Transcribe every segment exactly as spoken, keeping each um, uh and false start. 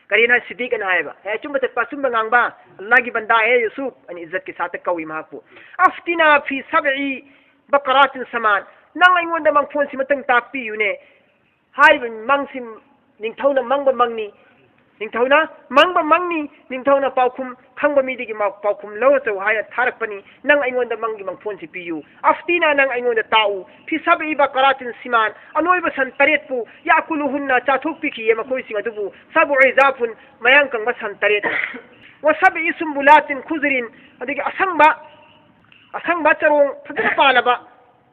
ꯀꯔꯤꯅ ꯁꯤꯗꯤꯛ ꯑꯅ ꯍꯥꯏꯕ, "ꯍꯦ, ꯑꯆꯨꯝꯕ ꯆꯠꯄ, ꯑꯆꯨꯝꯕ ꯉꯥꯡꯕ, ꯑꯜꯂꯥꯍꯒꯤ ꯕꯟꯗꯥ, ꯍꯦ ꯌꯨꯁꯨꯐ" ꯑꯅ ꯏꯖꯠꯀꯤ ꯁꯥꯠꯇ ꯀꯧꯏ ꯃꯍꯥꯛꯄꯨ꯫ "ꯑꯐꯇꯤꯅꯥ ꯐꯤ ꯁꯕꯏ ꯕꯀꯔꯥꯇꯤꯟ ꯁꯃꯥꯟ", ꯅꯪ ꯑꯩꯉꯣꯟꯗ ꯃꯪꯐꯣꯟꯁꯤ ꯑꯃꯇꯪ ꯇꯥꯛꯄꯤꯌꯨꯅꯦ꯫ ꯍꯥꯏꯔꯤꯕ ꯃꯪꯁꯤ ꯅꯤꯡꯊꯧꯅ ꯃꯪꯕ ꯃꯪꯅꯤ꯫ ꯅꯤꯡꯊꯧꯅ ꯃꯪꯕ ꯃꯪꯅꯤ, ꯅꯤꯡꯊꯧꯅ ꯄꯥꯎꯈꯨꯝ ꯈꯪꯕ ꯃꯤꯗꯒꯤ ꯃꯥ ꯄꯥꯎꯈꯨꯝ ꯂꯧꯔ ꯆꯧ ꯍꯥꯏꯅ ꯊꯥꯔꯛꯄꯅꯤ꯫ ꯅꯪ ꯑꯩꯉꯣꯟꯗ ꯃꯪꯒꯤ ꯃꯪꯐꯣꯟꯁꯤ ꯄꯤꯌꯨ꯫ "ꯑꯐꯇꯤꯅꯥ", ꯅꯪ ꯑꯩꯉꯣꯟꯗ ꯇꯥꯛꯎ꯫ "ꯐꯤ ꯁꯕꯏ ꯕꯀꯔꯥꯇꯤꯟ ꯁꯤꯃꯥꯟ", ꯑꯅꯣꯏꯕ ꯁꯟ ꯇꯔꯦꯠꯄꯨ, "ꯌꯥꯀꯨꯂꯨꯍꯨꯟꯅ", ꯆꯥꯊꯣꯛꯄꯤꯈꯤꯌꯦ ꯃꯈꯣꯏꯁꯤꯡ ꯑꯗꯨꯕꯨ, "ꯁꯕꯨ ꯏꯖꯥꯐꯨꯟ", ꯃꯌꯥꯡ ꯀꯪꯕ ꯁꯟ ꯇꯔꯦꯠ, "ꯋꯥ ꯁꯕꯏ ꯁꯨꯝꯕꯨꯂꯥꯇꯤꯟ ꯈꯨꯖꯔꯤꯟ", ꯑꯗꯒꯤ ꯑꯁꯪꯕ, ꯑꯁꯪꯕ ꯆꯔꯣꯡ ꯐꯖꯅ ꯄꯥꯜꯂꯕ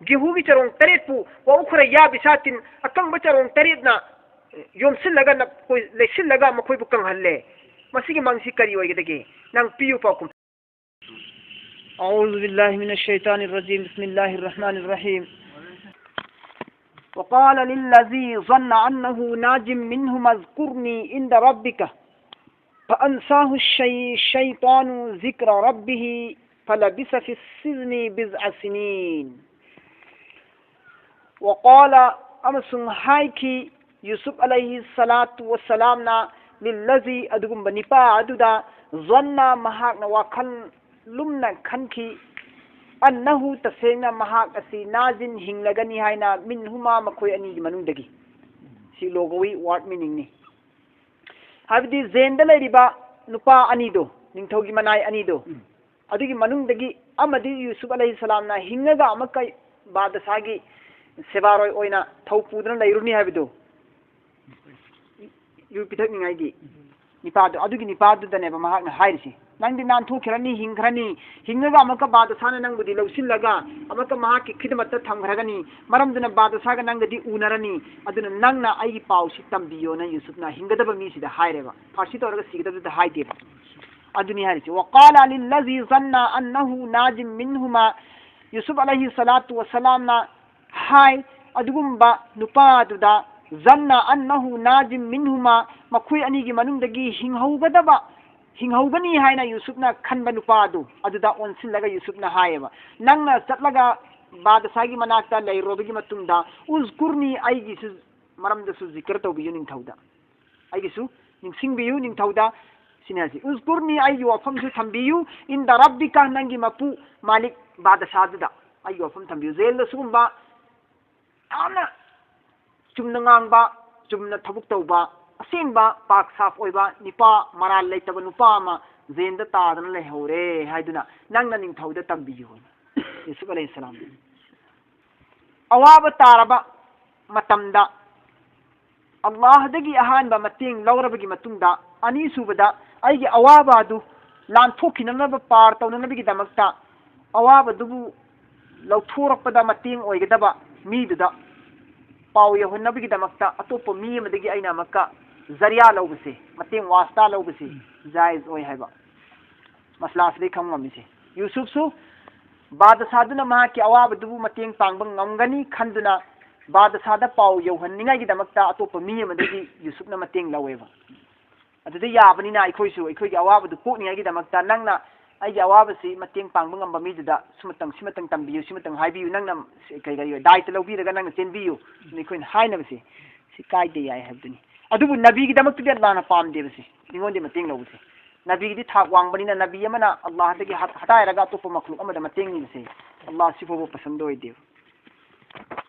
ꯒꯦꯍꯨꯒꯤ ꯆꯔꯣꯡ ꯇꯔꯦꯠꯄꯨ, "ꯋꯥ ꯎꯈ꯭ꯔ ꯌꯥ ꯕꯤꯁꯥꯇꯤꯟ", ꯑꯀꯪꯕ ꯆꯔꯣꯡ ꯇꯔꯦꯠꯅ ꯌꯣꯝꯁꯤꯜꯂꯒ ꯅꯈꯣꯏ, ꯂꯩꯁꯤꯜꯂꯒ ꯃꯈꯣꯏꯕꯨ ꯀꯪꯍꯜꯂꯦ꯫ ꯃꯁꯤꯒꯤ ꯃꯪꯁꯤ ꯀꯔꯤ ꯑꯣꯏꯒꯗꯒꯦ? ꯅꯪ ꯄꯤꯌꯨ ꯄꯥꯎꯈꯨꯝ꯫ أعوذ بالله من الشيطان الرجيم. بسم الله الرحمن الرحيم. وقال للذي ظن أنه ناج منهما اذكرني عند ربك فأنساه الشي-، الشيطان ذكر ربه فلبث في السجن بضع سنين. وقال، ꯑꯃꯁꯨꯡ ꯍꯥꯏꯈꯤ ꯌꯨꯁꯨꯞ ꯑꯂꯩꯍꯤ ꯁꯂꯥꯇꯨ ꯋꯁꯂꯥꯝꯅ, ꯂꯤꯜꯂꯖꯤ, ꯑꯗꯨꯒꯨꯝꯕ ꯅꯤꯄꯥ ꯑꯗꯨꯗ, ꯖꯟꯅ, ꯃꯍꯥꯛꯅ ꯋꯥꯈꯜ ꯂꯨꯝꯅ ꯈꯟꯈꯤ, ꯑꯟꯅꯍꯨ, ꯇꯁꯦꯡꯅ ꯃꯍꯥꯛ ꯑꯁꯤ, ꯅꯥꯖꯤꯟ, ꯍꯤꯡꯂꯒꯅꯤ ꯍꯥꯏꯅ, ꯃꯤꯟꯍꯨꯃꯥ, ꯃꯈꯣꯏ ꯑꯅꯤꯒꯤ ꯃꯅꯨꯡꯗꯒꯤ꯫ ꯁꯤ ꯂꯣꯒꯣꯋꯤ ꯋꯥꯔꯗ ꯃꯤꯅꯤꯡꯅꯤ꯫ ꯍꯥꯏꯕꯗꯤ ꯖꯦꯟꯗ ꯂꯩꯔꯤꯕ ꯅꯨꯄꯥ ꯑꯅꯤꯗꯣ, ꯅꯤꯡꯊꯧꯒꯤ ꯃꯅꯥꯏ ꯑꯅꯤꯗꯣ, ꯎꯝ꯫ ꯑꯗꯨꯒꯤ ꯃꯅꯨꯡꯗꯒꯤ ꯑꯃꯗꯤ ꯌꯨꯁꯨꯞ ꯑꯂꯩꯍꯤ ꯁꯂꯥꯝꯅ ꯍꯤꯡꯉꯒ ꯑꯃꯨꯛꯀ ꯕꯥꯗꯁꯥꯒꯤ ꯁꯦꯕꯥꯔꯣꯏ ꯑꯣꯏꯅ ꯊꯧ ꯄꯨꯗꯨꯅ ꯂꯩꯔꯨꯅꯤ ꯍꯥꯏꯕꯗꯣ, ꯌꯨ ꯄꯤꯊꯛꯅꯤꯡꯉꯥꯏꯒꯤ ꯅꯤꯄꯥꯗꯣ, ꯑꯗꯨꯒꯤ ꯅꯤꯄꯥꯗꯨꯗꯅꯦꯕ ꯃꯍꯥꯛꯅ ꯍꯥꯏꯔꯤꯁꯤ, "ꯅꯪꯗꯤ ꯅꯥꯟꯊꯣꯛꯈ꯭ꯔꯅꯤ, ꯍꯤꯡꯈ꯭ꯔꯅꯤ, ꯍꯤꯡꯉꯒ ꯑꯃꯨꯛꯀ ꯕꯥꯗꯁꯥꯅ ꯅꯪꯕꯨꯗꯤ ꯂꯧꯁꯤꯜꯂꯒ ꯑꯃꯨꯛꯀ ꯃꯍꯥꯛꯀꯤ ꯈꯤꯗꯃꯠꯇ ꯊꯝꯈ꯭ꯔꯒꯅꯤ, ꯃꯔꯝꯗꯨꯅ ꯕꯥꯗꯁꯥꯒ ꯅꯪꯒꯗꯤ ꯎꯅꯔꯅꯤ, ꯑꯗꯨꯅ ꯅꯪꯅ ꯑꯩꯒꯤ ꯄꯥꯎꯁꯤ ꯇꯝꯕꯤꯌꯣꯅ" ꯌꯨꯁꯨꯞꯅ ꯍꯤꯡꯒꯗꯕ ꯃꯤꯁꯤꯗ ꯍꯥꯏꯔꯦꯕ, ꯐꯥꯔꯁꯤ ꯇꯧꯔꯒ ꯁꯤꯒꯗꯕꯗꯨꯗ ꯍꯥꯏꯗꯦꯕ꯫ ꯑꯗꯨꯅꯤ ꯍꯥꯏꯔꯤꯁꯤ, "ꯋꯥ ꯀꯥꯂ ꯂꯤꯜꯂꯖꯤ ꯖꯟꯅ ꯑꯟꯅꯍꯨ ꯅꯥꯖꯤꯝ ꯃꯤꯟꯍꯨꯃꯥ", ꯌꯨꯁꯨꯞ ꯑꯂꯩꯍꯤ ꯁꯂꯥꯇꯨ ꯋꯁꯂꯥꯝꯅ ꯍꯥꯏ, ꯑꯗꯨꯒꯨꯝꯕ ꯅꯨꯄꯥꯗꯨꯗ, ꯖꯟꯅ ꯑꯟꯅꯍꯨ ꯅꯥꯖꯤꯝ ꯃꯤꯟꯍꯨꯃꯥ, ꯃꯈꯣꯏ ꯑꯅꯤꯒꯤ ꯃꯅꯨꯡꯗꯒꯤ ꯍꯤꯡꯍꯧꯒꯗꯕ, ꯍꯤꯡꯍꯧꯒꯅꯤ ꯍꯥꯏꯅ ꯌꯨꯁꯨꯞꯅ ꯈꯟꯕ ꯅꯨꯄꯥꯗꯨ, ꯑꯗꯨꯗ ꯑꯣꯟꯁꯤꯜꯂꯒ ꯌꯨꯁꯨꯞꯅ ꯍꯥꯏꯌꯦꯕ, "ꯅꯪꯅ ꯆꯠꯂꯒ ꯕꯥꯗꯁꯥꯒꯤ ꯃꯅꯥꯛꯇ ꯂꯩꯔꯨꯔꯕꯒꯤ ꯃꯇꯨꯡꯗ, ꯎꯖꯀꯨꯔꯅꯤ, ꯑꯩꯒꯤꯁꯨ ꯃꯔꯝꯗꯁꯨ ꯖꯤꯀꯔ ꯇꯧꯕꯤꯌꯨ ꯅꯤꯡꯊꯧꯗ, ꯑꯩꯒꯤꯁꯨ ꯅꯤꯡꯁꯤꯡꯕꯤꯌꯨ ꯅꯤꯡꯊꯧꯗ꯫ ꯁꯤꯅꯤ ꯍꯥꯏꯁꯤ, "ꯎꯖꯀꯨꯔꯅꯤ", ꯑꯩꯒꯤ ꯋꯥꯐꯝꯁꯨ ꯊꯝꯕꯤꯌꯨ, "ꯏꯟꯗ ꯔꯕꯤꯀ", ꯅꯪꯒꯤ ꯃꯄꯨ ꯃꯥꯂꯤꯛ ꯕꯥꯗꯁꯥꯗꯨꯗ ꯑꯩꯒꯤ ꯋꯥꯐꯝ ꯊꯝꯕꯤꯌꯨ꯫ ꯖꯦꯜꯗ ꯁꯤꯒꯨꯝꯕ ꯌꯥꯝꯅ ꯆꯨꯝꯅ ꯉꯥꯡꯕ, ꯆꯨꯝꯅ ꯊꯕꯛ ꯇꯧꯕ, ꯑꯁꯦꯡꯕ ꯄꯥꯛ ꯁꯥꯐ ꯑꯣꯏꯕ ꯅꯨꯄꯥ, ꯃꯔꯥꯜ ꯂꯩꯇꯕ ꯅꯨꯄꯥ ꯑꯃ ꯖꯦꯜꯗ ꯇꯥꯗꯅ ꯂꯩꯍꯧꯔꯦ ꯍꯥꯏꯗꯨꯅ ꯅꯪꯅ ꯅꯤꯡꯊꯧꯗ ꯇꯝꯕꯤꯌꯨ꯫ ꯌꯨꯁꯨꯐ ꯑꯂꯩꯍꯤꯁꯁꯂꯥꯝ ꯑꯋꯥꯕ ꯇꯥꯔꯕ ꯃꯇꯝꯗ ꯑꯜꯂꯥꯍꯗꯒꯤ ꯑꯍꯥꯟꯕ ꯃꯇꯦꯡ ꯂꯧꯔꯕꯒꯤ ꯃꯇꯨꯡꯗ, ꯑꯅꯤꯁꯨꯕꯗ ꯑꯩꯒꯤ ꯑꯋꯥꯕ ꯑꯗꯨ ꯂꯥꯟꯊꯣꯛꯈꯤꯅꯅꯕ, ꯄꯥꯔ ꯇꯧꯅꯅꯕꯒꯤꯗꯃꯛꯇ ꯑꯋꯥꯕꯗꯨꯕꯨ ꯂꯧꯊꯣꯔꯛꯄꯗ ꯃꯇꯦꯡ ꯑꯣꯏꯒꯗꯕ ꯃꯤꯗꯨꯗ ꯄꯥꯎ ꯌꯧꯍꯟꯅꯕꯒꯤꯗꯃꯛꯇ ꯑꯇꯣꯞꯄ ꯃꯤ ꯑꯃꯗꯒꯤ ꯑꯩꯅ ꯑꯃꯨꯛꯀ ꯖꯔꯤꯌꯥ ꯂꯧꯕꯁꯦ, ꯃꯇꯦꯡ ꯋꯥꯁꯇꯥ ꯂꯧꯕꯁꯦ ꯖꯥꯏꯖ ꯑꯣꯏ ꯍꯥꯏꯕ ꯃꯁꯂꯥꯁꯤꯗꯩ ꯈꯪꯕ ꯉꯝꯃꯤꯁꯦ꯫ ꯌꯨꯁꯨꯐꯁꯨ ꯕꯥꯗꯁꯥꯗꯨꯅ ꯃꯍꯥꯛꯀꯤ ꯑꯋꯥꯕꯗꯨꯕꯨ ꯃꯇꯦꯡ ꯄꯥꯡꯕ ꯉꯝꯒꯅꯤ ꯈꯟꯗꯨꯅ ꯕꯥꯗꯁꯥꯗ ꯄꯥꯎ ꯌꯧꯍꯟꯅꯤꯡꯉꯥꯏꯒꯤꯗꯃꯛꯇ ꯑꯇꯣꯞꯄ ꯃꯤ ꯑꯃꯗꯒꯤ ꯌꯨꯁꯨꯐꯅ ꯃꯇꯦꯡ ꯂꯧꯋꯦꯕ꯫ ꯑꯗꯨꯗ ꯌꯥꯕꯅꯤꯅ ꯑꯩꯈꯣꯏꯁꯨ ꯑꯩꯈꯣꯏꯒꯤ ꯑꯋꯥꯕꯗꯨ ꯀꯣꯛꯅꯤꯡꯉꯥꯏꯒꯤꯗꯃꯛꯇ ꯅꯪꯅ ꯑꯩꯒꯤ ꯑꯋꯥꯕꯁꯤ ꯃꯇꯦꯡ ꯄꯥꯡꯕ ꯉꯝꯕ ꯃꯤꯗꯨꯗ ꯁꯨꯃꯇꯪ, ꯁꯤꯃꯇꯪ ꯇꯝꯕꯤꯌꯨ, ꯁꯤꯃꯇꯪ ꯍꯥꯏꯕꯤꯌꯨ, ꯅꯪꯅ ꯀꯩ, ꯀꯔꯤ, ꯗꯥꯏꯇ ꯂꯧꯕꯤꯔꯒ ꯅꯪꯅ ꯆꯦꯟꯕꯤꯌꯨ, ꯑꯗꯨꯅ ꯑꯩꯈꯣꯏꯅ ꯍꯥꯏꯅꯕꯁꯦ꯫ ꯁꯤ ꯀꯥꯏꯗꯦ, ꯌꯥꯏ ꯍꯥꯏꯕꯗꯨꯅꯤ꯫ ꯑꯗꯨꯕꯨ ꯅꯕꯤꯒꯤꯗꯃꯛꯇꯗꯤ ꯑꯜꯂꯥꯍꯅ ꯄꯥꯝꯗꯦꯕꯁꯦ, ꯃꯤꯉꯣꯟꯗꯒꯤ ꯃꯇꯦꯡ ꯂꯧꯕꯁꯦ꯫ ꯅꯕꯤꯒꯤꯗꯤ ꯊꯥꯛ ꯋꯥꯡꯕꯅꯤꯅ ꯅꯕꯤ ꯑꯃꯅ ꯑꯜꯂꯥꯍꯗꯒꯤ ꯍꯠ-, ꯍꯥꯏꯔꯒ ꯑꯇꯣꯞꯄ ꯃꯈꯂꯨꯛ ꯑꯃꯗ ꯃꯇꯦꯡ ꯅꯤꯕꯁꯦ ꯑꯜꯂꯥꯍ ꯁꯤꯐꯥꯎꯕ ꯄꯁꯟꯗ ꯑꯣꯏꯗꯦꯕ꯫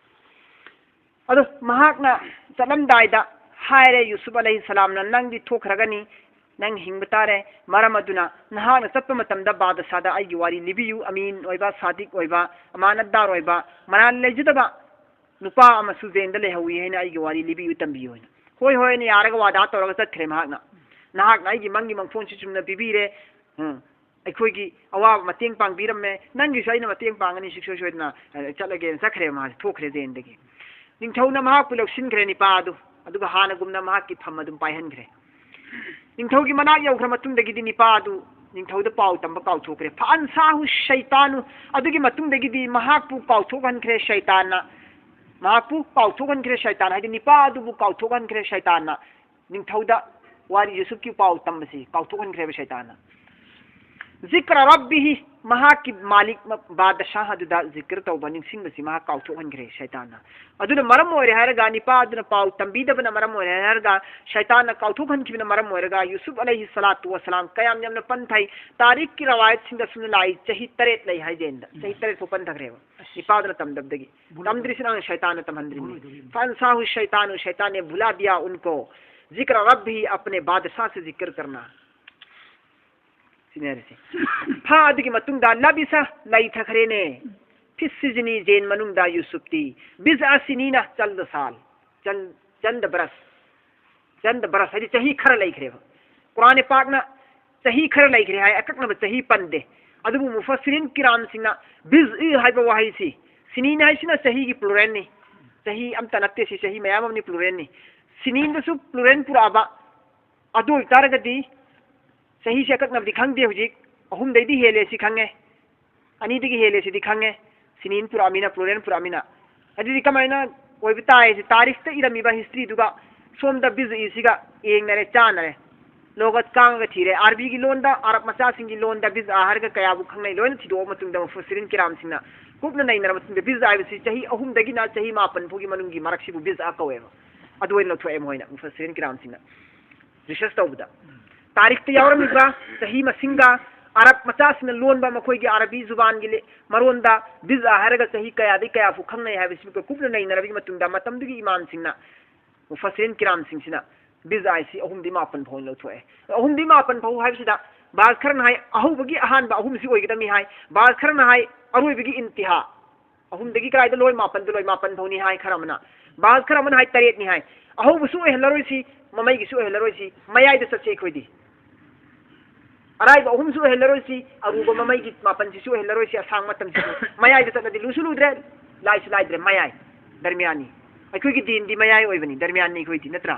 ꯑꯗꯣ ꯃꯍꯥꯛꯅ ꯆꯠꯂꯝꯗꯥꯏꯗ ꯍꯥꯏꯔꯦ, ꯌꯨꯁꯨꯐ ꯑꯂꯩꯍꯤꯁꯁꯂꯥꯝꯅ, "ꯅꯪꯗꯤ ꯊꯣꯛꯈ꯭ꯔꯒꯅꯤ, ꯅꯪ ꯍꯤꯡꯕ ꯇꯥꯔꯦ꯫ ꯃꯔꯝ ꯑꯗꯨꯅ ꯅꯍꯥꯛꯅ ꯆꯠꯄ ꯃꯇꯝꯗ ꯕꯥꯗꯁꯥꯗ ꯑꯩꯒꯤ ꯋꯥꯔꯤ ꯂꯤꯕꯤꯌꯨ, ꯑꯃꯤꯟ ꯑꯣꯏꯕ, ꯁꯥꯗꯤꯛ ꯑꯣꯏꯕ, ꯑꯃꯥꯅꯠꯗꯥꯔ ꯑꯣꯏꯕ, ꯃꯔꯥꯜ ꯂꯩꯖꯗꯕ ꯅꯨꯄꯥ ꯑꯃꯁꯨ ꯖꯦꯟꯗ ꯂꯩꯍꯧꯏ ꯍꯥꯏꯅ ꯑꯩꯒꯤ ꯋꯥꯔꯤ ꯂꯤꯕꯤꯌꯨ, ꯇꯝꯕꯤꯌꯨ" ꯍꯥꯏꯅ꯫ "ꯍꯣꯏ, ꯍꯣꯏ" ꯍꯥꯏꯅ ꯌꯥꯔꯒ ꯋꯥꯗꯥ ꯇꯧꯔꯒ ꯆꯠꯈ꯭ꯔꯦ ꯃꯍꯥꯛꯅ꯫ "ꯅꯍꯥꯛꯅ ꯑꯩꯒꯤ ꯃꯪꯒꯤ ꯃꯪꯐꯣꯟꯁꯤ ꯆꯨꯝꯅ ꯄꯤꯕꯤꯔꯦ, ꯎꯝ, ꯑꯩꯈꯣꯏꯒꯤ ꯑꯋꯥꯕ ꯃꯇꯦꯡ ꯄꯥꯡꯕꯤꯔꯝꯃꯦ, ꯅꯪꯒꯤꯁꯨ ꯑꯩꯅ ꯃꯇꯦꯡ ꯄꯥꯡꯒꯅꯤ ꯁꯨꯡꯁꯣꯏ ꯁꯣꯏꯗꯅ, ꯑ, ꯆꯠꯂꯒꯦꯅ" ꯆꯠꯈ꯭ꯔꯦ ꯃꯥꯁꯦ, ꯊꯣꯛꯈ꯭ꯔꯦ ꯖꯦꯟꯗꯒꯤ꯫ ꯅꯤꯡꯊꯧꯅ ꯃꯍꯥꯛꯄꯨ ꯂꯧꯁꯤꯟꯈ꯭ꯔꯦ ꯅꯤꯄꯥ ꯑꯗꯨ, ꯑꯗꯨꯒ ꯍꯥꯟꯅꯒꯨꯝꯅ ꯃꯍꯥꯛꯀꯤ ꯐꯝ ꯑꯗꯨꯝ ꯄꯥꯏꯍꯟꯈ꯭ꯔꯦ꯫ ꯅꯤꯡꯊꯧꯒꯤ ꯃꯅꯥꯛ ꯌꯧꯈ꯭ꯔ ꯃꯇꯨꯡꯗꯒꯤꯗꯤ ꯅꯤꯄꯥ ꯑꯗꯨ ꯅꯤꯡꯊꯧꯗ ꯄꯥꯎ ꯇꯝꯕ ꯀꯥꯎꯊꯣꯛꯈ꯭ꯔꯦ꯫ "ꯐꯑꯟꯁꯥꯍꯨ ꯁꯩꯇꯥꯅꯨ", ꯑꯗꯨꯒꯤ ꯃꯇꯨꯡꯗꯒꯤꯗꯤ ꯃꯍꯥꯛꯄꯨ ꯀꯥꯎꯊꯣꯛꯍꯟꯈ꯭ꯔꯦ ꯁꯩꯇꯥꯟꯅ꯫ ꯃꯍꯥꯛꯄꯨ ꯀꯥꯎꯊꯣꯛꯍꯟꯈ꯭ꯔꯦ ꯁꯩꯇꯥꯟ, ꯍꯥꯏꯗꯤ ꯅꯤꯄꯥ ꯑꯗꯨꯕꯨ ꯀꯥꯎꯊꯣꯛꯍꯟꯈ꯭ꯔꯦ ꯁꯩꯇꯥꯟꯅ꯫ ꯅꯤꯡꯊꯧꯗ ꯋꯥꯔꯤ ꯌꯨꯁꯨꯐꯀꯤ ꯄꯥꯎ ꯇꯝꯕꯁꯤ ꯀꯥꯎꯊꯣꯛꯍꯟꯈ꯭ꯔꯦꯕ ꯁꯩꯇꯥꯟꯅ꯫ ذكر ربه, ꯃꯍꯥꯛꯀꯤ ꯃꯥꯂꯤꯛ, ꯃ-, ꯕꯥꯗꯁꯥꯍ ꯑꯗꯨꯗ ꯖꯤꯀꯔ ꯇꯧꯕ, ꯅꯤꯡꯁꯤꯡꯕꯁꯤ ꯃꯍꯥꯛ ꯀꯥꯎꯊꯣꯛꯍꯟꯈ꯭ꯔꯦ ꯁꯩꯇꯥꯟꯅ꯫ ꯑꯗꯨꯅ ꯃꯔꯝ ꯑꯣꯏꯔꯦ ꯍꯥꯏꯔꯒ, ꯅꯤꯄꯥ ꯑꯗꯨꯅ ꯄꯥꯎ ꯇꯝꯕꯤꯗꯕꯅ ꯃꯔꯝ ꯑꯣꯏꯔꯦ ꯍꯥꯏꯔꯒ, ꯁꯩꯇꯥꯟꯅ ꯀꯥꯎꯊꯣꯛꯍꯟꯈꯤꯕꯅ ꯃꯔꯝ ꯑꯣꯏꯔꯒ, ꯌꯨꯁꯨꯐ ꯑꯂꯩꯍꯤ ꯁꯂꯥꯇꯨ ꯋꯁꯂꯥꯝ ꯀꯌꯥꯝ ꯌꯥꯝꯅ ꯄꯟꯊꯩ꯫ ꯇꯥꯔꯤꯛꯀꯤ ꯔꯋꯥꯌꯠꯁꯤꯡꯗꯁꯨ ꯂꯥꯛꯏ, ꯆꯍꯤ ꯇꯔꯦꯠ ꯂꯩ ꯍꯥꯏꯗꯦꯅ, ꯆꯍꯤ ꯇꯔꯦꯠ ꯐꯥꯎ ꯄꯟꯊꯈ꯭ꯔꯦꯕ, ꯅꯤꯄꯥꯗꯨꯅ ꯇꯝꯗꯕꯗꯒꯤ꯫ ꯇꯝꯗ꯭ꯔꯤꯁꯤꯅ ꯁꯩꯇꯥꯟꯅ ꯇꯝꯍꯟꯗ꯭ꯔꯤꯅꯤ꯫ فأنساه الشيطان, शैतान ने भुला दिया उनको, ذكر ربه, अपने बादशाह से जिक्र करना꯫ ꯁꯤꯅꯦ ꯍꯥꯏꯔꯤꯁꯦ꯫ ꯐꯥ ꯑꯗꯨꯒꯤ ꯃꯇꯨꯡꯗ ꯂꯕꯤꯁ, ꯂꯩꯊꯈ꯭ꯔꯦꯅꯦ꯫ ꯐꯤ ꯁꯤꯖꯤꯅꯤ, ꯖꯦꯟ ꯃꯅꯨꯡꯗ ꯌꯨꯁꯨꯞꯇꯤ꯫ ꯕꯤꯖ ꯑꯁꯤꯅꯤꯅ, ꯆꯟꯗ ꯁꯥꯜ, ꯆꯟ-, ꯆꯟꯗ ꯕꯔꯁ, ꯆꯟꯗ ꯕꯔꯁ ꯍꯥꯏꯗꯤ ꯆꯍꯤ ꯈꯔ ꯂꯩꯈ꯭ꯔꯦꯕ꯫ ꯀꯨꯔꯥꯟ ꯄꯥꯛꯅ ꯆꯍꯤ ꯈꯔ ꯂꯩꯈ꯭ꯔꯦ ꯍꯥꯏ, ꯑꯀꯛꯅꯕ ꯆꯍꯤ ꯄꯟꯗꯦ꯫ ꯑꯗꯨꯕꯨ ꯃꯨꯐꯁꯤꯔꯤꯟ ꯀꯤꯔꯥꯝꯁꯤꯡꯅ ꯕꯤꯖ ꯏ ꯍꯥꯏꯕ ꯋꯥꯍꯩꯁꯤ, ꯁꯤꯅꯤꯅ ꯍꯥꯏꯁꯤꯅ ꯆꯍꯤꯒꯤ ꯄ꯭ꯂꯨꯔꯦꯜꯅꯤ, ꯆꯍꯤ ꯑꯝꯇ ꯅꯠꯇꯦ, ꯁꯤ ꯆꯍꯤ ꯃꯌꯥꯝ ꯑꯃꯅꯤ ꯄ꯭ꯂꯨꯔꯦꯜꯅꯤ꯫ ꯁꯤꯅꯤꯟꯗꯁꯨ ꯄ꯭ꯂꯨꯔꯦꯜ ꯄꯨꯔꯛꯑꯕ, ꯑꯗꯨ ꯑꯣꯏꯇꯥꯔꯒꯗꯤ ꯆꯍꯤꯁꯦ ꯑꯀꯛꯅꯕꯗꯤ ꯈꯪꯗꯦ ꯍꯧꯖꯤꯛ, ꯑꯍꯨꯝꯗꯩꯗꯤ ꯍꯦꯜꯂꯦ ꯁꯤ ꯈꯪꯉꯦ, ꯑꯅꯤꯗꯒꯤ ꯍꯦꯜꯂꯦ ꯁꯤꯗꯤ ꯈꯪꯉꯦ, ꯁꯤꯅꯤꯟ ꯄꯨꯔꯛꯑꯃꯤꯅ, ꯄ꯭ꯂꯨꯔꯦꯜ ꯄꯨꯔꯛꯑꯃꯤꯅ꯫ ꯑꯗꯨꯗꯤ ꯀꯃꯥꯏꯅ ꯑꯣꯏꯕ ꯇꯥꯏ? ꯁꯤ ꯇꯥꯔꯤꯈꯇ ꯏꯔꯝꯃꯤꯕ ꯍꯤꯁꯇ꯭ꯔꯤꯗꯨꯒ ꯁꯣꯝꯗ ꯕꯤꯖ ꯏꯁꯤꯒ ꯌꯦꯡꯅꯔꯦ, ꯆꯥꯟꯅꯔꯦ꯫ ꯂꯣꯒꯠ ꯀꯥꯡꯉꯒ ꯊꯤꯔꯦ꯫ ꯑꯥꯔꯕꯤꯒꯤ ꯂꯣꯟꯗ, ꯑꯥꯔꯕ ꯃꯆꯥꯁꯤꯡꯒꯤ ꯂꯣꯟꯗ ꯕꯤꯖ ꯑꯥ ꯍꯥꯏꯔꯒ ꯀꯌꯥꯕꯨ ꯈꯪꯅꯩ? ꯂꯣꯏꯅ ꯊꯤꯗꯣꯛꯑ ꯃꯇꯨꯡꯗ ꯃꯨꯐꯁꯤꯔꯤꯟ ꯀꯤꯔꯥꯝꯁꯤꯡꯅ ꯀꯨꯞꯅ ꯅꯩꯅꯔ ꯃꯇꯨꯡꯗ ꯕꯤꯖ ꯍꯥꯏꯕꯁꯤ ꯆꯍꯤ ꯑꯍꯨꯝꯗꯒꯤꯅ ꯆꯍꯤ ꯃꯥꯄꯟ ꯐꯥꯎꯒꯤ ꯃꯅꯨꯡꯒꯤ ꯃꯔꯛꯁꯤꯕꯨ ꯕꯤꯖ ꯑꯥ ꯀꯧꯋꯦꯕ꯫ ꯑꯗꯨ ꯑꯣꯏꯅ ꯂꯧꯊꯣꯛꯑꯦ ꯃꯣꯏꯅ, ꯃꯨꯐꯁꯤꯔꯤꯟ ꯀꯤꯔꯥꯝꯁꯤꯡꯅ꯫ ꯔꯤꯁꯔꯁ ꯇꯧꯕꯗ ꯇꯥꯔꯤꯛꯇ ꯌꯥꯎꯔꯝꯃꯤꯕ ꯆꯍꯤ ꯃꯁꯤꯡꯒ ꯑꯥꯔꯕ ꯃꯆꯥꯁꯤꯡꯅ ꯂꯣꯟꯕ ꯃꯈꯣꯏꯒꯤ ꯑꯥꯔꯕꯤ ꯖꯨꯕꯥꯟꯒꯤ ꯂꯤ-, ꯃꯔꯣꯟꯗ ꯕꯤꯖ ꯍꯥꯏꯔꯒ ꯆꯍꯤ ꯀꯌꯥꯗꯒꯤ ꯀꯌꯥ ꯐꯥꯎ ꯈꯪꯅꯩ ꯍꯥꯏꯕꯁꯤ ꯀꯨꯞꯅ ꯅꯩꯅꯔꯕꯒꯤ ꯃꯇꯨꯡꯗ ꯃꯇꯝꯗꯨꯒꯤ ꯏꯃꯥꯝꯁꯤꯡꯅ, ꯃꯨꯐꯁꯤꯔꯤꯟ ꯀꯤꯔꯥꯝꯁꯤꯡꯁꯤꯅ ꯕꯤꯖ ꯍꯥꯏꯁꯤ ꯑꯍꯨꯝꯗꯤ ꯃꯥꯄꯟ ꯐꯥꯎ ꯂꯧꯊꯣꯛꯑꯦ꯫ ꯑꯍꯨꯝꯗꯤ ꯃꯥꯄꯟ ꯐꯥꯎ ꯍꯥꯏꯕꯁꯤꯗ ꯕꯥꯖ ꯈꯔꯅ ꯍꯥꯏ ꯑꯍꯧꯕꯒꯤ ꯑꯍꯥꯟꯕ ꯑꯍꯨꯝꯁꯤ ꯑꯣꯏꯒꯗꯕꯅꯤ ꯍꯥꯏ, ꯕꯥꯖ ꯈꯔꯅ ꯍꯥꯏ ꯑꯔꯣꯏꯕꯒꯤ ꯏꯟꯇꯤꯍꯥ, ꯑꯍꯨꯝꯗꯒꯤ ꯀꯗꯥꯏꯗ ꯂꯣꯏ? ꯃꯥꯄꯟꯗ ꯂꯣꯏ, ꯃꯥꯄꯟ ꯐꯥꯎꯅꯤ ꯍꯥꯏ ꯈꯔ ꯑꯃꯅ꯫ ꯕꯥꯖ ꯈꯔ ꯑꯃꯅ ꯍꯥꯏ ꯇꯔꯦꯠꯅꯤ ꯍꯥꯏ꯫ ꯑꯍꯧꯕꯁꯨ ꯑꯣꯏꯍꯜꯂꯔꯣꯏꯁꯤ, ꯃꯃꯩꯒꯤꯁꯨ ꯑꯣꯏꯍꯜꯂꯔꯣꯏꯁꯤ, ꯃꯌꯥꯏꯗ ꯆꯠꯁꯤ ꯑꯩꯈꯣꯏꯗꯤ꯫ ꯑꯔꯥꯏꯕ ꯑꯍꯨꯝꯁꯨ ꯑꯣꯏꯍꯜꯂꯔꯣꯏꯁꯤ, ꯑꯔꯨꯕ ꯃꯃꯩꯒꯤ ꯃꯥꯄꯟꯁꯤꯁꯨ ꯑꯣꯏꯍꯜꯂꯔꯣꯏꯁꯤ, ꯑꯁꯥꯡ ꯃꯇꯝꯁꯤꯁꯨ꯫ ꯃꯌꯥꯏꯗ ꯆꯠꯂꯗꯤ ꯂꯨꯁꯨ ꯂꯨꯗ꯭ꯔꯦ, ꯂꯥꯏꯁꯨ ꯂꯥꯏꯗ꯭ꯔꯦ, ꯃꯌꯥꯏ, ꯗꯔꯃꯤꯌꯥꯟꯅꯤ꯫ ꯑꯩꯈꯣꯏꯒꯤ ꯗꯤꯟꯗꯤ ꯃꯌꯥꯏ ꯑꯣꯏꯕꯅꯤ, ꯗꯔꯃꯤꯌꯥꯟꯅꯤ ꯑꯩꯈꯣꯏꯗꯤ, ꯅꯠꯇ꯭ꯔꯥ?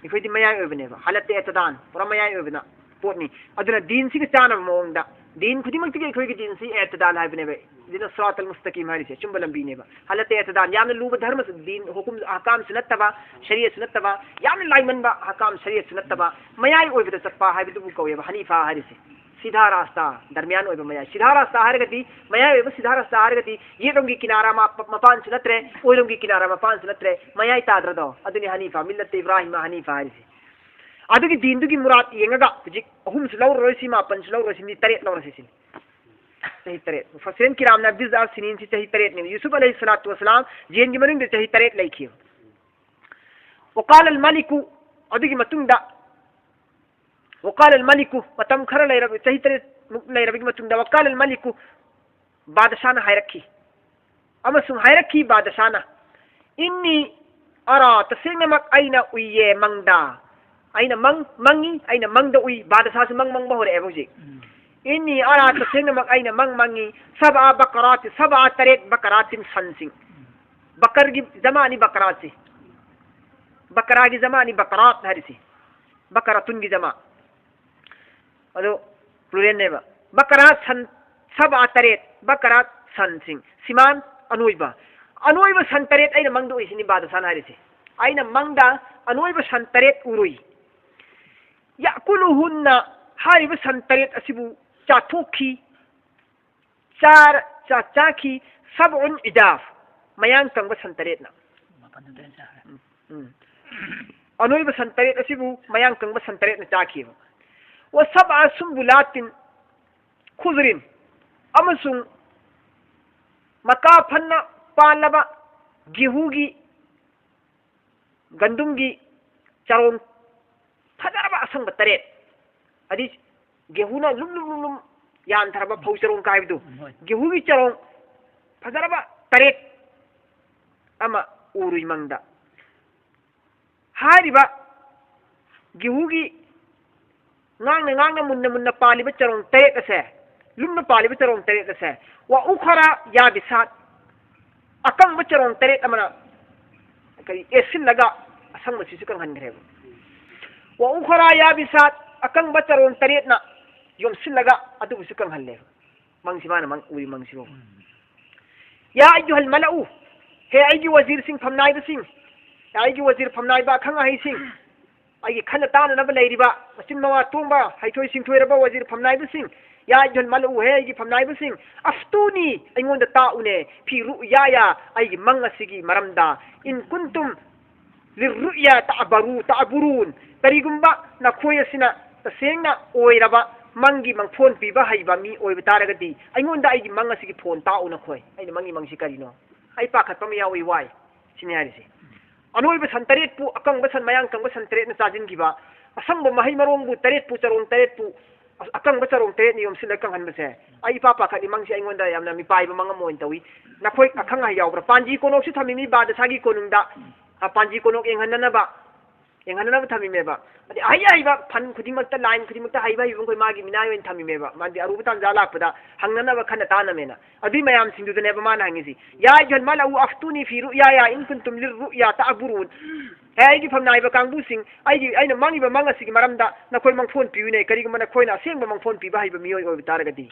ꯑꯩꯈꯣꯏꯗꯤ ꯃꯌꯥꯏ ꯑꯣꯏꯕꯅꯦꯕ, ꯍꯥꯂꯠꯇ ꯑꯦꯇꯗꯥꯟ, ꯄꯨꯔꯥ ꯃꯌꯥꯏ ꯑꯣꯏꯕꯅ ꯄꯣꯠꯅꯤ꯫ ꯑꯗꯨꯅ ꯗꯤꯟꯁꯤꯒ ꯆꯥꯟꯅꯕ ꯃꯑꯣꯡꯗ, ꯗꯤꯟ ꯈꯨꯗꯤꯡꯃꯛꯇꯒꯤ ꯑꯩꯈꯣꯏꯒꯤ ꯗꯤꯟꯁꯤ ꯑꯦꯇꯗꯥꯜ ꯍꯥꯏꯕꯅꯦꯕ꯫ ꯁꯤꯅ ꯁꯤꯔꯥꯇꯜ ꯃꯨꯁꯇꯀꯤꯝ ꯍꯥꯏꯔꯤꯁꯦ ꯑꯆꯨꯝꯕ ꯂꯝꯕꯤꯅꯦꯕ꯫ ꯍꯥꯂꯠꯇ ꯑꯦꯇꯗꯥꯜ, ꯌꯥꯝꯅ ꯂꯨꯕ ꯙꯔꯃꯁꯨ, ꯗꯤꯟ, ꯍꯨꯀꯨꯝ, ꯑꯍꯀꯥꯝꯁꯨ ꯅꯠꯇꯕ, ꯁꯔꯤꯌꯠꯁꯨ ꯅꯠꯇꯕ, ꯌꯥꯝꯅ ꯂꯥꯏꯃꯟꯕ, ꯑꯍꯀꯥꯝ, ꯁꯔꯤꯌꯠꯁꯨ ꯅꯠꯇꯕ, ꯃꯌꯥꯏ ꯑꯣꯏꯕꯗ ꯆꯠꯄ ꯍꯥꯏꯕꯗꯨꯕꯨ ꯀꯧꯋꯦꯕ ꯍꯅꯤꯐꯥ ꯍꯥꯏꯔꯤꯁꯦ꯫ ꯁꯤꯙꯥ ꯔꯥꯁꯇꯥ, ꯗꯔꯃꯤꯌꯥꯟ ꯑꯣꯏꯕ ꯃꯌꯥꯏ꯫ ꯁꯤꯙꯥ ꯔꯥꯁꯇꯥ ꯍꯥꯏꯔꯒꯗꯤ, ꯃꯌꯥꯏ ꯑꯣꯏꯕ ꯁꯤꯙꯥ ꯔꯥꯁꯇꯥ ꯍꯥꯏꯔꯒꯗꯤ, ꯌꯦꯠꯂꯣꯝꯒꯤ ꯀꯤꯅꯥꯔꯥ ꯃ-, ꯃꯄꯥꯟꯁꯨ ꯅꯠꯇ꯭ꯔꯦ, ꯑꯣꯏꯂꯣꯝꯒꯤ ꯀꯤꯅꯥꯔꯥ ꯃꯄꯥꯟꯁꯨ ꯅꯠꯇ꯭ꯔꯦ, ꯃꯌꯥꯏ ꯇꯥꯗ꯭ꯔꯗꯣ? ꯑꯗꯨꯅꯤ ꯍꯅꯤꯐꯥ, ꯃꯤꯜꯂꯠꯇ ꯏꯕ꯭ꯔꯥꯍꯤꯃ ꯍꯅꯤꯐꯥ ꯍꯥꯏꯔꯤꯁꯦ꯫ ꯑꯗꯨꯒꯤ ꯗꯤꯟꯗꯨꯒꯤ ꯃꯨꯔꯥꯗ ꯌꯦꯡꯉꯒ ꯍꯧꯖꯤꯛ ꯑꯍꯨꯝꯁꯨ ꯂꯧꯔꯔꯣꯏꯁꯤ, ꯃꯥꯄꯟꯁꯨ ꯂꯧꯔꯔꯣꯏꯁꯤ, ꯃꯤ ꯇꯔꯦꯠ ꯂꯧꯔꯁꯤ ꯁꯤꯅꯤ꯫ ꯆꯍꯤ ꯇꯔꯦꯠ꯫ ꯃꯨꯐꯁꯤꯔꯤꯟ ꯀꯤꯔꯥꯝꯅ ꯕꯤꯗ ꯁꯤꯅꯤꯟꯁꯤ ꯆꯍꯤ ꯇꯔꯦꯠꯅꯤ꯫ ꯌꯨꯁꯨꯐ ꯑꯂꯩꯍꯤ ꯁꯂꯥꯇꯨ ꯋꯁꯁꯂꯥꯝ ꯖꯦꯟꯒꯤ ꯃꯅꯨꯡꯗ ꯆꯍꯤ ꯇꯔꯦꯠ ꯂꯩꯈꯤ꯫ ꯋꯀꯥꯂ ꯑꯜ ꯃꯂꯤꯀꯨ, ꯑꯗꯨꯒꯤ ꯃꯇꯨꯡꯗ, ꯋꯀꯥꯂ ꯑꯜ ꯃꯂꯤꯀꯨ, ꯃꯇꯝ ꯈꯔ ꯂꯩꯔꯕ, ꯆꯍꯤ ꯇꯔꯦꯠ ꯃꯨꯛ ꯂꯩꯔꯕꯒꯤ ꯃꯇꯨꯡꯗ, ꯋꯀꯥꯂ ꯑꯜ ꯃꯂꯤꯀꯨ, ꯕꯥꯗꯁꯥꯅ ꯍꯥꯏꯔꯛꯈꯤ꯫ ꯑꯃꯁꯨꯡ ꯍꯥꯏꯔꯛꯈꯤ ꯕꯥꯗꯁꯥꯅ, "ꯏꯟꯅꯤ ꯑꯔꯥ, ꯇꯁꯦꯡꯅꯃꯛ ꯑꯩꯅ ꯎꯏꯌꯦ ꯃꯪꯗ꯫ ꯑꯩꯅ ꯃꯪ, ꯃꯪꯉꯤ, ꯑꯩꯅ ꯃꯪꯗ ꯎꯏ"꯫ ꯕꯥꯗꯁꯥꯁꯨ ꯃꯪ ꯃꯪꯕ ꯍꯧꯔꯛꯑꯦꯕ ꯍꯧꯖꯤꯛ꯫ ꯎꯝ꯫ "ꯏꯟꯅꯤ ꯑꯔꯥ, ꯇꯁꯦꯡꯅꯃꯛ ꯑꯩꯅ ꯃꯪ ꯃꯪꯉꯤ꯫ ꯁꯕꯥ ꯕꯀꯔꯥꯇꯤ, ꯁꯕꯥ, ꯇꯔꯦꯠ, ꯕꯀꯔꯥꯇꯤꯟ, ꯁꯟꯁꯤꯡ"꯫ ꯕꯀꯔꯒꯤ ꯖꯃꯥꯅꯤ ꯕꯀꯔꯥꯠꯁꯤ꯫ ꯕꯀꯔꯥꯒꯤ ꯖꯃꯥꯅꯤ ꯕꯀꯔꯥꯠ ꯍꯥꯏꯔꯤꯁꯤ꯫ ꯕꯀꯔꯥꯇꯨꯟꯒꯤ ꯖꯃꯥ꯫ ꯑꯗꯨ ꯄ꯭ꯂꯨꯔꯦꯜꯅꯦꯕ꯫ ꯕꯀꯔꯥ ꯁꯟ, ꯁꯕꯥ ꯇꯔꯦꯠ, ꯕꯀꯔꯥ ꯁꯟꯁꯤꯡ, ꯁꯤꯃꯥꯟ ꯑꯅꯣꯏꯕ꯫ ꯑꯅꯣꯏꯕ ꯁꯟ ꯇꯔꯦꯠ ꯑꯩꯅ ꯃꯪꯗ ꯎꯏ ꯁꯤꯅꯤ ꯕꯥꯗꯁꯥꯅ ꯍꯥꯏꯔꯤꯁꯦ꯫ ꯑꯩꯅ ꯃꯪꯗ ꯑꯅꯣꯏꯕ ꯁꯟ ꯇꯔꯦꯠ ꯎꯔꯨꯏ꯫ ꯌꯥꯀꯨꯂꯨꯍꯨꯟꯅ, ꯍꯥꯏꯔꯤꯕ ꯁꯟ ꯇꯔꯦꯠ ꯑꯁꯤꯕꯨ ꯆꯥꯊꯣꯛꯈꯤ, ꯆꯥꯔ-, ꯆꯥ-, ꯆꯥꯈꯤ, ꯁꯕꯎꯟ ꯏꯖꯥꯐ, ꯃꯌꯥꯡ ꯀꯪꯕ ꯁꯟ ꯇꯔꯦꯠꯅ꯫ ꯃꯥꯄꯟ ꯇꯔꯦꯠ ꯆꯥꯈ꯭ꯔꯦ꯫ ꯎꯝ, ꯎꯝ꯫ ꯑꯅꯣꯏꯕ ꯁꯟ ꯇꯔꯦꯠ ꯑꯁꯤꯕꯨ ꯃꯌꯥꯡ ꯀꯪꯕ ꯁꯟ ꯇꯔꯦꯠꯅ ꯆꯥꯈꯤꯕ꯫ ꯋꯁꯕ ꯁꯨꯝꯕꯨꯂꯥꯇꯤꯟ ꯈꯨꯖꯔꯤꯟ, ꯑꯃꯁꯨꯡ ꯃꯀꯥ ꯐꯟꯅ ꯄꯥꯜꯂꯕ ꯒꯦꯍꯨꯒꯤ, ꯒꯟꯗꯨꯝꯒꯤ ꯆꯔꯣꯡ ꯐꯖꯔꯕ ꯑꯁꯪꯕ ꯇꯔꯦꯠ, ꯑꯗꯩ ꯒꯦꯍꯨꯅ ꯂꯨꯝ ꯂꯨꯝ ꯂꯨꯝ ꯂꯨꯝ ꯌꯥꯟꯊꯔꯕ ꯐꯧ ꯆꯔꯣꯡ ꯀꯥꯏꯕꯗꯨ, ꯎꯝ, ꯍꯣꯏ꯫ ꯒꯦꯍꯨꯒꯤ ꯆꯔꯣꯡ ꯐꯖꯔꯕ ꯇꯔꯦꯠ ꯑꯃ ꯎꯔꯨꯏ ꯃꯪꯗ꯫ ꯍꯥꯏꯔꯤꯕ ꯒꯦꯍꯨꯒꯤ ꯉꯥꯡꯅ ꯉꯥꯡꯅ ꯃꯨꯟꯅ ꯃꯨꯟꯅ ꯄꯥꯜꯂꯤꯕ ꯆꯔꯣꯡ ꯇꯔꯦꯠ ꯑꯁꯦ, ꯂꯨꯝꯅ ꯄꯥꯜꯂꯤꯕ ꯆꯔꯣꯡ ꯇꯔꯦꯠ ꯑꯁꯦ, ꯋꯥ ꯎꯈꯔꯥ ꯌꯥꯕꯤꯁꯥꯠ, ꯑꯀꯪꯕ ꯆꯔꯣꯡ ꯇꯔꯦꯠ ꯑꯃꯅ ꯀꯔꯤ ꯑꯦꯠꯁꯤꯜꯂꯒ ꯑꯁꯪꯕꯁꯤꯁꯨ ꯀꯪꯍꯟꯈ꯭ꯔꯦꯕ꯫ ꯋꯥ ꯎꯈꯔꯥ ꯌꯥꯕꯤꯁꯥꯠ, ꯑꯀꯪꯕ ꯆꯔꯣꯡ ꯇꯔꯦꯠꯅ ꯌꯣꯝꯁꯤꯜꯂꯒ ꯑꯗꯨꯕꯨꯁꯨ ꯀꯪꯍꯜꯂꯦꯕ꯫ ꯃꯪꯁꯤ ꯃꯥꯅ ꯃꯪ ꯎꯔꯤ ꯃꯪꯁꯤꯕꯨ꯫ ꯎꯝ꯫ ꯌꯥ ꯑꯩꯌꯨꯍꯜ ꯃꯂꯎ, ꯍꯦ ꯑꯩꯒꯤ ꯋꯖꯤꯔꯁꯤꯡ, ꯐꯝꯅꯥꯏꯕꯁꯤꯡ, ꯌꯥ ꯑꯩꯒꯤ ꯋꯖꯤꯔ, ꯐꯝꯅꯥꯏꯕ ꯑꯈꯪ ꯑꯍꯩꯁꯤꯡ, ꯑꯩꯒꯤ ꯈꯟꯅ ꯇꯥꯅꯅꯕ ꯂꯩꯔꯤꯕ ꯃꯆꯤꯟ ꯃꯋꯥ ꯇꯣꯡꯕ ꯍꯩꯊꯣꯏ ꯁꯤꯡꯊꯣꯏꯔꯕ ꯋꯥꯖꯤꯔ ꯐꯝꯅꯥꯏꯕꯁꯤꯡ, ꯌꯥ ꯌꯣꯟ ꯃꯥꯜꯂꯛꯎꯍꯦ ꯑꯩꯒꯤ ꯐꯝꯅꯥꯏꯕꯁꯤꯡ, ꯑꯐꯇꯨꯅꯤ ꯑꯩꯉꯣꯟꯗ ꯇꯥꯛꯎꯅꯦ, ꯐꯤ ꯔꯨꯛꯌꯥꯌꯥ ꯑꯩꯒꯤ ꯃꯪ ꯑꯁꯤꯒꯤ ꯃꯔꯝꯗ, ꯏꯟ ꯀꯨꯟꯇꯨꯝ ꯂꯤꯔꯨꯛꯌꯥ ꯇꯥꯕꯔꯨ ꯇꯥꯕꯨꯔꯨꯟ, ꯀꯔꯤꯒꯨꯝꯕ ꯅꯈꯣꯏ ꯑꯁꯤꯅ ꯇꯁꯦꯡꯅ ꯑꯣꯏꯔꯕ ꯃꯪꯒꯤ ꯃꯪꯐꯣꯟ ꯄꯤꯕ ꯍꯩꯕ ꯃꯤ ꯑꯣꯏꯕ ꯇꯥꯔꯒꯗꯤ ꯑꯩꯉꯣꯟꯗ ꯑꯩꯒꯤ ꯃꯪ ꯑꯁꯤꯒꯤ ꯐꯣꯟ ꯇꯥꯛꯎ ꯅꯈꯣꯏ꯫ ꯑꯩꯅ ꯃꯪꯒꯤ ꯃꯪꯁꯤ ꯀꯔꯤꯅꯣ? ꯑꯩ ꯄꯥꯈꯠꯄ ꯑꯃ ꯌꯥꯎꯏ ꯋꯥꯏ꯫ ꯁꯤꯅꯤ ꯍꯥꯏꯔꯤꯁꯦ꯫ ꯑꯅꯣꯏꯕ ꯁꯟ ꯇꯔꯦꯠꯄꯨ ꯑꯀꯪꯕ ꯁꯟ ꯃꯌꯥꯡ ꯀꯪꯕ ꯁꯟ ꯇꯔꯦꯠꯅ ꯆꯥꯁꯤꯟꯈꯤꯕ, ꯑꯁꯪꯕ ꯃꯍꯩ ꯃꯔꯣꯡꯕꯨ ꯇꯔꯦꯠꯄꯨ ꯆꯔꯣꯡ ꯇꯔꯦꯠꯄꯨ ꯑ-, ꯑꯀꯪꯕ ꯆꯔꯣꯡ ꯇꯔꯦꯠꯅ ꯌꯣꯝꯁꯤꯜꯂꯒ ꯀꯪꯍꯟꯕꯁꯦ꯫ ꯑꯩ ꯏꯄꯥ ꯄꯥꯈꯠꯂꯤ ꯃꯪꯁꯤ ꯑꯩꯉꯣꯟꯗ ꯌꯥꯝꯅ ꯃꯤꯄꯥꯏꯕ ꯃꯪ ꯑꯃ ꯑꯣꯏꯅ ꯇꯧꯏ꯫ ꯅꯈꯣꯏ ꯑꯈꯪ ꯑꯍꯩ ꯌꯥꯎꯕ꯭ꯔꯥ? ꯄꯥꯟꯖꯤ ꯀꯣꯅꯣꯛꯁꯨ ꯊꯝꯃꯤꯃꯤ ꯕꯥꯗꯁꯥꯒꯤ ꯀꯣꯅꯨꯡꯗ꯫ ꯑ, ꯄꯥꯟꯖꯤ ꯀꯣꯅꯣꯛ ꯌꯦꯡꯍꯟꯅꯅꯕ, ꯌꯦꯡꯍꯟꯅꯅꯕ ꯊꯝꯃꯤꯃꯦꯕ꯫ ꯑꯗꯩ ꯑꯍꯩ ꯑꯍꯩꯕ ꯐꯟ ꯈꯨꯗꯤꯡꯃꯛꯇ, line ꯈꯨꯗꯤꯡꯃꯛꯇ ꯍꯩꯕ ꯍꯩꯕ ꯃꯈꯣꯏ ꯃꯥꯒꯤ ꯃꯤꯅꯥꯏ ꯑꯣꯏꯅ ꯊꯝꯃꯤꯃꯦꯕ꯫ ꯃꯥꯗꯤ ꯑꯔꯨꯕ ꯇꯥꯟꯖꯥ ꯂꯥꯛꯄꯗ ꯍꯪꯅꯅꯕ ꯈꯟꯅ ꯇꯥꯅꯃꯦꯅ꯫ ꯑꯗꯨꯏ ꯃꯌꯥꯝꯁꯤꯡꯗꯨꯗꯅꯦꯕ ꯃꯥꯅ ꯍꯪꯉꯤꯁꯤ, "ꯌꯥ ꯑꯌꯨꯍꯜ ꯃꯂꯑꯨ ꯑꯐꯇꯨꯅꯤ ꯐꯤ ꯔꯨꯛꯌꯥꯌꯥ ꯏꯟ ꯀꯨꯟꯇꯨꯝ ꯂꯤꯔ ꯔꯨꯛꯌꯥ ꯇꯥꯕꯨꯔꯨꯟ"꯫ ꯍꯦ ꯑꯩꯒꯤ ꯐꯝꯅꯥꯏꯕ ꯀꯥꯡꯕꯨꯁꯤꯡ, ꯑꯩꯒꯤ, ꯑꯩꯅ ꯃꯪꯉꯤꯕ ꯃꯪ ꯑꯁꯤꯒꯤ ꯃꯔꯝꯗ ꯅꯈꯣꯏ ꯃꯪꯐꯣꯟ ꯄꯤꯌꯨꯅꯦ, ꯀꯔꯤꯒꯨꯝꯕ ꯅꯈꯣꯏꯅ ꯑꯁꯦꯡꯕ ꯃꯪꯐꯣꯟ ꯄꯤꯕ ꯍꯩꯕ ꯃꯤꯑꯣꯏ ꯑꯣꯏꯕ ꯇꯥꯔꯒꯗꯤ꯫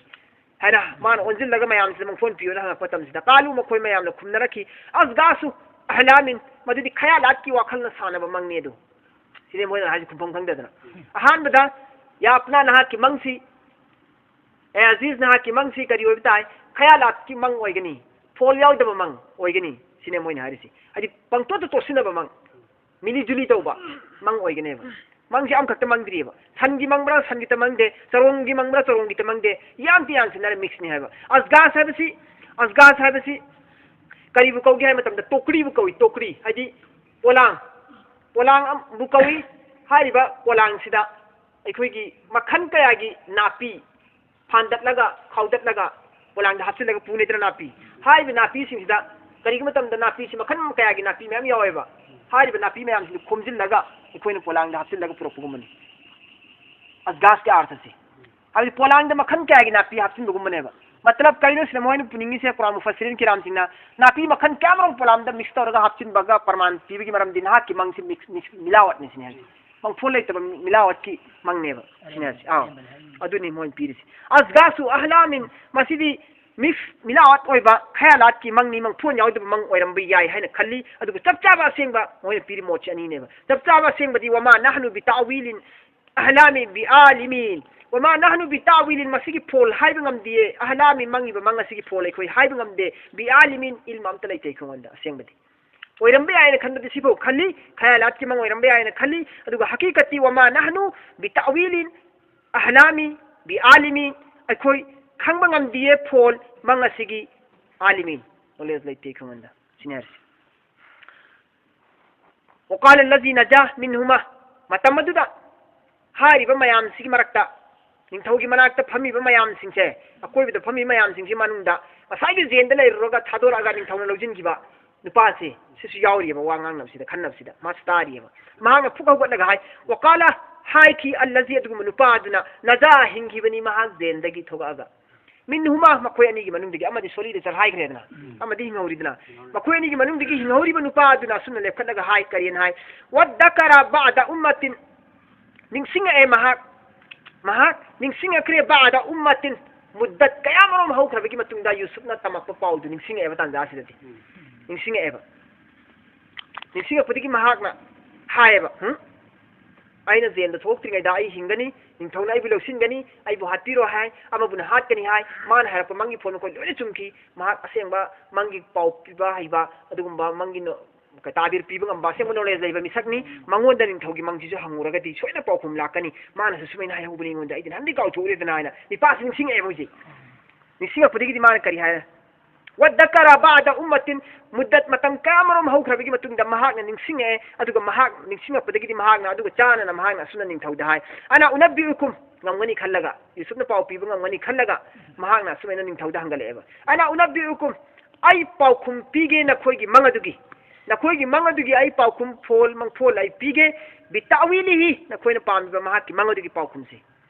ꯍꯥꯏꯅ ꯃꯥꯅ ꯑꯣꯟꯁꯤꯜꯂꯒ ꯃꯌꯥꯝꯁꯤꯗ ꯃꯪꯐꯣꯟ ꯄꯤꯌꯨꯅ ꯍꯪꯉꯛꯄ ꯃꯇꯝꯁꯤꯗ, ꯀꯥꯂꯨ, ꯃꯈꯣꯏ ꯃꯌꯥꯝꯅ ꯈꯨꯝꯅꯔꯛꯈꯤ, "ꯑꯁꯒꯥꯁꯨ ꯑꯍꯂꯥꯃꯤꯟ", ꯃꯗꯨꯗꯤ ꯈꯌꯥꯂꯥꯠꯀꯤ ꯋꯥꯈꯜꯅ ꯁꯥꯟꯅꯕ ꯃꯪꯅꯤ ꯑꯗꯨ꯫ ꯁꯤꯅꯦ ꯃꯣꯏꯅ ꯍꯥꯏꯁꯤ ꯈꯨꯝꯐꯝ ꯈꯪꯗꯗꯅ꯫ ꯑꯍꯥꯟꯕꯗ, "ꯌꯥ ꯄꯅꯥ, ꯅꯍꯥꯛꯀꯤ ꯃꯪꯁꯤ, ꯑꯦ ꯑꯖꯤꯖ, ꯅꯍꯥꯛꯀꯤ ꯃꯪꯁꯤ ꯀꯔꯤ ꯑꯣꯏꯕ ꯇꯥꯏ? ꯈꯌꯥꯂꯥꯠꯀꯤ ꯃꯪ ꯑꯣꯏꯒꯅꯤ, ꯐꯣꯜ ꯌꯥꯎꯗꯕ ꯃꯪ ꯑꯣꯏꯒꯅꯤ", ꯁꯤꯅꯦ ꯃꯣꯏꯅ ꯍꯥꯏꯔꯤꯁꯤ꯫ ꯍꯥꯏꯗꯤ ꯄꯪꯇꯣꯠꯇ ꯇꯣꯠꯁꯤꯟꯅꯕ ꯃꯪ, ꯃꯤꯂꯤ ꯖꯨꯂꯤ ꯇꯧꯕ ꯃꯪ ꯑꯣꯏꯒꯅꯦꯕ꯫ ꯃꯪꯁꯤ ꯑꯃꯈꯛꯇ ꯃꯪꯗ꯭ꯔꯤꯑꯕ꯫ ꯁꯟꯒꯤ ꯃꯪꯕ꯭ꯔꯥ ꯁꯟꯒꯤꯇ ꯃꯪꯗꯦ, ꯆꯔꯣꯡꯒꯤ ꯃꯪꯕ꯭ꯔꯥ ꯆꯔꯣꯡꯒꯤꯇ ꯃꯪꯗꯦ, ꯌꯥꯝꯇ ꯌꯥꯟꯁꯤꯟꯅꯔꯦ, mix ꯅꯤ ꯍꯥꯏꯕ꯫ ꯑꯁꯒꯥꯁ ꯍꯥꯏꯕꯁꯤ, ꯑꯁꯒꯥꯁ ꯍꯥꯏꯕꯁꯤ ꯀꯔꯤꯕꯨ ꯀꯧꯒꯦ ꯍꯥꯏꯕ ꯃꯇꯝꯗ ꯇꯣꯀ꯭ꯔꯤꯕꯨ ꯀꯧꯏ, ꯇꯣꯀ꯭ꯔꯤ ꯍꯥꯏꯗꯤ ꯄꯣꯂꯥꯡ, ꯄꯣꯂꯥꯡꯕꯨ ꯀꯧꯏ꯫ ꯍꯥꯏꯔꯤꯕ ꯄꯣꯂꯥꯡꯁꯤꯗ ꯑꯩꯈꯣꯏꯒꯤ ꯃꯈꯜ ꯀꯌꯥꯒꯤ ꯅꯥꯄꯤ ꯐꯥꯟꯗꯠꯂꯒ, ꯈꯥꯎꯗꯠꯂꯒ ꯄꯣꯂꯥꯡꯗ ꯍꯥꯞꯆꯤꯜꯂꯒ ꯄꯨꯅꯩꯗꯅ ꯅꯥꯄꯤ꯫ ꯍꯥꯏꯔꯤꯕ ꯅꯥꯄꯤꯁꯤꯡꯁꯤꯗ ꯀꯔꯤꯒꯨꯝꯕ ꯃꯇꯝꯗ ꯅꯥꯄꯤꯁꯤ ꯃꯈꯜ ꯀꯌꯥꯒꯤ ꯅꯥꯄꯤ ꯃꯌꯥꯝ ꯌꯥꯎꯋꯦꯕ꯫ ꯍꯥꯏꯔꯤꯕ ꯅꯥꯄꯤ ꯃꯌꯥꯝꯁꯤꯡꯗꯨ ꯈꯣꯝꯖꯤꯜꯂꯒ ꯑꯩꯈꯣꯏꯅ ꯄꯣꯂꯥꯡꯗ ꯍꯥꯞꯆꯤꯜꯂꯒ ꯄꯨꯔꯛꯄꯒꯨꯝꯕꯅꯤ ꯑꯁꯒꯥꯁꯀꯤ ꯑꯥꯔꯊꯁꯦ꯫ ꯍꯥꯏꯕꯗꯤ ꯄꯣꯂꯥꯡꯗ ꯃꯈꯜ ꯀꯌꯥꯒꯤ ꯅꯥꯄꯤ ꯍꯥꯞꯆꯤꯟꯕꯒꯨꯝꯕꯅꯦꯕ꯫ ꯃꯇꯂꯕ ꯀꯔꯤꯅꯣ ꯁꯤꯗ ꯃꯣꯏꯅ ꯄꯨꯅꯤꯡꯉꯤꯁꯦ? ꯀꯨꯔꯥꯟ ꯃꯨꯐꯁꯤꯔꯤꯟ ꯀꯤꯔꯥꯝꯁꯤꯡꯅ ꯅꯥꯄꯤ ꯃꯈꯜ ꯀꯌꯥꯃꯔꯨꯝ ꯄꯣꯂꯥꯡꯗ mix ꯇꯧꯔꯒ ꯍꯥꯞꯆꯤꯟꯕꯒ ꯄ꯭ꯔꯃꯥꯟ ꯄꯤꯕꯒꯤ ꯃꯔꯝꯗꯤ ꯅꯍꯥꯛꯀꯤ ꯃꯪꯁꯤ mix, mix, ꯃꯤꯂꯥꯋꯠꯅꯤ ꯁꯤꯅꯤ ꯍꯥꯏꯁꯦ꯫ ꯃꯪꯐꯣꯟ ꯂꯩꯇꯕ ꯃꯤꯂꯥꯋꯠꯀꯤ ꯃꯪꯅꯦꯕ ꯁꯤꯅꯤ ꯍꯥꯏꯁꯦ꯫ ꯑꯥ, ꯑꯗꯨꯅꯤ ꯃꯣꯏꯅ ꯄꯤꯔꯤꯁꯦ꯫ ꯑꯁꯒꯥꯁꯨ ꯑꯍꯂꯥꯃꯤꯟ, ꯃꯁꯤꯗꯤ ꯃꯤꯛꯁ ꯃꯤꯂꯥꯋꯥꯠ ꯑꯣꯏꯕ ꯈꯌꯥꯂꯥꯠꯀꯤ ꯃꯪꯅꯤ, ꯃꯪꯐꯣꯟ ꯌꯥꯎꯗꯕ ꯃꯪ ꯑꯣꯏꯔꯝꯕ ꯌꯥꯏ ꯍꯥꯏꯅ ꯈꯜꯂꯤ꯫ ꯑꯗꯨꯒ ꯆꯞ ꯆꯥꯕ ꯑꯁꯦꯡꯕ ꯃꯣꯏꯅ ꯄꯤꯔꯤ ꯃꯣꯠꯁꯤ ꯑꯅꯤꯅꯦꯕ꯫ ꯆꯞ ꯆꯥꯕ ꯑꯁꯦꯡꯕꯗꯤ "وما نحن بتأويل الأحلام بعالمين، وما نحن بتأويل"، ꯃꯁꯤꯒꯤ ꯐꯣꯜ ꯍꯥꯏꯕ ꯉꯝꯗꯦ꯫ "الأحلام"، ꯃꯪꯉꯤꯕ ꯃꯪ ꯑꯁꯤꯒꯤ ꯐꯣꯜ ꯑꯩꯈꯣꯏ ꯍꯥꯏꯕ ꯉꯝꯗꯦ꯫ "بعالمين"، ꯏꯜꯃ ꯑꯝꯇ ꯂꯩꯇꯦ ꯑꯩꯈꯣꯏꯉꯣꯟꯗ ꯑꯁꯦꯡꯕꯗꯤ꯫ ꯑꯣꯏꯔꯝꯕ ꯌꯥꯏꯅ ꯈꯟꯕꯗꯤ ꯁꯤꯐꯥꯎ ꯈꯜꯂꯤ, ꯈꯌꯥꯂꯥꯠꯀꯤ ꯃꯪ ꯑꯣꯏꯔꯝꯕ ꯌꯥꯏꯅ ꯈꯜꯂꯤ꯫ ꯑꯗꯨꯒ ꯍꯀꯤꯀꯠꯇꯤ "وما نحن بتأويل الأحلام بعالمين"، ꯑꯩꯈꯣꯏ ꯈꯪꯕ ꯉꯝꯗꯤꯌꯦ ꯐꯣꯜ ꯃꯪ ꯑꯁꯤꯒꯤ "عالمين"꯫ ꯅꯣꯂꯦꯖ ꯂꯩꯇꯦ ꯑꯩꯈꯣꯏꯉꯣꯟꯗ꯫ ꯁꯤꯅꯤ ꯍꯥꯏꯔꯤꯁꯦ꯫ "وقال الذي نجا منهما"꯫ ꯃꯇꯝ ꯑꯗꯨꯗ ꯍꯥꯏꯔꯤꯕ ꯃꯌꯥꯝꯁꯤꯒꯤ ꯃꯔꯛꯇ, ꯅꯤꯡꯊꯧꯒꯤ ꯃꯅꯥꯛꯇ ꯐꯝꯃꯤꯕ ꯃꯌꯥꯝꯁꯤꯡꯁꯦ, ꯑꯀꯣꯏꯕꯗ ꯐꯝꯃꯤꯕ ꯃꯌꯥꯝꯁꯤꯡꯁꯤ ꯃꯅꯨꯡꯗ ꯉꯁꯥꯏꯒꯤ ꯖꯦꯟꯗ ꯂꯩꯔꯨꯔꯒ ꯊꯥꯗꯣꯔꯛꯑꯒ ꯅꯤꯡꯊꯧꯅ ꯂꯧꯁꯤꯟꯈꯤꯕ ꯅꯨꯄꯥꯁꯦ, ꯁꯤꯁꯨ ꯌꯥꯎꯔꯤꯑꯕ ꯋꯥ ꯉꯥꯡꯅꯕꯁꯤꯗ, ꯈꯟꯅꯕꯁꯤꯗ꯫ ꯃꯥꯁꯨ ꯇꯥꯔꯤꯑꯕ꯫ ꯃꯍꯥꯛꯅ ꯐꯨꯛ ꯍꯧꯒꯠꯂꯒ ꯍꯥꯏ, "وقال"꯫ ꯍꯥꯏꯈꯤ, "الذي"꯫ ꯑꯗꯨꯒꯨꯝꯕ ꯅꯨꯄꯥ ꯑꯗꯨꯅ "نجا"꯫ ꯍꯤꯡꯈꯤꯕꯅꯤ ꯃꯍꯥꯛ ꯖꯦꯟꯗꯒꯤ ꯊꯣꯛꯂꯛꯑꯒ꯫ "منهما"꯫ ꯃꯈꯣꯏ ꯑꯅꯤꯒꯤ ꯃꯅꯨꯡꯗꯒꯤ ꯑꯃꯗꯤ ꯁꯣꯂꯤꯗ ꯆꯠꯍꯥꯏꯈ꯭ꯔꯦꯗꯅ, ꯑꯃꯗꯤ ꯍꯤꯡꯍꯧꯔꯤꯗꯅ꯫ ꯃꯈꯣꯏ ꯑꯅꯤꯒꯤ ꯃꯅꯨꯡꯗꯒꯤ ꯍꯤꯡꯍꯧꯔꯤꯕ ꯅꯨꯄꯥ ꯑꯗꯨꯅ ꯑꯁꯨꯝꯅ ꯂꯦꯞꯈꯠꯂꯒ ꯍꯥꯏ, ꯀꯔꯤꯅ ꯍꯥꯏ? "وادكر بعد أمة"꯫ ꯅꯤꯡꯁꯤꯡꯉꯛꯑꯦ ꯃꯍꯥꯛ꯫ ꯃꯍꯥꯛ ꯅꯤꯡꯁꯤꯡꯉꯛꯈ꯭ꯔꯦ꯫ "بعد أمة"꯫ ꯃꯨꯗꯠ ꯀꯌꯥꯃꯔꯣꯝ ꯍꯧꯈ꯭ꯔꯕꯒꯤ ꯃꯇꯨꯡꯗ ꯌꯨꯁꯨꯞꯅ ꯇꯝꯃꯛꯄ ꯄꯥꯎꯗꯨ ꯅꯤꯡꯁꯤꯡꯉꯛꯑꯦꯕ ꯇꯥꯟꯖꯥ ꯑꯁꯤꯗꯗꯤ꯫ ꯅꯤꯡꯁꯤꯡꯉꯛꯑꯦꯕ꯫ ꯅꯤꯡꯁꯤꯡꯉꯛꯄꯗꯒꯤ ꯃꯍꯥꯛꯅ ꯍꯥꯏꯌꯦꯕ, "ꯍꯨꯝ? ꯑꯩꯅ ꯖꯦꯜꯗ ꯊꯣꯛꯇ꯭ꯔꯤꯉꯩꯗ ꯑꯩ ꯍꯤꯡꯒꯅꯤ, ꯅꯤꯡꯊꯧꯅ ꯑꯩꯕꯨ ꯂꯧꯁꯤꯟꯒꯅꯤ, ꯑꯩꯕꯨ ꯍꯥꯠꯄꯤꯔꯣ" ꯍꯥꯏ, ꯑꯃꯕꯨꯅ ꯍꯥꯠꯀꯅꯤ ꯍꯥꯏ, ꯃꯥꯅ ꯍꯥꯏꯔꯛꯄ ꯃꯪꯒꯤ ꯐꯣꯟ ꯃꯈꯣꯏ ꯂꯣꯏꯅ ꯆꯨꯝꯈꯤ꯫ ꯃꯍꯥꯛ ꯑꯁꯦꯡꯕ ꯃꯪꯒꯤ ꯄꯥꯎ ꯄꯤꯕ ꯍꯩꯕ ꯑꯗꯨꯒꯨꯝꯕ ꯃꯪꯒꯤ ꯅꯣ-, ꯇꯥꯕꯤꯔ ꯄꯤꯕ ꯉꯝꯕ ꯑꯁꯦꯡꯕ ꯅꯣꯂꯦꯖ ꯂꯩꯕ ꯃꯤꯁꯛꯅꯤ꯫ ꯃꯉꯣꯟꯗ ꯅꯤꯡꯊꯧꯒꯤ ꯃꯪꯁꯤꯁꯨ ꯍꯪꯉꯨꯔꯒꯗꯤ ꯁꯣꯏꯗꯅ ꯄꯥꯎꯈꯨꯝ ꯂꯥꯛꯀꯅꯤ꯫ ꯃꯥꯅꯁꯨ ꯁꯨꯃꯥꯏꯅ ꯍꯥꯏꯍꯧꯕꯅꯤ ꯑꯩꯉꯣꯟꯗ, ꯑꯩꯗꯤ ꯅꯍꯥꯟꯗꯩ ꯀꯥꯎꯊꯣꯛꯎꯔꯦꯗꯅ ꯍꯥꯏꯅ ꯅꯤꯄꯥꯁꯤ ꯅꯤꯡꯁꯤꯡꯉꯛꯑꯦꯕ ꯍꯧꯖꯤꯛ꯫ ꯅꯤꯡꯁꯤꯡꯉꯛꯄꯗꯒꯤꯗꯤ ꯃꯥꯅ ꯀꯔꯤ ꯍꯥꯏꯔꯦ? "وادكر بعد أمة"꯫ ꯃꯨꯗꯠ ꯃꯇꯝ ꯀꯌꯥꯃꯔꯣꯝ ꯍꯧꯈ꯭ꯔꯕꯒꯤ ꯃꯇꯨꯡꯗ ꯃꯍꯥꯛꯅ ꯅꯤꯡꯁꯤꯡꯉꯛꯑꯦ꯫ ꯑꯗꯨꯒ ꯃꯍꯥꯛ ꯅꯤꯡꯁꯤꯡꯉꯛꯄꯗꯒꯤꯗꯤ ꯃꯍꯥꯛꯅ ꯑꯗꯨꯒ ꯆꯥꯟꯅꯅ ꯃꯍꯥꯛꯅ ꯑꯁꯨꯝꯅ ꯅꯤꯡꯊꯧꯗ ꯍꯥꯏ, "أنا أنبئكم"꯫ ꯉꯝꯒꯅꯤ ꯈꯜꯂꯒ, ꯌꯨꯁꯨꯞꯅ ꯄꯥꯎ ꯄꯤꯕ ꯉꯝꯒꯅꯤ ꯈꯜꯂꯒ ꯃꯍꯥꯛꯅ ꯑꯁꯨꯃꯥꯏꯅ ꯅꯤꯡꯊꯧꯗ ꯍꯪꯒꯠꯂꯛꯑꯦꯕ꯫ "أنا أنبئكم"꯫ ꯑꯩ ꯄꯥꯎꯈꯨꯝ ꯄꯤꯒꯦ ꯅꯈꯣꯏꯒꯤ ꯃꯪ ꯑꯗꯨꯒꯤ꯫ ꯅꯈꯣꯏꯒꯤ ꯃꯪ ꯑꯗꯨꯒꯤ ꯑꯩ ꯄꯥꯎꯈꯨꯝ ꯐꯣꯜ, ꯃꯪꯐꯣꯜ ꯑꯩ ꯄꯤꯒꯦ꯫ "بتأويله"꯫ ꯅꯈꯣꯏꯅ ꯄꯥꯝꯃꯤꯕ ꯃꯍꯥꯛꯀꯤ ꯃꯪ ꯑꯗꯨꯒꯤ ꯄꯥꯎꯈꯨꯝꯁꯦ꯫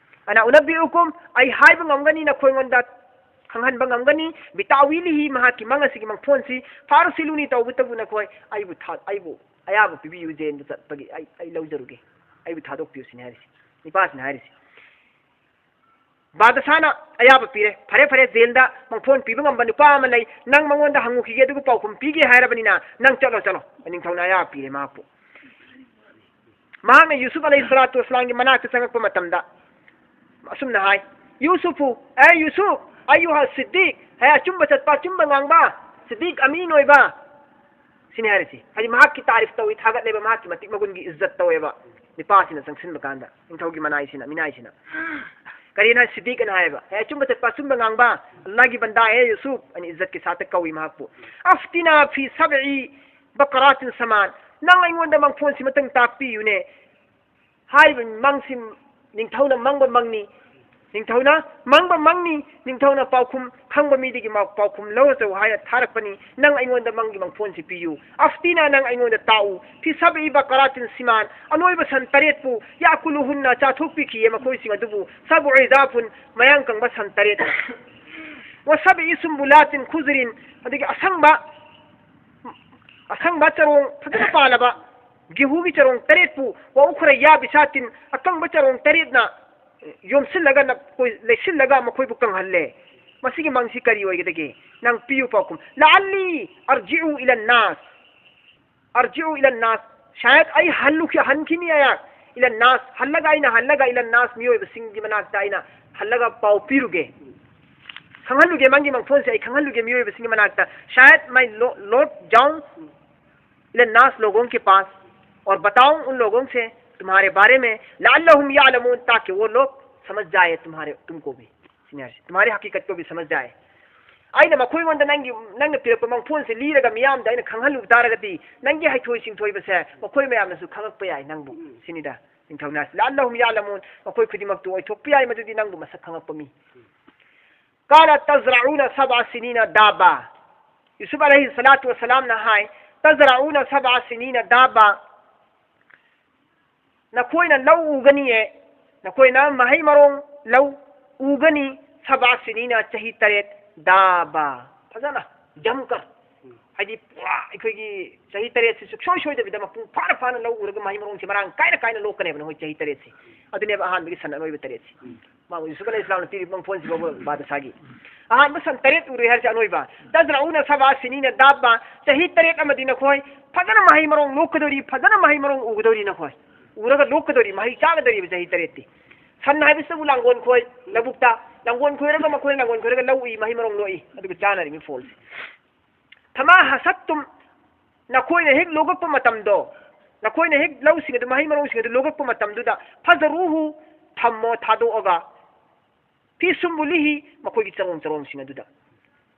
"أنا أنبئكم"꯫ ꯑꯩ ꯍꯥꯏꯕ ꯉꯝꯒꯅꯤ ꯅꯈꯣꯏꯉꯣꯟꯗ, ꯈꯪꯍꯟꯕ ꯉꯝꯒꯅꯤ꯫ "بتأويله"꯫ ꯃꯍꯥꯛꯀꯤ ꯃꯪ ꯑꯁꯤꯒꯤ ꯃꯪꯐꯣꯟꯁꯤ꯫ "فأرسلوني"꯫ ꯇꯧꯕꯇꯕꯨ ꯅꯈꯣꯏ ꯑꯩꯕꯨ ꯊꯥ-, ꯑꯩꯕꯨ ꯑꯌꯥꯕ ꯄꯤꯕꯤꯌꯨ, ꯖꯦꯟꯗ ꯆꯠꯄꯒꯤ ꯑꯩ, ꯑꯩ ꯂꯧꯖꯔꯨꯒꯦ, ꯑꯩꯕꯨ ꯊꯥꯗꯣꯛꯄꯤꯌꯨ ꯁꯤꯅꯤ ꯍꯥꯏꯔꯤꯁꯤ, ꯅꯤꯄꯥꯁꯤꯅ ꯍꯥꯏꯔꯤꯁꯤ꯫ ꯕꯥꯗꯁꯥꯅ ꯑꯌꯥꯕ ꯄꯤꯔꯦ, "ꯐꯔꯦ, ꯐꯔꯦ, ꯖꯦꯜꯗ ꯃꯪꯐꯣꯟ ꯄꯤꯕ ꯉꯝꯕ ꯅꯨꯄꯥ ꯑꯃ ꯂꯩ, ꯅꯪ ꯃꯉꯣꯟꯗ ꯍꯪꯉꯨꯈꯤꯒꯦ, ꯑꯗꯨꯒ ꯄꯥꯎꯈꯨꯝ ꯄꯤꯒꯦ ꯍꯥꯏꯔꯕꯅꯤꯅ ꯅꯪ ꯆꯠꯂꯣ, ꯆꯠꯂꯣ"꯫ ꯅꯤꯡꯊꯧꯅ ꯑꯌꯥꯕ ꯄꯤꯔꯦ ꯃꯍꯥꯛꯄꯨ꯫ ꯃꯍꯥꯛꯅ ꯌꯨꯁꯨꯐ ꯑꯂꯩꯍꯤ ꯁꯂꯥꯇꯨ ꯋꯁꯂꯥꯝꯒꯤ ꯃꯅꯥꯛꯇ ꯆꯪꯉꯛꯄ ꯃꯇꯝꯗ ꯑꯁꯨꯝꯅ ꯍꯥꯏ, "ꯌꯨꯁꯨꯐꯨ, ꯑꯦ ꯌꯨꯁꯨꯐ, ꯑꯌꯨꯍ ꯁꯤꯗꯤꯛ, ꯍꯦ ꯑꯆꯨꯝꯕ ꯆꯠꯄ, ꯑꯆꯨꯝꯕ ꯉꯥꯡꯕ ꯁꯤꯗꯤꯛ, ꯑꯃꯤꯟ ꯑꯣꯏꯕ"꯫ ꯁꯤꯅꯤ ꯍꯥꯏꯔꯤꯁꯤ꯫ ꯍꯥꯏꯗꯤ ꯃꯍꯥꯛꯀꯤ ꯇꯥꯔꯤꯐ ꯇꯧꯏ, ꯊꯥꯒꯠꯂꯦꯕ, ꯃꯍꯥꯛꯀꯤ ꯃꯇꯤꯛ ꯃꯒꯨꯟꯒꯤ ꯏꯖꯠ ꯇꯧꯋꯦꯕ꯫ ꯅꯤꯄꯥꯁꯤꯅ ꯆꯪꯁꯤꯟꯕ ꯀꯥꯟꯗ ꯅꯤꯡꯊꯧꯒꯤ ꯃꯅꯥꯏꯁꯤꯅ, ꯃꯤꯅꯥꯏꯁꯤꯅ꯫ ꯀꯔꯤꯅ ꯁꯤꯗꯤꯛ ꯑꯅ ꯍꯥꯏꯕ? "ꯍꯦ ꯑꯆꯨꯝꯕ ꯆꯠꯄ, ꯑꯆꯨꯝꯕ ꯉꯥꯡꯕ, ꯑꯜꯂꯥꯍꯒꯤ ꯕꯟꯗꯥ, ꯍꯦ ꯌꯨꯁꯨꯐ" ꯑꯅ ꯏꯖꯠꯀꯤ ꯁꯥꯠꯇ ꯀꯧꯏ ꯃꯍꯥꯛꯄꯨ꯫ "ꯑꯐꯇꯤꯅꯥ ꯐꯤ ꯁꯕꯏ ꯕꯀꯔꯥꯇꯤꯟ ꯁꯃꯥꯟ, ꯅꯪ ꯑꯩꯉꯣꯟꯗ ꯃꯪꯐꯣꯟꯁꯤ ꯑꯃꯇꯪ ꯇꯥꯛꯄꯤꯌꯨꯅꯦ"꯫ ꯍꯥꯏꯔꯤꯕ ꯃꯪꯁꯤ ꯅꯤꯡꯊꯧꯅ ꯃꯪꯕ ꯃꯪꯅꯤ꯫ ꯅꯤꯡꯊꯧꯅ ꯃꯪꯕ ꯃꯪꯅꯤ꯫ ꯅꯤꯡꯊꯧꯅ ꯄꯥꯎꯈꯨꯝ ꯈꯪꯕ ꯃꯤꯗꯒꯤ ꯃꯥ ꯄꯥꯎꯈꯨꯝ ꯂꯧꯔꯆꯧ ꯍꯥꯏꯅ ꯊꯥꯔꯛꯄꯅꯤ꯫ "ꯅꯪ ꯑꯩꯉꯣꯟꯗ ꯃꯪꯒꯤ ꯃꯪꯐꯣꯟꯁꯤ ꯄꯤꯌꯨ꯫ ꯑꯐꯇꯤꯅꯥ, ꯅꯪ ꯑꯩꯉꯣꯟꯗ ꯇꯥꯛꯎ꯫ ꯐꯤ ꯁꯕꯏ ꯕꯀꯔꯥꯇꯤꯟ ꯁꯤꯃꯥꯟ, ꯑꯅꯣꯏꯕ ꯁꯟ ꯇꯔꯦꯠꯄꯨ, ꯌꯥꯀꯨꯂꯨꯍꯨꯟꯅ, ꯆꯥꯊꯣꯛꯄꯤꯈꯤꯌꯦ ꯃꯈꯣꯏꯁꯤꯡ ꯑꯗꯨꯕꯨ, ꯁꯕꯎ ꯏꯖꯥꯐꯨꯟ, ꯃꯌꯥꯡ ꯀꯪꯕ ꯁꯟ ꯇꯔꯦꯠ, ꯋꯥ ꯁꯕꯏ ꯁꯨꯝꯕꯨꯂꯥꯇꯤꯟ ꯈꯨꯖꯔꯤꯟ, ꯑꯗꯒꯤ ꯑꯁꯪꯕ, ꯑꯁꯪꯕ ꯆꯔꯣꯡ ꯐꯖꯅ ꯄꯥꯜꯂꯕ ꯒꯦꯍꯨꯒꯤ ꯆꯔꯣꯡ ꯇꯔꯦꯠꯄꯨ, ꯋꯥ ꯎꯈ꯭ꯔ ꯌꯥꯕꯤꯁꯥꯇꯤꯟ, ꯑꯀꯪꯕ ꯆꯔꯣꯡ ꯇꯔꯦꯠꯅ ꯌꯣꯝꯁꯤꯜꯂꯒ ꯅꯈꯣꯏ ꯂꯩꯁꯤꯜꯂꯒ ꯃꯈꯣꯏꯕꯨ ꯀꯪꯍꯜꯂꯦ꯫ ꯃꯁꯤꯒꯤ ꯃꯪꯁꯤ ꯀꯔꯤ ꯑꯣꯏꯒꯗꯒꯦ? ꯅꯪ ꯄꯤꯌꯨ ꯄꯥꯎꯈꯨꯝ꯫ ꯂꯥꯜꯂꯤ ꯑꯔꯖꯤꯎ ꯏꯂꯟ ꯅꯥꯁ꯫ ꯑꯔꯖꯤꯎ ꯏꯂꯟ ꯅꯥꯁ꯫ ꯁꯥꯌꯗ ꯑꯩ ꯍꯜꯂꯨꯈꯤ-, ꯍꯟꯈꯤꯅꯤ ꯑꯩꯍꯥꯛ꯫ ꯏꯂꯟ ꯅꯥꯁ꯫ ꯍꯜꯂꯒ ꯑꯩꯅ ꯍꯜꯂꯒ ꯏꯂꯟ ꯅꯥꯁ, ꯃꯤꯑꯣꯏꯕꯁꯤꯡꯒꯤ ꯃꯅꯥꯛꯇ ꯑꯩꯅ ꯍꯜꯂꯒ ꯄꯥꯎ ꯄꯤꯔꯨꯒꯦ꯫ ꯈꯪꯍꯜꯂꯨꯒꯦ, ꯃꯪꯒꯤ ꯃꯪꯐꯣꯟꯁꯦ ꯑꯩ ꯈꯪꯍꯜꯂꯨꯒꯦ ꯃꯤꯑꯣꯏꯕꯁꯤꯡꯒꯤ ꯃꯅꯥꯛꯇ꯫ ꯁꯥꯌꯗ ꯃꯥꯏ ꯂꯣ-, ꯂꯣꯔꯗ ꯖꯥꯎꯟ ꯏꯂꯟ ꯅꯥꯁ ꯂꯣꯒꯣꯡ ꯀꯦ ꯄꯥꯁ ꯑꯣꯔ ꯕꯇꯥꯎ ꯎꯟ ꯂꯣꯒꯣꯡ ꯁꯦ ꯇꯨꯝꯍꯥꯔꯦ ꯕꯥꯔꯦ ꯃꯦ ꯂꯥꯜꯂꯍꯨꯝ ꯌꯥꯂꯃꯨꯟ ꯇꯥꯀꯤ ꯋꯣ ꯂꯣꯒ ꯁꯃꯖ ꯖꯥꯌꯦ ꯇꯨꯝꯍꯥꯔꯦ, ꯇꯨꯝꯀꯣ ꯚꯤ꯫ ꯁꯤꯅꯤ ꯍꯥꯏꯔꯤꯁꯦ꯫ ꯇꯨꯝꯍꯥꯔꯦ ꯍꯀꯤꯀꯠ ꯀꯣ ꯚꯤ ꯁꯃꯖ ꯖꯥꯌꯦ꯫ ꯑꯩꯅ ꯃꯈꯣꯏꯉꯣꯟꯗ ꯅꯪꯒꯤ, ꯅꯪꯅ ꯄꯤꯔꯛꯄ ꯃꯪꯐꯣꯟꯁꯦ ꯂꯤꯔꯒ ꯃꯤꯌꯥꯝꯗ ꯑꯩꯅ ꯈꯪꯍꯜꯂꯨꯕ ꯇꯥꯔꯒꯗꯤ ꯅꯪꯒꯤ ꯍꯩꯊꯣꯏ ꯁꯤꯡꯊꯣꯏꯕꯁꯦ ꯃꯈꯣꯏ ꯃꯌꯥꯝꯅꯁꯨ ꯈꯪꯉꯛꯄ ꯌꯥꯏ ꯅꯪꯕꯨ꯫ ꯁꯤꯅꯤꯗ ꯅꯤꯡꯊꯧꯅ ꯍꯥꯏꯁꯦ꯫ ꯂꯥꯜꯂꯍꯨꯝ ꯌꯥꯂꯃꯨꯟ, ꯃꯈꯣꯏ ꯈꯨꯗꯤꯡꯃꯛꯇꯨ ꯑꯣꯏꯊꯣꯛꯄ ꯌꯥꯏ ꯃꯗꯨꯗꯤ ꯅꯪꯕꯨ ꯃꯁꯛ ꯈꯪꯉꯛꯄ ꯃꯤ꯫ ꯀꯥꯂ ꯇꯖꯔꯥꯎꯅ ꯁꯕꯥ ꯁꯤꯅꯤꯅ ꯗꯥꯕꯥ꯫ ꯌꯨꯁꯨꯐ ꯑꯂꯩꯍꯤ ꯁꯂꯥꯇꯨ ꯋꯁꯂꯥꯝꯅ ꯍꯥꯏ, "ꯇꯖꯔꯥꯎꯅ ꯁꯕꯥ ꯁꯤꯅꯤꯅ ꯗꯥꯕꯥ"꯫ ꯅꯈꯣꯏꯅ ꯂꯧ ꯎꯒꯅꯤꯌꯦ, ꯅꯈꯣꯏꯅ ꯃꯍꯩ ꯃꯔꯣꯡ ꯂꯧ ꯎꯒꯅꯤ, ꯁꯕꯥ ꯁꯤꯅꯤꯅ ꯆꯍꯤ ꯇꯔꯦꯠ, ꯗꯥꯕꯥ꯫ ꯐꯖꯅ, ꯖꯝꯀꯔ꯫ ꯍꯥꯏꯗꯤ ꯄꯨꯔꯥ ꯑꯩꯈꯣꯏꯒꯤ ꯆꯍꯤ ꯇꯔꯦꯠꯁꯤ ꯁꯨꯡꯁꯣꯏ ꯁꯣꯏꯗꯕꯤꯗ ꯃꯄꯨꯡ ꯐꯥꯅ ꯐꯥꯅ ꯂꯧ ꯎꯔꯒ ꯃꯍꯩ ꯃꯔꯣꯡꯁꯤ ꯃꯔꯥꯡ ꯀꯥꯏꯅ ꯀꯥꯏꯅ ꯂꯣꯛꯀꯅꯦꯕ ꯅꯈꯣꯏ ꯆꯍꯤ ꯇꯔꯦꯠꯁꯤ꯫ ꯑꯗꯨꯅꯦꯕ ꯑꯍꯥꯟꯕꯒꯤ ꯁꯟ ꯑꯅꯣꯏꯕ ꯇꯔꯦꯠꯁꯤ꯫ ꯃꯥ ꯌꯨꯁꯨꯐ ꯑꯂꯩꯍꯤꯁꯂꯥꯝꯅ ꯄꯤꯔꯤꯕ ꯃꯪꯐꯣꯟꯁꯤꯐꯥꯎꯕ ꯕꯥꯗꯁꯥꯒꯤ꯫ ꯑꯍꯥꯟꯕ ꯁꯟ ꯇꯔꯦꯠ ꯎꯔꯨꯏ ꯍꯥꯏꯔꯤꯁꯦ ꯑꯅꯣꯏꯕ꯫ "ꯇꯖꯔꯎꯅ ꯁꯕ ꯁꯤꯅꯤꯅ ꯗꯥꯕ", ꯆꯍꯤ ꯇꯔꯦꯠ ꯑꯃꯗꯤ ꯅꯈꯣꯏ ꯐꯖꯅ ꯃꯍꯩ ꯃꯔꯣꯡ ꯂꯣꯛꯀꯗꯧꯔꯤ, ꯐꯖꯅ ꯃꯍꯩ ꯃꯔꯣꯡ ꯎꯒꯗꯧꯔꯤ ꯅꯈꯣꯏ꯫ ꯎꯔꯒ ꯂꯣꯛꯀꯗꯧꯔꯤ, ꯃꯍꯩ ꯆꯥꯒꯗꯧꯔꯤꯕ ꯆꯍꯤ ꯇꯔꯦꯠꯇꯤ꯫ ꯁꯟ ꯍꯥꯏꯕꯁꯤꯇꯕꯨ ꯂꯥꯡꯒꯣꯜ ꯈꯣꯏ, ꯂꯧꯕꯨꯛꯇ ꯂꯥꯡꯒꯣꯜ ꯈꯣꯏꯔꯒ ꯃꯈꯣꯏꯅ ꯂꯥꯡꯒꯣꯜ ꯈꯣꯏꯔꯒ ꯂꯧ ꯎꯏ, ꯃꯍꯩ ꯃꯔꯣꯡ ꯂꯣꯛꯏ, ꯑꯗꯨꯒ ꯆꯥꯅꯔꯤꯕ ꯐꯣꯜꯁꯦ꯫ "ꯐꯃꯥ ꯍꯁꯠꯇꯨꯝ", ꯅꯈꯣꯏꯅ ꯍꯦꯛ ꯂꯣꯛꯂꯛꯄ ꯃꯇꯝꯗꯣ, ꯅꯈꯣꯏꯅ ꯍꯦꯛ ꯂꯧꯁꯤꯡ ꯑꯗꯨ, ꯃꯍꯩ ꯃꯔꯣꯡꯁꯤꯡ ꯑꯗꯨ ꯂꯣꯛꯂꯛꯄ ꯃꯇꯝꯗꯨꯗ, "ꯐꯖꯔꯨꯍꯨ", ꯊꯝꯃꯣ ꯊꯥꯗꯣꯛꯑꯒ, "ꯐꯤ ꯁꯨꯝꯕꯨꯂꯤꯍꯤ", ꯃꯈꯣꯏꯒꯤ ꯆꯔꯣꯡ ꯆꯔꯣꯡꯁꯤꯡ ꯑꯗꯨꯗ꯫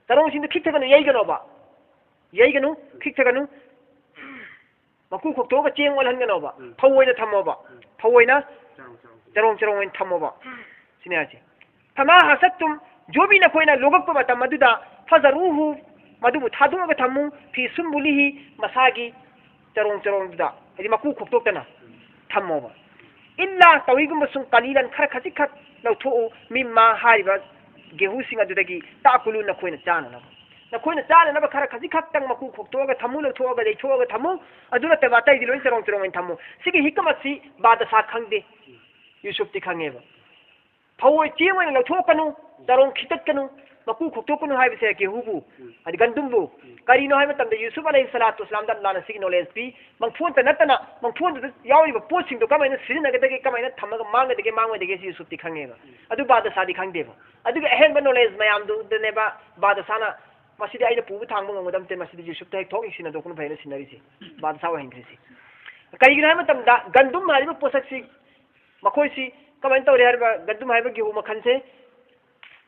ꯆꯔꯣꯡꯁꯤꯡꯗꯨ ꯈꯤꯛꯊꯒꯅꯨ, ꯌꯩꯒꯅꯣꯕ꯫ ꯌꯩꯒꯅꯨ, ꯈꯤꯛꯊꯒꯅꯨ꯫ ꯃꯀꯨ ꯈꯣꯛꯇꯣꯛꯑꯒ ꯆꯦꯡ ꯑꯣꯜꯍꯟꯒꯅꯣꯕ꯫ ꯎꯝ꯫ ꯐꯧ ꯑꯣꯏꯅ ꯊꯝꯃꯣꯕ꯫ ꯎꯝ꯫ ꯐꯧ ꯑꯣꯏꯅ ꯆꯔꯣꯡ ꯆꯔꯣꯡ꯫ ꯆꯔꯣꯡ ꯆꯔꯣꯡ ꯑꯣꯏꯅ ꯊꯝꯃꯣꯕ꯫ ꯁꯤꯅꯦ ꯍꯥꯏꯁꯦ꯫ "ꯐꯃꯥ ꯍꯁꯠꯇꯨꯝ", ꯖꯣꯕꯤ ꯅꯈꯣꯏꯅ ꯂꯣꯛꯂꯛꯄ ꯃꯇꯝ ꯑꯗꯨꯗ, "ꯐꯖꯔꯨꯍꯨ", ꯃꯗꯨꯕꯨ ꯊꯥꯗꯣꯛꯑꯒ ꯊꯝꯃꯨ, "ꯐꯤ ꯁꯨꯝꯕꯨꯂꯤꯍꯤ", ꯃꯁꯥꯒꯤ ꯆꯔꯣꯡ ꯆꯔꯣꯡꯗꯨꯗ, ꯍꯥꯏꯗꯤ ꯃꯀꯨ ꯈꯣꯛꯇꯣꯛꯇꯅ ꯊꯝꯃꯣꯕ꯫ "ꯏꯜꯂꯥ", ꯇꯧꯏꯒꯨꯝꯕꯁꯨꯡ, "ꯀꯂꯤꯂꯟ", ꯈꯔ ꯈꯖꯤꯛꯈꯛ ꯂꯧꯊꯣꯛꯎ, "ꯃꯤꯝꯃꯥ", ꯍꯥꯏꯔꯤꯕ ꯒꯦꯍꯨꯁꯤꯡ ꯑꯗꯨꯗꯒꯤ, "ꯇꯥꯀꯨꯂꯨ", ꯅꯈꯣꯏꯅ ꯆꯥꯅꯅꯕ꯫ ꯅꯈꯣꯏꯅ ꯆꯥꯅꯅꯕ ꯈꯔ ꯈꯖꯤꯛꯈꯛꯇꯪ ꯃꯀꯨ ꯈꯣꯛꯇꯣꯛꯑꯒ ꯊꯝꯃꯨ, ꯂꯧꯊꯣꯛꯑꯒ, ꯌꯩꯊꯣꯛꯑꯒ ꯊꯝꯃꯨ꯫ ꯑꯗꯨ ꯅꯠꯇꯕ ꯑꯇꯩꯗꯤ ꯂꯣꯏ ꯆꯔꯣꯡ ꯆꯔꯣꯡ ꯑꯣꯏꯅ ꯊꯝꯃꯨ꯫ ꯁꯤꯒꯤ ꯍꯤꯀꯃꯠꯁꯤ ꯕꯥꯗꯁꯥ ꯈꯪꯗꯦ, ꯌꯨꯁꯨꯞꯇꯤ ꯈꯪꯉꯦꯕ꯫ ꯐꯧ ꯑꯣꯏ ꯆꯦꯡ ꯑꯣꯏꯅ ꯂꯧꯊꯣꯛꯀꯅꯨ, ꯆꯔꯣꯡ ꯈꯤꯇꯠꯀꯅꯨ, ꯃꯀꯨ ꯈꯣꯛꯇꯣꯛꯀꯅꯨ ꯍꯥꯏꯕꯁꯦ ꯒꯦꯍꯨꯕꯨ, ꯎꯝ꯫ ꯑꯗꯤ ꯒꯟꯗꯨꯝꯕꯨ꯫ ꯎꯝ꯫ ꯀꯔꯤꯅꯣ ꯍꯥꯏꯕ ꯃꯇꯝꯗ ꯌꯨꯁꯨꯞ ꯑꯂꯩꯍꯤ ꯁꯂꯥꯇꯨ ꯋꯁꯂꯥꯝꯗ ꯑꯜꯂꯥꯍꯅ ꯁꯤꯒꯤ ꯅꯣꯂꯦꯖ ꯄꯤ꯫ ꯃꯪꯐꯣꯟꯇ ꯅꯠꯇꯅ ꯃꯪꯐꯣꯟꯗꯨꯗ ꯌꯥꯎꯔꯤꯕ ꯄꯣꯠꯁꯤꯡꯗꯣ ꯀꯃꯥꯏꯅ ꯁꯤꯖꯤꯟꯅꯒꯗꯒꯦ, ꯀꯃꯥꯏꯅ ꯊꯝꯃꯒ ꯃꯥꯡꯒꯗꯒꯦ, ꯃꯥꯡꯉꯣꯏꯗꯒꯦ ꯁꯤ ꯌꯨꯁꯨꯞꯇꯤ ꯈꯪꯉꯦꯕ꯫ ꯎꯝ꯫ ꯑꯗꯨ ꯕꯥꯗꯁꯥꯗꯤ ꯈꯪꯗꯦꯕ꯫ ꯑꯗꯨꯒꯤ ꯑꯍꯦꯟꯕ ꯅꯣꯂꯦꯖ ꯃꯌꯥꯝꯗꯨꯗꯅꯦꯕ ꯕꯥꯗꯁꯥꯅ, "ꯃꯁꯤꯗꯤ ꯑꯩꯅ ꯄꯨꯕ ꯊꯥꯡꯕ ꯉꯝꯒꯗꯕ ꯅꯠꯇꯦ, ꯃꯁꯤꯗꯤ ꯌꯨꯁꯨꯞꯇ ꯍꯦꯛ ꯊꯣꯛ ꯌꯦꯡꯁꯤꯟꯅꯗꯣꯛꯄꯅ ꯐꯩꯅ" ꯁꯤꯟꯅꯔꯤꯁꯦ, ꯕꯥꯗꯁꯥ ꯑꯣꯏꯍꯟꯈ꯭ꯔꯤꯁꯦ꯫ ꯀꯔꯤꯒꯤꯅꯣ ꯍꯥꯏꯕ ꯃꯇꯝꯗ ꯒꯟꯗꯨꯝ ꯍꯥꯏꯔꯤꯕ ꯄꯣꯠꯁꯛꯁꯤ ꯃꯈꯣꯏꯁꯤ ꯀꯃꯥꯏꯅ ꯇꯧꯔꯤ ꯍꯥꯏꯔꯤꯕ ꯒꯟꯗꯨꯝ ꯍꯥꯏꯕ ꯒꯦꯍꯨ ꯃꯈꯜꯁꯦ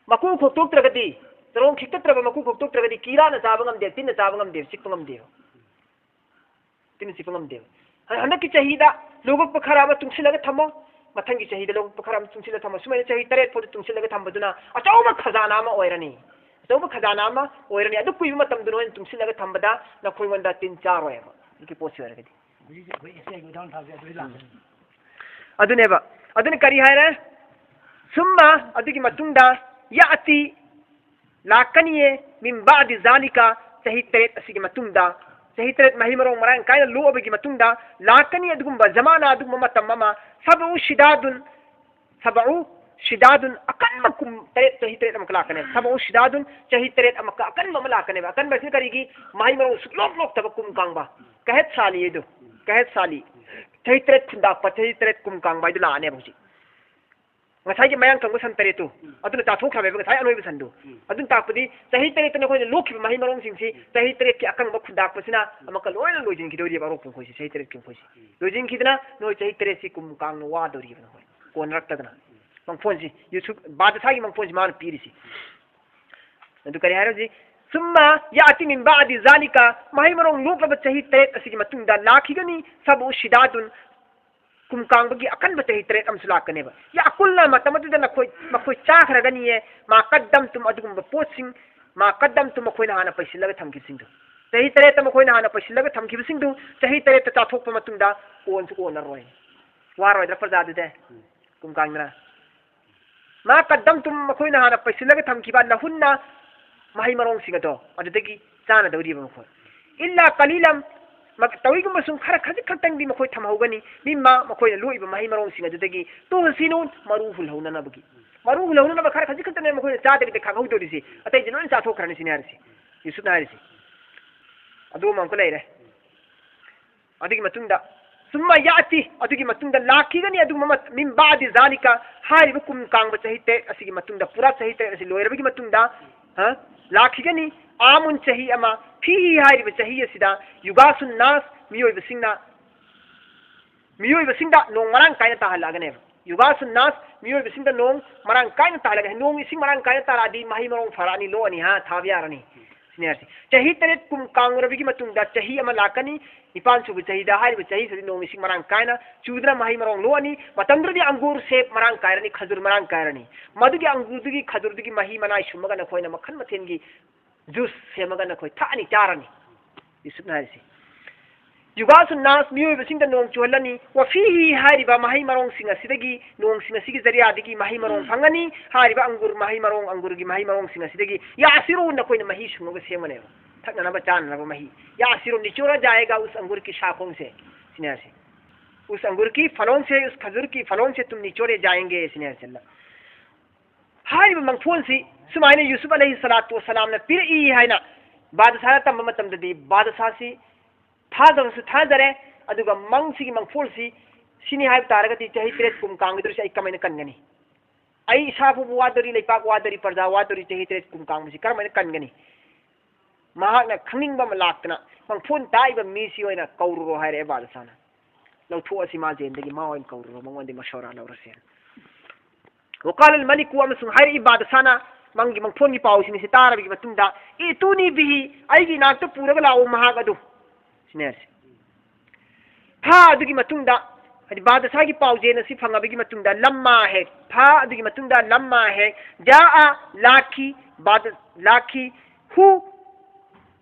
ꯃꯀꯨ ꯈꯣꯛꯇꯣꯛꯇ꯭ꯔꯒꯗꯤ, ꯆꯔꯣꯡ ꯈꯤꯛꯇꯠꯇ꯭ꯔꯕ ꯃꯀꯨ ꯈꯣꯛꯇꯣꯛꯇ꯭ꯔꯒꯗꯤ ꯀꯤꯔꯥꯅ ꯆꯥꯕ ꯉꯝꯗꯦ, ꯇꯤꯟꯅ ꯆꯥꯕ ꯉꯝꯗꯦꯕ, ꯆꯤꯛꯄ ꯉꯝꯗꯦꯕ꯫ ꯇꯤꯟꯅ ꯆꯤꯛꯄ ꯉꯝꯗꯦꯕ꯫ ꯍꯟ-, ꯍꯟꯗꯛꯀꯤ ꯆꯍꯤꯗ ꯂꯣꯛꯂꯛꯄ ꯈꯔ ꯑꯃ ꯇꯨꯡꯁꯤꯜꯂꯒ ꯊꯝꯃꯣ, ꯃꯊꯪꯒꯤ ꯆꯍꯤꯗ ꯂꯣꯛꯂꯛꯄ ꯈꯔ ꯑꯃ ꯇꯨꯡꯁꯤꯜꯂꯒ ꯊꯝꯃꯣ꯫ ꯁꯨꯃꯥꯏꯅ ꯆꯍꯤ ꯇꯔꯦꯠ ꯐꯥꯎꯗ ꯇꯨꯡꯁꯤꯜꯂꯒ ꯊꯝꯕꯗꯨꯅ ꯑꯆꯧꯕ ꯈꯖꯥꯅꯥ ꯑꯃ ꯑꯣꯏꯔꯅꯤ꯫ ꯑꯆꯧꯕ ꯈꯖꯥꯅꯥ ꯑꯃ ꯑꯣꯏꯔꯅꯤ꯫ ꯑꯗꯨ ꯀꯨꯏꯕ ꯃꯇꯝꯗ ꯅꯣꯏꯅ ꯇꯨꯡꯁꯤꯜꯂꯒ ꯊꯝꯕꯗ ꯅꯈꯣꯏꯉꯣꯟꯗ ꯇꯤꯟ ꯆꯥꯔꯣꯏꯕ꯫ ꯑꯗꯨꯒꯤ ꯄꯣꯠꯁꯤ ꯑꯣꯏꯔꯒꯗꯤ꯫ ꯍꯧꯖꯤꯛ ꯑꯩꯈꯣꯏ ꯑꯦꯁ ꯑꯦ ꯑꯦꯜꯒꯤ ꯊꯥꯡ ꯊꯥꯕꯁꯦ ꯑꯗꯨꯗꯤ ꯂꯥꯛꯀꯅꯤ꯫ ꯑꯗꯨꯅꯦꯕ꯫ ꯑꯗꯨꯅ ꯀꯔꯤ ꯍꯥꯏꯔꯦ? ꯁꯨꯝꯃ, ꯑꯗꯨꯒꯤ ꯃꯇꯨꯡꯗ, ꯌꯥꯇꯤ, ꯂꯥꯛꯀꯅꯤꯌꯦ, ꯃꯤꯟ ꯕꯥꯗꯤ ꯖꯥꯂꯤꯀ, ꯆꯍꯤ ꯇꯔꯦꯠ ꯑꯁꯤꯒꯤ ꯃꯇꯨꯡꯗ, ꯆꯍꯤ ꯇꯔꯦꯠ ꯃꯍꯩ ꯃꯔꯣꯡ ꯃꯔꯥꯡ ꯀꯥꯏꯅ ꯂꯣꯛꯑꯕꯒꯤ ꯃꯇꯨꯡꯗ ꯂꯥꯛꯀꯅꯤ ꯑꯗꯨꯒꯨꯝꯕ ꯖꯃꯥꯅꯥ, ꯑꯗꯨꯒꯨꯝꯕ ꯃꯇꯝ ꯑꯃ, ꯁꯕꯎ ꯁꯤꯗꯥꯗꯨꯟ, ꯁꯕꯎ ꯁꯤꯗꯥꯗꯨꯟ ꯑꯀꯟꯕ ꯀꯨꯝ ꯇꯔꯦꯠ, ꯆꯍꯤ ꯇꯔꯦꯠ ꯑꯃꯀ ꯂꯥꯛꯀꯅꯦꯕ꯫ ꯁꯕꯎ ꯁꯤꯗꯥꯗꯨꯟ ꯆꯍꯤ ꯇꯔꯦꯠ ꯑꯃꯀ ꯑꯀꯟꯕ ꯑꯃ ꯂꯥꯛꯀꯅꯦꯕ꯫ ꯑꯀꯟꯕꯁꯤꯅ ꯀꯔꯤꯒꯤ? ꯃꯍꯩ ꯃꯔꯣꯡ ꯁꯨꯛꯂꯣꯛ ꯂꯣꯛꯇꯕ ꯀꯨꯝ ꯀꯥꯡꯕ꯫ ꯀꯍꯦꯠ ꯁꯥꯂꯤ ꯑꯗꯨ꯫ ꯀꯍꯦꯠ ꯁꯥꯂꯤ꯫ ꯆꯍꯤ ꯇꯔꯦꯠ ꯈꯨꯟꯗꯥꯛꯄ, ꯆꯍꯤ ꯇꯔꯦꯠ ꯀꯨꯝ ꯀꯥꯡꯕ ꯍꯥꯏꯗꯨ ꯂꯥꯛꯑꯅꯦꯕ ꯍꯧꯖꯤꯛ꯫ ꯉꯁꯥꯏꯒꯤ ꯃꯌꯥꯡ ꯀꯪꯕ ꯁꯟ ꯇꯔꯦꯠꯇꯨ, ꯎꯝ꯫ ꯑꯗꯨꯅ ꯆꯥꯊꯣꯛꯈ꯭ꯔꯃꯦꯕ ꯉꯁꯥꯏ ꯑꯅꯣꯏꯕ ꯁꯟꯗꯨ꯫ ꯎꯝ꯫ ꯑꯗꯨꯅ ꯇꯥꯛꯄꯗꯤ ꯆꯍꯤ ꯇꯔꯦꯠꯇ ꯅꯈꯣꯏꯅ ꯂꯣꯛꯈꯤꯕ ꯃꯍꯩ ꯃꯔꯣꯡꯁꯤꯡꯁꯤ ꯎꯝ꯫ ꯆꯍꯤ ꯇꯔꯦꯠꯀꯤ ꯑꯀꯪꯕ ꯈꯨꯟꯗꯥꯛꯄꯁꯤꯅ ꯎꯝ꯫ ꯑꯃꯨꯛꯀ ꯂꯣꯏꯅ ꯂꯣꯏꯁꯤꯟꯈꯤꯗꯧꯔꯤꯕ ꯑꯔꯣꯛꯄ ꯃꯈꯣꯏꯁꯤ, ꯆꯍꯤ ꯇꯔꯦꯠꯀꯤ ꯃꯈꯣꯏꯁꯤ꯫ ꯎꯝ꯫ ꯂꯣꯏꯁꯤꯟꯈꯤꯗꯅ ꯅꯣꯏ ꯆꯍꯤ ꯇꯔꯦꯠꯁꯤ ꯀꯨꯝ ꯀꯥꯡꯅ ꯋꯥꯗꯧꯔꯤꯕ ꯅꯈꯣꯏ꯫ ꯀꯣꯟꯅꯔꯛꯇꯗꯅ꯫ ꯎꯝ꯫ ꯃꯪꯐꯣꯟꯁꯤ, ꯌꯨꯁꯨꯞ ꯕꯥꯗꯁꯥꯒꯤ ꯃꯪꯐꯣꯟꯁꯤ ꯃꯥꯅ ꯄꯤꯔꯤꯁꯤ꯫ ꯑꯗꯨ ꯀꯔꯤ ꯍꯥꯏꯔꯣ ꯍꯧꯖꯤꯛ? ꯁꯨꯝꯃ ꯌꯥꯇꯤ ꯃꯤꯟ ꯕꯥꯗꯤ ꯖꯥꯂꯤꯀ, ꯃꯍꯩ ꯃꯔꯣꯡ ꯂꯣꯛꯂꯕ ꯆꯍꯤ ꯇꯔꯦꯠ ꯑꯁꯤꯒꯤ ꯃꯇꯨꯡꯗ ꯂꯥꯛꯈꯤꯒꯅꯤ, ꯁꯕꯨ ꯁꯤꯗꯥꯗꯨꯟ, ꯀꯨꯝ ꯀꯥꯡꯕꯒꯤ ꯑꯀꯟꯕ ꯆꯍꯤ ꯇꯔꯦꯠ ꯑꯃꯁꯨ ꯂꯥꯛꯀꯅꯦꯕ꯫ ꯌꯥꯀꯨꯜꯅ, ꯃꯇꯝ ꯑꯗꯨꯗ ꯅꯈꯣꯏ, ꯃꯈꯣꯏ ꯆꯥꯈ꯭ꯔꯒꯅꯤꯌꯦ, ꯃꯥ ꯀꯗꯝꯇꯨꯝ, ꯑꯗꯨꯒꯨꯝꯕ ꯄꯣꯠꯁꯤꯡ, ꯃꯥ ꯀꯗꯝꯇꯨꯝ, ꯃꯈꯣꯏꯅ ꯍꯥꯟꯅ ꯄꯩꯁꯤꯜꯂꯒ ꯊꯝꯈꯤꯕꯁꯤꯡꯗꯨ꯫ ꯆꯍꯤ ꯇꯔꯦꯠꯇ ꯃꯈꯣꯏꯅ ꯍꯥꯟꯅ ꯄꯩꯁꯤꯜꯂꯒ ꯊꯝꯈꯤꯕꯁꯤꯡꯗꯨ ꯆꯍꯤ ꯇꯔꯦꯠꯇ ꯆꯥꯊꯣꯛꯄ ꯃꯇꯨꯡꯗ ꯑꯣꯟꯁꯨ ꯑꯣꯟꯅꯔꯣꯏ꯫ ꯋꯥꯔꯣꯏꯗ꯭ꯔꯥ ꯄ꯭ꯔꯖꯥꯗꯨꯗꯤ? ꯀꯨꯝ ꯀꯥꯡꯗꯅ꯫ ꯃꯥ ꯀꯗꯝꯇꯨꯝ, ꯃꯈꯣꯏꯅ ꯍꯥꯟꯅ ꯄꯩꯁꯤꯜꯂꯒ ꯊꯝꯈꯤꯕ ꯂꯍꯨꯟꯅ ꯃꯍꯩ ꯃꯔꯣꯡꯁꯤꯡ ꯑꯗꯣ ꯑꯗꯨꯗꯒꯤ ꯆꯥꯅꯗꯧꯔꯤꯕ ꯃꯈꯣꯏ꯫ ꯏꯜꯂꯥ ꯀꯂꯤꯂꯝ, ꯃ-, ꯇꯧꯏꯒꯨꯝꯕꯁꯨꯡ ꯈꯔ ꯈꯖꯤꯛ ꯈꯛꯇꯪꯗꯤ ꯃꯈꯣꯏ ꯊꯝꯍꯧꯒꯅꯤ꯫ ꯃꯤꯝꯃ, ꯃꯈꯣꯏꯅ ꯂꯣꯛꯏꯕ ꯃꯍꯩ ꯃꯔꯣꯡꯁꯤꯡ ꯑꯗꯨꯗꯒꯤ ꯇꯨꯍꯁꯤꯅꯨꯟ, ꯃꯔꯨ ꯍꯨꯜꯍꯧꯅꯅꯕꯒꯤ꯫ ꯃꯔꯨ ꯍꯨꯜꯍꯧꯅꯅꯕ ꯈꯔ ꯈꯖꯤꯛ ꯈꯛꯇꯅꯦ ꯃꯈꯣꯏꯅ ꯆꯥꯗꯕꯤꯗ ꯈꯥꯛꯍꯧꯗꯧꯔꯤꯁꯤ꯫ ꯑꯇꯩꯗꯤ ꯂꯣꯏꯅ ꯆꯥꯊꯣꯛꯈ꯭ꯔꯅꯤ ꯁꯤꯅꯦ ꯍꯥꯏꯔꯤꯁꯤ꯫ ꯌꯨꯁꯨꯞꯅ ꯍꯥꯏꯔꯤꯁꯤ꯫ ꯑꯗꯨ ꯑꯃ ꯑꯃꯨꯛꯀ ꯂꯩꯔꯦ꯫ ꯑꯗꯨꯒꯤ ꯃꯇꯨꯡꯗ, ꯁꯨꯝꯃ ꯌꯥꯇꯤ, ꯑꯗꯨꯒꯤ ꯃꯇꯨꯡꯗ ꯂꯥꯛꯈꯤꯒꯅꯤ꯫ ꯑꯗꯨꯒꯨꯝꯕ ꯃꯠ-, ꯃꯤꯟ ꯕꯥꯗꯤ ꯖꯥꯂꯤꯀ, ꯍꯥꯏꯔꯤꯕ ꯀꯨꯝ ꯀꯥꯡꯕ ꯆꯍꯤ ꯇꯔꯦꯠ ꯑꯁꯤꯒꯤ ꯃꯇꯨꯡꯗ, ꯄꯨꯔꯥ ꯆꯍꯤ ꯇꯔꯦꯠ ꯑꯁꯤ ꯂꯣꯏꯔꯕꯒꯤ ꯃꯇꯨꯡꯗ, ꯍꯥ, ꯂꯥꯛꯈꯤꯒꯅꯤ꯫ ꯑꯥꯃꯨꯟ, ꯆꯍꯤ ꯑꯃ, ꯐꯤꯍꯤ, ꯍꯥꯏꯔꯤꯕ ꯆꯍꯤ ꯑꯁꯤꯗ, ꯌꯨꯒꯥꯁꯨꯟ ꯅꯥꯁ, ꯃꯤꯑꯣꯏꯕꯁꯤꯡꯅ, ꯃꯤꯑꯣꯏꯕꯁꯤꯡꯗ ꯅꯣꯡ ꯃꯔꯥꯡ ꯀꯥꯏꯅ ꯇꯥꯍꯜꯂꯛꯑꯒꯅꯦꯕ꯫ ꯌꯨꯒꯥꯁꯨꯟ ꯅꯥꯁ, ꯃꯤꯑꯣꯏꯕꯁꯤꯡꯗ ꯅꯣꯡ ꯃꯔꯥꯡ ꯀꯥꯏꯅ ꯇꯥꯍꯜꯂꯒ, ꯅꯣꯡ ꯏꯁꯤꯡ ꯃꯔꯥꯡ ꯀꯥꯏꯅ ꯇꯥꯔꯛꯑꯗꯤ ꯃꯍꯩ ꯃꯔꯣꯡ ꯐꯔꯛꯑꯅꯤ, ꯂꯣꯛꯑꯅꯤ, ꯍꯥ, ꯊꯥꯕ ꯌꯥꯔꯅꯤ꯫ ꯁꯤꯅꯦ ꯍꯥꯏꯔꯤꯁꯦ꯫ ꯆꯍꯤ ꯇꯔꯦꯠ ꯀꯨꯝ ꯀꯥꯡꯂꯨꯔꯕꯒꯤ ꯃꯇꯨꯡꯗ ꯆꯍꯤ ꯑꯃ ꯂꯥꯛꯀꯅꯤ꯫ ꯅꯤꯄꯥꯟ ꯁꯨꯕ ꯆꯍꯤꯗ ꯍꯥꯏꯔꯤꯕ ꯆꯍꯤꯁꯤꯗ ꯅꯣꯡ ꯏꯁꯤꯡ ꯃꯔꯥꯡ ꯀꯥꯏꯅ ꯆꯨꯗꯨꯅ ꯃꯍꯩ ꯃꯔꯣꯡ ꯂꯣꯛꯑꯅꯤ꯫ ꯃꯇꯝꯗꯨꯗꯗꯤ ꯑꯪꯒꯨꯔ, ꯁꯦꯞ ꯃꯔꯥꯡ ꯀꯥꯏꯔꯅꯤ, ꯈꯖꯨꯔ ꯃꯔꯥꯡ ꯀꯥꯏꯔꯅꯤ꯫ ꯃꯗꯨꯒꯤ ꯑꯪꯒꯨꯔꯗꯨꯒꯤ, ꯈꯖꯨꯔꯗꯨꯒꯤ ꯃꯍꯤ ꯃꯅꯥꯏ ꯁꯨꯝꯃꯒ ꯅꯈꯣꯏꯅ ꯃꯈꯜ ꯃꯊꯦꯜꯒꯤ ꯖꯨꯁ ꯁꯦꯝꯃꯒ ꯅꯈꯣꯏ ꯊꯛꯑꯅꯤ, ꯆꯥꯔꯅꯤ꯫ ꯌꯨꯁꯨꯞꯅ ꯍꯥꯏꯔꯤꯁꯤ꯫ ꯌꯨꯒꯥꯁꯨꯟ ꯅꯥꯁ, ꯃꯤꯑꯣꯏꯕꯁꯤꯡꯗ ꯅꯣꯡ ꯆꯨꯍꯜꯂꯅꯤ꯫ ꯋꯥꯐꯤꯍꯤ, ꯍꯥꯏꯔꯤꯕ ꯃꯍꯩ ꯃꯔꯣꯡꯁꯤꯡ ꯑꯁꯤꯗꯒꯤ, ꯅꯣꯡꯁꯤꯡ ꯑꯁꯤꯒꯤ ꯖꯔꯤꯌꯥꯗꯒꯤ ꯃꯍꯩ ꯃꯔꯣꯡ ꯐꯪꯒꯅꯤ꯫ ꯍꯥꯏꯔꯤꯕ ꯑꯪꯒꯨꯔ ꯃꯍꯩ ꯃꯔꯣꯡ, ꯑꯪꯒꯨꯔꯒꯤ ꯃꯍꯩ ꯃꯔꯣꯡꯁꯤꯡ ꯑꯁꯤꯗꯒꯤ ꯌꯥꯁꯤꯔꯨ, ꯅꯈꯣꯏꯅ ꯃꯍꯤ ꯁꯨꯡꯉꯒ ꯁꯦꯝꯒꯅꯦꯕ, ꯊꯛꯅꯅꯕ ꯆꯥꯅꯅꯕ ꯃꯍꯤ꯫ ꯌꯥꯁꯤꯔꯨ ꯅꯤꯆꯣꯔꯥ ꯖꯥꯌꯦꯒꯥ ꯎꯁ ꯑꯪꯒꯨꯔ ꯀꯤ ꯁꯥꯈꯣꯡ ꯁꯦ꯫ ꯁꯤꯅꯦ ꯍꯥꯏꯁꯦ꯫ ꯎꯁ ꯑꯪꯒꯨꯔ ꯀꯤ ꯐꯂꯣꯡ ꯁꯦ, ꯎꯁ ꯈꯖꯨꯔ ꯀꯤ ꯐꯂꯣꯡ ꯁꯦ ꯇꯨꯝ ꯅꯤꯆꯣꯔꯦ ꯖꯥꯌꯦꯡꯒꯦ꯫ ꯁꯤꯅꯦ ꯍꯥꯏꯁꯦ꯫ ꯍꯥꯏꯔꯤꯕ ꯃꯪꯐꯣꯟꯁꯤ ꯁꯨꯃꯥꯏꯅ ꯌꯨꯁꯨꯐ ꯑꯂꯩꯍꯤ ꯁꯂꯥꯇꯨ ꯋꯁꯂꯥꯝꯅ ꯄꯤꯔꯛꯏ ꯍꯥꯏꯅ ꯕꯥꯗꯁꯥꯗ ꯇꯝꯕ ꯃꯇꯝꯗꯗꯤ, ꯕꯥꯗꯁꯥꯁꯤ ꯊꯥꯖꯕꯁꯨ ꯊꯥꯖꯔꯦ, ꯑꯗꯨꯒ ꯃꯪꯁꯤꯒꯤ ꯃꯪꯐꯣꯜꯁꯤ ꯁꯤꯅꯤ ꯍꯥꯏꯕ ꯇꯥꯔꯒꯗꯤ ꯆꯍꯤ ꯇꯔꯦꯠ ꯀꯨꯝ ꯀꯥꯡꯒꯗꯧꯔꯤꯁꯤ ꯑꯩ ꯀꯃꯥꯏꯅ ꯀꯟꯒꯅꯤ? ꯑꯩ ꯏꯁꯥ ꯐꯥꯎꯕ ꯋꯥꯗꯧꯔꯤ, ꯂꯩꯄꯥꯛ ꯋꯥꯗꯧꯔꯤ, ꯄ꯭ꯔꯖꯥ ꯋꯥꯗꯧꯔꯤ, ꯆꯍꯤ ꯇꯔꯦꯠ ꯀꯨꯝ ꯀꯥꯡꯕꯁꯤ ꯀꯔꯝꯍꯥꯏꯅ ꯀꯟꯒꯅꯤ? ꯃꯍꯥꯛꯅ ꯈꯪꯅꯤꯡꯕ ꯑꯃ ꯂꯥꯛꯇꯅ ꯃꯪꯐꯣꯟ ꯇꯥꯛꯏꯕ ꯃꯤꯁꯤ ꯑꯣꯏꯅ ꯀꯧꯔꯨꯔꯣ ꯍꯥꯏꯔꯛꯑꯦ ꯕꯥꯗꯁꯥꯅ꯫ ꯂꯧꯊꯣꯛꯑꯁꯤ ꯃꯥ ꯖꯦꯜꯗꯒꯤ, ꯃꯥ ꯑꯣꯏꯅ ꯀꯧꯔꯨꯔꯣ, ꯃꯉꯣꯟꯗ ꯃꯁꯧꯔꯥ ꯂꯧꯔꯁꯦꯅ꯫ ꯋꯀꯥꯂ ꯑꯜ ꯃꯂꯤꯀꯨ, ꯑꯃꯁꯨꯡ ꯍꯥꯏꯔꯛꯏ ꯕꯥꯗꯁꯥꯅ ꯃꯪꯒꯤ ꯃꯪꯐꯣꯟꯒꯤ ꯄꯥꯎꯁꯤꯡ ꯑꯁꯤ ꯇꯥꯔꯕꯒꯤ ꯃꯇꯨꯡꯗ, "ꯏꯇꯨꯅꯤ ꯕꯤꯍꯤ, ꯑꯩꯒꯤ ꯏꯅꯥꯛꯇ ꯄꯨꯔꯒ ꯂꯥꯛꯎ ꯃꯍꯥꯛ ꯑꯗꯨ"꯫ ꯁꯤꯅꯦ ꯍꯥꯏꯔꯤꯁꯦ꯫ ꯐꯥ ꯑꯗꯨꯒꯤ ꯃꯇꯨꯡꯗ, ꯍꯥꯏꯗꯤ ꯕꯥꯗꯁꯥꯒꯤ ꯄꯥꯎꯖꯦꯜ ꯑꯁꯤ ꯐꯪꯉꯕꯒꯤ ꯃꯇꯨꯡꯗ, ꯂꯝꯃꯥ ꯍꯦꯛ, ꯐꯥ ꯑꯗꯨꯒꯤ ꯃꯇꯨꯡꯗ ꯂꯝꯃꯥ ꯍꯦꯛ, ꯖꯥ ꯑ ꯂꯥꯛꯈꯤ, ꯕꯥꯗ-, ꯂꯥꯛꯈꯤ, ꯍꯨ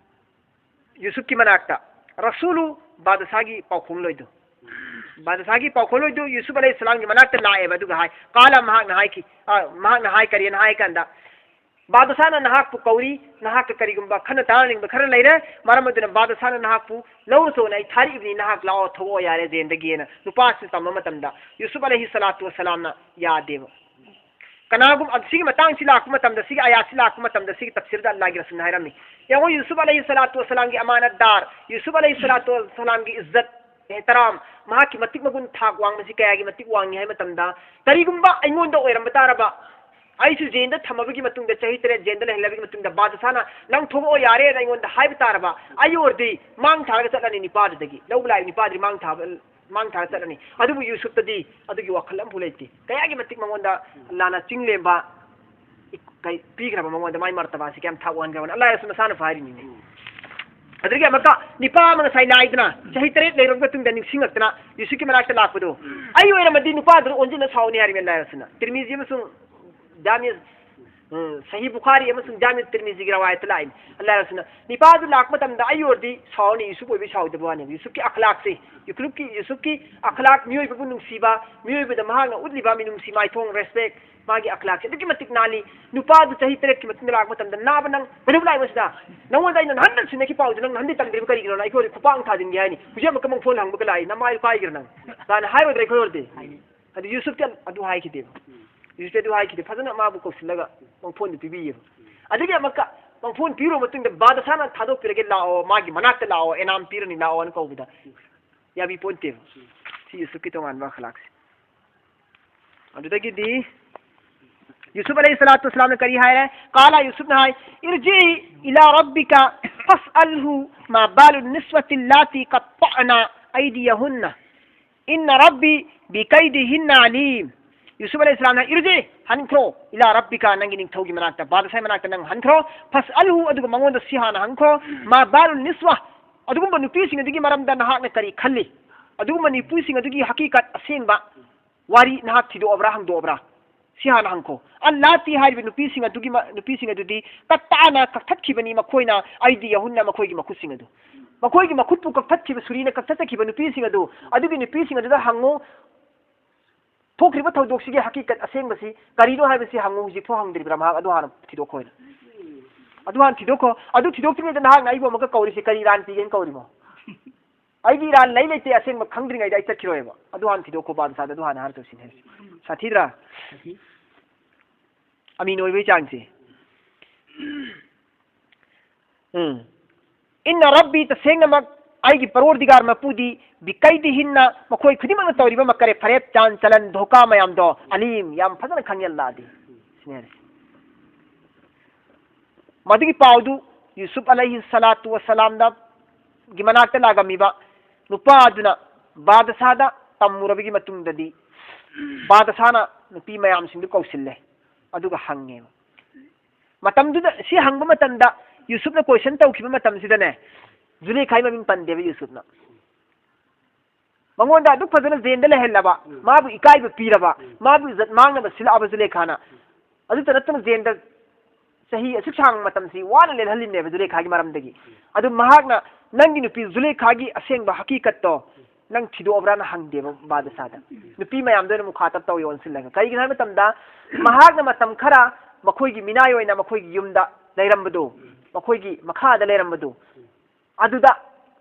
ꯌꯨꯁꯨꯐꯀꯤ ꯃꯅꯥꯛꯇ, ꯔꯁꯨꯂꯨ, ꯕꯥꯗꯁꯥꯒꯤ ꯄꯥꯎꯈꯣꯡꯂꯣꯏꯗꯨ꯫ ꯕꯥꯗꯁꯥꯒꯤ ꯄꯥꯎꯈꯣꯡꯂꯣꯏꯗꯨ ꯌꯨꯁꯨꯐ ꯑꯂꯩꯍꯤ ꯁꯂꯥꯝꯒꯤ ꯃꯅꯥꯛꯇ ꯂꯥꯛꯑꯦꯕ, ꯑꯗꯨꯒ ꯍꯥꯏ, ꯀꯥꯂ, ꯃꯍꯥꯛꯅ ꯍꯥꯏꯈꯤ, ꯑ, ꯃꯍꯥꯛꯅ ꯍꯥꯏ ꯀꯔꯤꯅ ꯍꯥꯏ ꯀꯥꯟꯗ, "ꯕꯥꯗꯁꯥꯅ ꯅꯍꯥꯛꯄꯨ ꯀꯧꯔꯤ, ꯅꯍꯥꯛꯀ ꯀꯔꯤꯒꯨꯝꯕ ꯈꯟꯅ ꯇꯥꯅꯅꯤꯡꯕ ꯈꯔ ꯂꯩꯔꯦ, ꯃꯔꯝ ꯑꯗꯨꯅ ꯕꯥꯗꯁꯥꯅ ꯅꯍꯥꯛꯄꯨ ꯂꯧꯔꯨꯆꯣꯅ ꯑꯩ ꯊꯥꯔꯛꯏꯕꯅꯤ, ꯅꯍꯥꯛ ꯂꯥꯛꯑꯣ, ꯊꯣꯛꯂꯛꯑꯣ ꯌꯥꯔꯦ ꯖꯦꯜꯗꯒꯤꯅ" ꯅꯨꯄꯥꯁꯤꯅ ꯇꯝꯕ ꯃꯇꯝꯗ ꯌꯨꯁꯨꯐ ꯑꯂꯩꯍꯤ ꯁꯂꯥꯇꯨ ꯋꯁꯂꯥꯝꯅ ꯌꯥꯗꯦꯕ꯫ ꯀꯅꯥꯒꯨꯝ-, ꯑ, ꯁꯤꯒꯤ ꯃꯇꯥꯡꯁꯤ ꯂꯥꯛꯄ ꯃꯇꯝꯗ, ꯁꯤꯒꯤ ꯑꯌꯥꯠꯁꯤ ꯂꯥꯛꯄ ꯃꯇꯝꯗ, ꯁꯤꯒꯤ ꯇꯐꯁꯤꯔꯗ ꯑꯜꯂꯥꯍꯒꯤ ꯔꯁꯨꯜꯅ ꯍꯥꯏꯔꯝꯃꯤ꯫ ꯌꯦꯡꯉꯣ, ꯌꯨꯁꯨꯐ ꯑꯂꯩꯍꯤ ꯁꯂꯥꯇꯨ ꯋꯁꯂꯥꯝꯒꯤ ꯑꯃꯥꯅꯠꯗꯥꯔ, ꯌꯨꯁꯨꯐ ꯑꯂꯩꯍꯤ ꯁꯂꯥꯇꯨ ꯋꯁꯂꯥꯝꯒꯤ ꯏꯖꯠ, ꯑꯦꯍꯇꯔꯥꯝ, ꯃꯍꯥꯛꯀꯤ ꯃꯇꯤꯛ ꯃꯒꯨꯟ ꯊꯥꯛ ꯋꯥꯡꯕꯁꯤ ꯀꯌꯥꯒꯤ ꯃꯇꯤꯛ ꯋꯥꯡꯉꯤ ꯍꯥꯏꯕ ꯃꯇꯝꯗ, ꯀꯔꯤꯒꯨꯝꯕ ꯑꯩꯉꯣꯟꯗ ꯑꯣꯏꯔꯝꯕ ꯇꯥꯔꯕ, ꯑꯩꯁꯨ ꯖꯦꯜꯗ ꯊꯝꯃꯕꯒꯤ ꯃꯇꯨꯡꯗ, ꯆꯍꯤ ꯇꯔꯦꯠ ꯖꯦꯜꯗ ꯂꯩꯍꯜꯂꯕꯒꯤ ꯃꯇꯨꯡꯗ, ꯕꯥꯗꯁꯥꯅ "ꯅꯪ ꯊꯣꯛꯂꯛꯑꯣ ꯌꯥꯔꯦꯅ" ꯑꯩꯉꯣꯟꯗ ꯍꯥꯏꯕ ꯇꯥꯔꯕ, ꯑꯩ ꯑꯣꯏꯔꯗꯤ ꯃꯥꯡ ꯊꯥꯔꯒ ꯆꯠꯂꯅꯤ ꯅꯤꯄꯥꯗꯨꯗꯒꯤ꯫ ꯂꯧꯕ ꯂꯥꯛꯏꯕ ꯅꯤꯄꯥꯗꯨꯗꯤ ꯃꯥꯡ ꯊꯥꯕ, ꯃꯥꯡ ꯊꯥꯔ ꯆꯠꯂꯅꯤ꯫ ꯑꯗꯨꯕꯨ ꯌꯨꯁꯨꯞꯇꯗꯤ ꯑꯗꯨꯒꯤ ꯋꯥꯈꯜ ꯑꯃꯐꯥꯎ ꯂꯩꯇꯦ꯫ ꯀꯌꯥꯒꯤ ꯃꯇꯤꯛ ꯃꯉꯣꯟꯗ ꯑꯜꯂꯥꯅ ꯆꯤꯡ ꯂꯦꯝꯕ ꯏ-, ꯀꯩ ꯄꯤꯈ꯭ꯔꯕ, ꯃꯉꯣꯟꯗ ꯃꯥꯏ ꯃꯔꯇꯕꯥꯁꯤ ꯀꯌꯥꯝ ꯊꯥꯛ ꯋꯥꯡꯈ꯭ꯔꯕꯅꯤ꯫ ꯑꯜꯂꯥ ꯔꯁꯨꯜ ꯃꯁꯥꯅ ꯐꯥꯏꯔꯤꯅꯤꯅꯦ꯫ ꯑꯗꯨꯗꯒꯤ ꯑꯃꯨꯛꯀ ꯅꯤꯄꯥ ꯑꯃ ꯉꯁꯥꯏ ꯂꯥꯏꯗꯅ ꯆꯍꯤ ꯇꯔꯦꯠ ꯂꯩꯔꯕ ꯃꯇꯨꯡꯗ ꯅꯤꯡꯁꯤꯡꯉꯛꯇꯅ ꯌꯨꯁꯨꯞꯀꯤ ꯃꯅꯥꯛꯇ ꯂꯥꯛꯄꯗꯣ, "ꯑꯩ ꯑꯣꯏꯔꯝꯃꯗꯤ ꯅꯨꯄꯥꯗꯨꯗ ꯑꯣꯟꯁꯤꯜꯂ ꯁꯥꯎꯅꯤ" ꯍꯥꯏꯔꯤꯕꯅꯤ ꯑꯜꯂꯥ ꯔꯁꯨꯜꯅ꯫ ꯇꯤꯔꯃꯤꯖꯤ ꯑꯃꯁꯨꯡ ꯖꯥꯃꯤ, ꯎꯝ, ꯁꯍꯤ ꯕꯨꯈꯥꯔꯤ ꯑꯃꯁꯨꯡ ꯖꯥꯃꯤ ꯇꯤꯔꯃꯤꯖꯤꯒꯤ ꯔꯋꯥꯌꯠꯇ ꯂꯥꯛꯏꯅꯤ꯫ ꯑꯜꯂꯥ ꯔꯁꯨꯜꯅ, "ꯅꯤꯄꯥꯗꯨ ꯂꯥꯛꯄ ꯃꯇꯝꯗ ꯑꯩ ꯑꯣꯏꯔꯗꯤ ꯁꯥꯎꯅꯤ", ꯌꯨꯁꯨꯞ ꯑꯣꯏꯕꯩ ꯁꯥꯎꯗꯕ ꯋꯥꯅꯦꯕ꯫ ꯌꯨꯁꯨꯞꯀꯤ ꯑꯈꯂꯥꯛꯁꯦ, ꯌꯨꯁꯨꯞꯀꯤ, ꯌꯨꯁꯨꯞꯀꯤ ꯑꯈꯂꯥꯛ, ꯃꯤꯑꯣꯏꯕꯕꯨ ꯅꯨꯡꯁꯤꯕ, ꯃꯤꯑꯣꯏꯕꯗ ꯃꯍꯥꯛꯅ ꯎꯠꯂꯤꯕ ꯃꯤꯅꯨꯡꯁꯤ ꯃꯥꯏꯊꯣꯡ, respect, ꯃꯥꯒꯤ ꯑꯈꯂꯥꯛꯁꯦ ꯑꯗꯨꯛꯀꯤ ꯃꯇꯤꯛ ꯅꯥꯜꯂꯤ꯫ ꯅꯨꯄꯥꯗꯨ ꯆꯍꯤ ꯇꯔꯦꯠꯀꯤ ꯃꯇꯨꯡꯗ ꯂꯥꯛꯄ ꯃꯇꯝꯗ, "ꯅꯥꯕ ꯅꯪ ꯀꯩꯗꯧꯕ ꯂꯥꯛꯏꯅꯣ ꯁꯤꯗ? ꯅꯉꯣꯟꯗ ꯑꯩꯅ ꯅꯍꯥꯟꯗ ꯁꯤꯟꯅꯈꯤ ꯄꯥꯎꯗꯨ ꯅꯪ ꯅꯍꯥꯟꯗꯤ ꯇꯝꯗ꯭ꯔꯤꯕ ꯀꯔꯤꯒꯤꯅꯣ? ꯑꯩꯈꯣꯏ ꯈꯨꯄꯥꯛ ꯊꯥꯖꯤꯟꯒꯦ ꯍꯥꯏꯅꯤ꯫ ꯍꯧꯖꯤꯛ ꯑꯃꯨꯛꯀ ꯑꯃꯨꯛ ꯐꯣꯟ ꯍꯪꯕꯒ ꯂꯥꯛꯏ꯫ ꯅꯃꯥꯏ ꯄꯥꯏꯈ꯭ꯔ ꯅꯪ?" ꯀꯥꯏꯅ ꯍꯥꯏꯔꯣꯏꯗ꯭ꯔꯥ ꯑꯩꯈꯣꯏ ꯑꯣꯏꯔꯗꯤ? ꯑꯗꯨ ꯌꯨꯁꯨꯞꯇꯤ ꯑꯗꯨ ꯍꯥꯏꯈꯤꯗꯦꯕ꯫ ꯌꯨꯁꯨꯐꯇ ꯑꯗꯨ ꯍꯥꯏꯈꯤꯗꯦ, ꯐꯖꯅ ꯃꯥꯕꯨ ꯀꯧꯁꯤꯜꯂꯒ ꯃꯪꯐꯣꯟꯗꯨ ꯄꯤꯕꯤꯌꯦꯕ꯫ ꯑꯗꯒꯤ ꯑꯃꯨꯛꯀ ꯃꯪꯐꯣꯟ ꯄꯤꯔꯨꯕ ꯃꯇꯨꯡꯗ ꯕꯥꯗꯁꯥꯅ ꯊꯥꯗꯣꯛꯄꯤꯔꯒꯦ ꯂꯥꯛꯑꯣ, ꯃꯥꯒꯤ ꯃꯅꯥꯛꯇ ꯂꯥꯛꯑꯣꯅ ꯀꯧꯕꯗ, ꯌꯥꯕꯤ ꯄꯣꯟꯇꯦꯕ꯫ ꯁꯤ ꯌꯨꯁꯨꯐꯀꯤ ꯇꯣꯉꯥꯟꯕ ꯑꯈꯂꯥꯛꯁꯦ꯫ ꯑꯗꯨꯗꯒꯤꯗꯤ ꯌꯨꯁꯨꯐ ꯑꯂꯩꯍꯤ ꯁꯂꯥꯇꯨ ꯋꯁꯁꯂꯥꯝꯅ ꯀꯔꯤ ꯍꯥꯏꯔꯦ? ꯀꯥꯂ, ꯌꯨꯁꯨꯐꯅ ꯍꯥꯏ, "ꯏꯔꯖꯤ ꯏꯂꯥ ꯔꯕꯤꯀ ꯐꯁ ꯑꯜꯍꯨ ꯃꯥ ꯕꯥꯂꯨ ꯅꯤꯁꯋꯇꯤ ꯂꯥꯇꯤ ꯀꯠꯇꯥꯅ ꯑꯩꯗꯤꯌꯍꯨꯟꯅ ꯏꯟꯅ ꯔꯕꯤ ꯕꯤꯀꯩꯗꯤꯍꯤꯟꯅ ꯑꯂꯤꯝ"꯫ ꯌꯨꯁꯨꯐ ꯑꯂꯩꯍꯤ ꯁꯂꯥꯝꯅ, "ꯏꯔꯖꯤ, ꯍꯟꯈ꯭ꯔꯣ, ꯏꯂꯥ ꯔꯕꯤꯀ, ꯅꯪꯒꯤ ꯅꯤꯡꯊꯧꯒꯤ ꯃꯅꯥꯛꯇ, ꯕꯥꯗꯁꯥꯍꯤ ꯃꯅꯥꯛꯇ ꯅꯪ ꯍꯟꯈ꯭ꯔꯣ, ꯐꯁ ꯑꯜꯍꯨ, ꯑꯗꯨꯒ ꯃꯉꯣꯟꯗ ꯁꯤ ꯍꯥꯟꯅ ꯍꯪꯈ꯭ꯔꯣ, ꯃꯥ ꯕꯥꯂꯨ ꯅꯤꯁꯋ, ꯑꯗꯨꯒꯨꯝꯕ ꯅꯨꯄꯤꯁꯤꯡ ꯑꯗꯨꯒꯤ ꯃꯔꯝꯗ ꯅꯍꯥꯛꯅ ꯀꯔꯤ ꯈꯜꯂꯤ? ꯑꯗꯨꯒꯨꯝꯕ ꯅꯨꯄꯤꯁꯤꯡ ꯑꯗꯨꯒꯤ ꯍꯀꯤꯀꯠ, ꯑꯁꯦꯡꯕ ꯋꯥꯔꯤ ꯅꯍꯥꯛ ꯊꯤꯗꯣꯛꯑꯕ꯭ꯔꯥ, ꯍꯪꯗꯣꯛꯑꯕ꯭ꯔꯥ? ꯁꯤ ꯍꯥꯟꯅ ꯍꯪꯈꯣ꯫ ꯑꯜꯂꯥꯇꯤ ꯍꯥꯏꯔꯤꯕ ꯅꯨꯄꯤꯁꯤꯡ ꯑꯗꯨꯒꯤ ꯃ-, ꯅꯨꯄꯤꯁꯤꯡ ꯑꯗꯨꯗꯤ ꯀꯠꯇꯥꯅ ꯀꯛꯊꯠꯈꯤꯕꯅꯤ, ꯃꯈꯣꯏꯅ ꯑꯩꯗꯤꯌꯍꯨꯟꯅ, ꯃꯈꯣꯏꯒꯤ ꯃꯈꯨꯠꯁꯤꯡ ꯑꯗꯨ, ꯃꯈꯣꯏꯒꯤ ꯃꯈꯨꯠꯄꯨ ꯀꯛꯊꯠꯈꯤꯕ, ꯁꯨꯔꯤꯅ ꯀꯛꯊꯠꯆꯈꯤꯕ ꯅꯨꯄꯤꯁꯤꯡ ꯑꯗꯨ, ꯑꯗꯨꯒꯤ ꯅꯨꯄꯤꯁꯤꯡ ꯑꯗꯨꯗ ꯍꯪꯉꯨ, ꯊꯣꯛꯈ꯭ꯔꯤꯕ ꯊꯧꯗꯣꯛꯁꯤꯒꯤ ꯍꯀꯤꯀꯠ ꯑꯁꯦꯡꯕꯁꯤ ꯀꯔꯤꯅꯣ ꯍꯥꯏꯕꯁꯤ ꯍꯪꯉꯨ, ꯍꯧꯖꯤꯛꯐꯥꯎ ꯍꯪꯗ꯭ꯔꯤꯕ꯭ꯔꯥ ꯃꯍꯥꯛ? ꯑꯗꯨ ꯍꯥꯟꯅ ꯊꯤꯗꯣꯛꯈꯣ ꯍꯥꯏꯅ꯫ ꯑꯗꯨ ꯍꯥꯟꯅ ꯊꯤꯗꯣꯛꯈꯣ꯫ ꯑꯗꯨ ꯊꯤꯗꯣꯛꯇ꯭ꯔꯤꯉꯩꯗ ꯅꯍꯥꯛꯅ ꯑꯩꯕꯨ ꯑꯃꯨꯛꯀ ꯀꯧꯔꯤꯁꯤ ꯀꯔꯤ ꯏꯔꯥꯟ ꯄꯤꯒꯦꯅ ꯀꯧꯔꯤꯃꯣ? ꯑꯩꯒꯤ ꯏꯔꯥꯟ ꯂꯩ ꯂꯩꯇꯦ ꯑꯁꯦꯡꯕ ꯈꯪꯗ꯭ꯔꯤꯉꯩꯗ ꯑꯩ ꯆꯠꯈꯤꯔꯣꯏꯕ꯫ ꯑꯗꯨ ꯍꯥꯟꯅ ꯊꯤꯗꯣꯛꯈꯣ, ꯕꯥꯗꯁꯥꯗ ꯑꯗꯨ ꯍꯥꯟꯅ ꯍꯥꯏꯔꯛꯇꯧꯁꯤꯅꯦ ꯍꯥꯏꯁꯦ꯫ ꯁꯥꯊꯤꯗ꯭ꯔꯥ? ꯑꯃꯤꯟ ꯑꯣꯏꯕꯒꯤ ꯆꯥꯡꯁꯦ꯫ ꯎꯝ꯫ ꯏꯟꯅ ꯔꯕꯤ, ꯇꯁꯦꯡꯅꯃꯛ ꯑꯩꯒꯤ ꯄꯔꯣꯔꯗꯤꯒꯥꯔ ꯃꯄꯨꯗꯤ, ꯕꯤꯀꯩꯗꯤꯍꯤꯟꯅ, ꯃꯈꯣꯏ ꯈꯨꯗꯤꯡꯃꯛꯅ ꯇꯧꯔꯤꯕ ꯃꯀꯔꯦ ꯐꯔꯦꯞ, ꯆꯥꯟ ꯆꯂꯟ, ꯙꯣꯀꯥ ꯃꯌꯥꯝꯗꯣ, ꯑꯂꯤꯝ, ꯌꯥꯝ ꯐꯖꯅ ꯈꯪꯉꯦ ꯑꯜꯂꯥꯗꯤ꯫ ꯁꯤꯅꯦ ꯍꯥꯏꯔꯤꯁꯦ꯫ ꯃꯗꯨꯒꯤ ꯄꯥꯎꯗꯨ ꯌꯨꯁꯨꯞ ꯑꯂꯩꯍꯤ ꯁꯂꯥꯇꯨ ꯋꯁꯁꯂꯥꯝꯗ ꯒꯤ ꯃꯅꯥꯛꯇ ꯂꯥꯛꯂꯝꯃꯤꯕ ꯅꯨꯄꯥ ꯑꯗꯨꯅ ꯕꯥꯗꯁꯥꯗ ꯇꯝꯃꯨꯔꯕꯒꯤ ꯃꯇꯨꯡꯗꯗꯤ, ꯕꯥꯗꯁꯥꯅ ꯅꯨꯄꯤ ꯃꯌꯥꯝꯁꯤꯡꯗꯨ ꯀꯧꯁꯤꯜꯂꯦ, ꯑꯗꯨꯒ ꯍꯪꯉꯦꯕ꯫ ꯃꯇꯝꯗꯨꯗ ꯁꯤ ꯍꯪꯕ ꯃꯇꯝꯗ ꯌꯨꯁꯨꯞꯅ question ꯇꯧꯈꯤꯕ ꯃꯇꯝꯁꯤꯗꯅꯦ, ꯖꯨꯂꯦꯈꯥꯒꯤ ꯃꯃꯤꯡ ꯄꯟꯗꯦꯕ ꯌꯨꯁꯨꯞꯅ꯫ ꯃꯉꯣꯟꯗ ꯑꯗꯨꯛ ꯐꯖꯅ ꯖꯦꯟꯗ ꯂꯩꯍꯜꯂꯕ, ꯎꯝ꯫ ꯃꯥꯕꯨ ꯏꯀꯥꯏꯕ ꯄꯤꯔꯕ, ꯎꯝ꯫ ꯃꯥꯕꯨ ꯏꯖꯠ ꯃꯥꯡꯅꯕ ꯁꯤꯜꯂꯛꯑꯕ ꯖꯨꯂꯦꯈꯥꯅ꯫ ꯑꯗꯨꯇ ꯅꯠꯇꯅ ꯖꯦꯟꯗ ꯆꯍꯤ ꯑꯁꯨꯛ ꯁꯥꯡꯕ ꯃꯇꯝꯁꯤ ꯋꯥꯅ ꯂꯦꯜꯍꯜꯂꯤꯅꯦꯕ ꯖꯨꯂꯦꯈꯥꯒꯤ ꯃꯔꯝꯗꯒꯤ꯫ ꯎꯝ꯫ ꯑꯗꯨ ꯃꯍꯥꯛꯅ ꯅꯪꯒꯤ ꯅꯨꯄꯤ ꯖꯨꯂꯦꯈꯥꯒꯤ ꯑꯁꯦꯡꯕ ꯍꯀꯤꯀꯠꯇꯣ ꯅꯪ ꯊꯤꯗꯣꯛꯑꯕ꯭ꯔꯥꯅ ꯍꯪꯗꯦꯕ ꯕꯥꯗꯁꯥꯗ꯫ ꯎꯝ꯫ ꯅꯨꯄꯤ ꯃꯌꯥꯝꯗ ꯑꯣꯏꯅ ꯃꯨꯈꯥꯇꯕ ꯇꯧꯋꯤ ꯑꯣꯟꯁꯤꯜꯂꯒ꯫ ꯀꯔꯤꯒꯤꯅꯣ ꯍꯥꯏꯕ ꯃꯇꯝꯗ ꯃꯍꯥꯛꯅ ꯃꯇꯝ ꯈꯔ ꯃꯈꯣꯏꯒꯤ ꯃꯤꯅꯥꯏ ꯑꯣꯏꯅ ꯃꯈꯣꯏꯒꯤ ꯌꯨꯝꯗ ꯂꯩꯔꯝꯕꯗꯨ, ꯎꯝ꯫ ꯃꯈꯣꯏꯒꯤ ꯃꯈꯥꯗ ꯂꯩꯔꯝꯕꯗꯨ, ꯎꯝ꯫ ꯑꯗꯨꯗ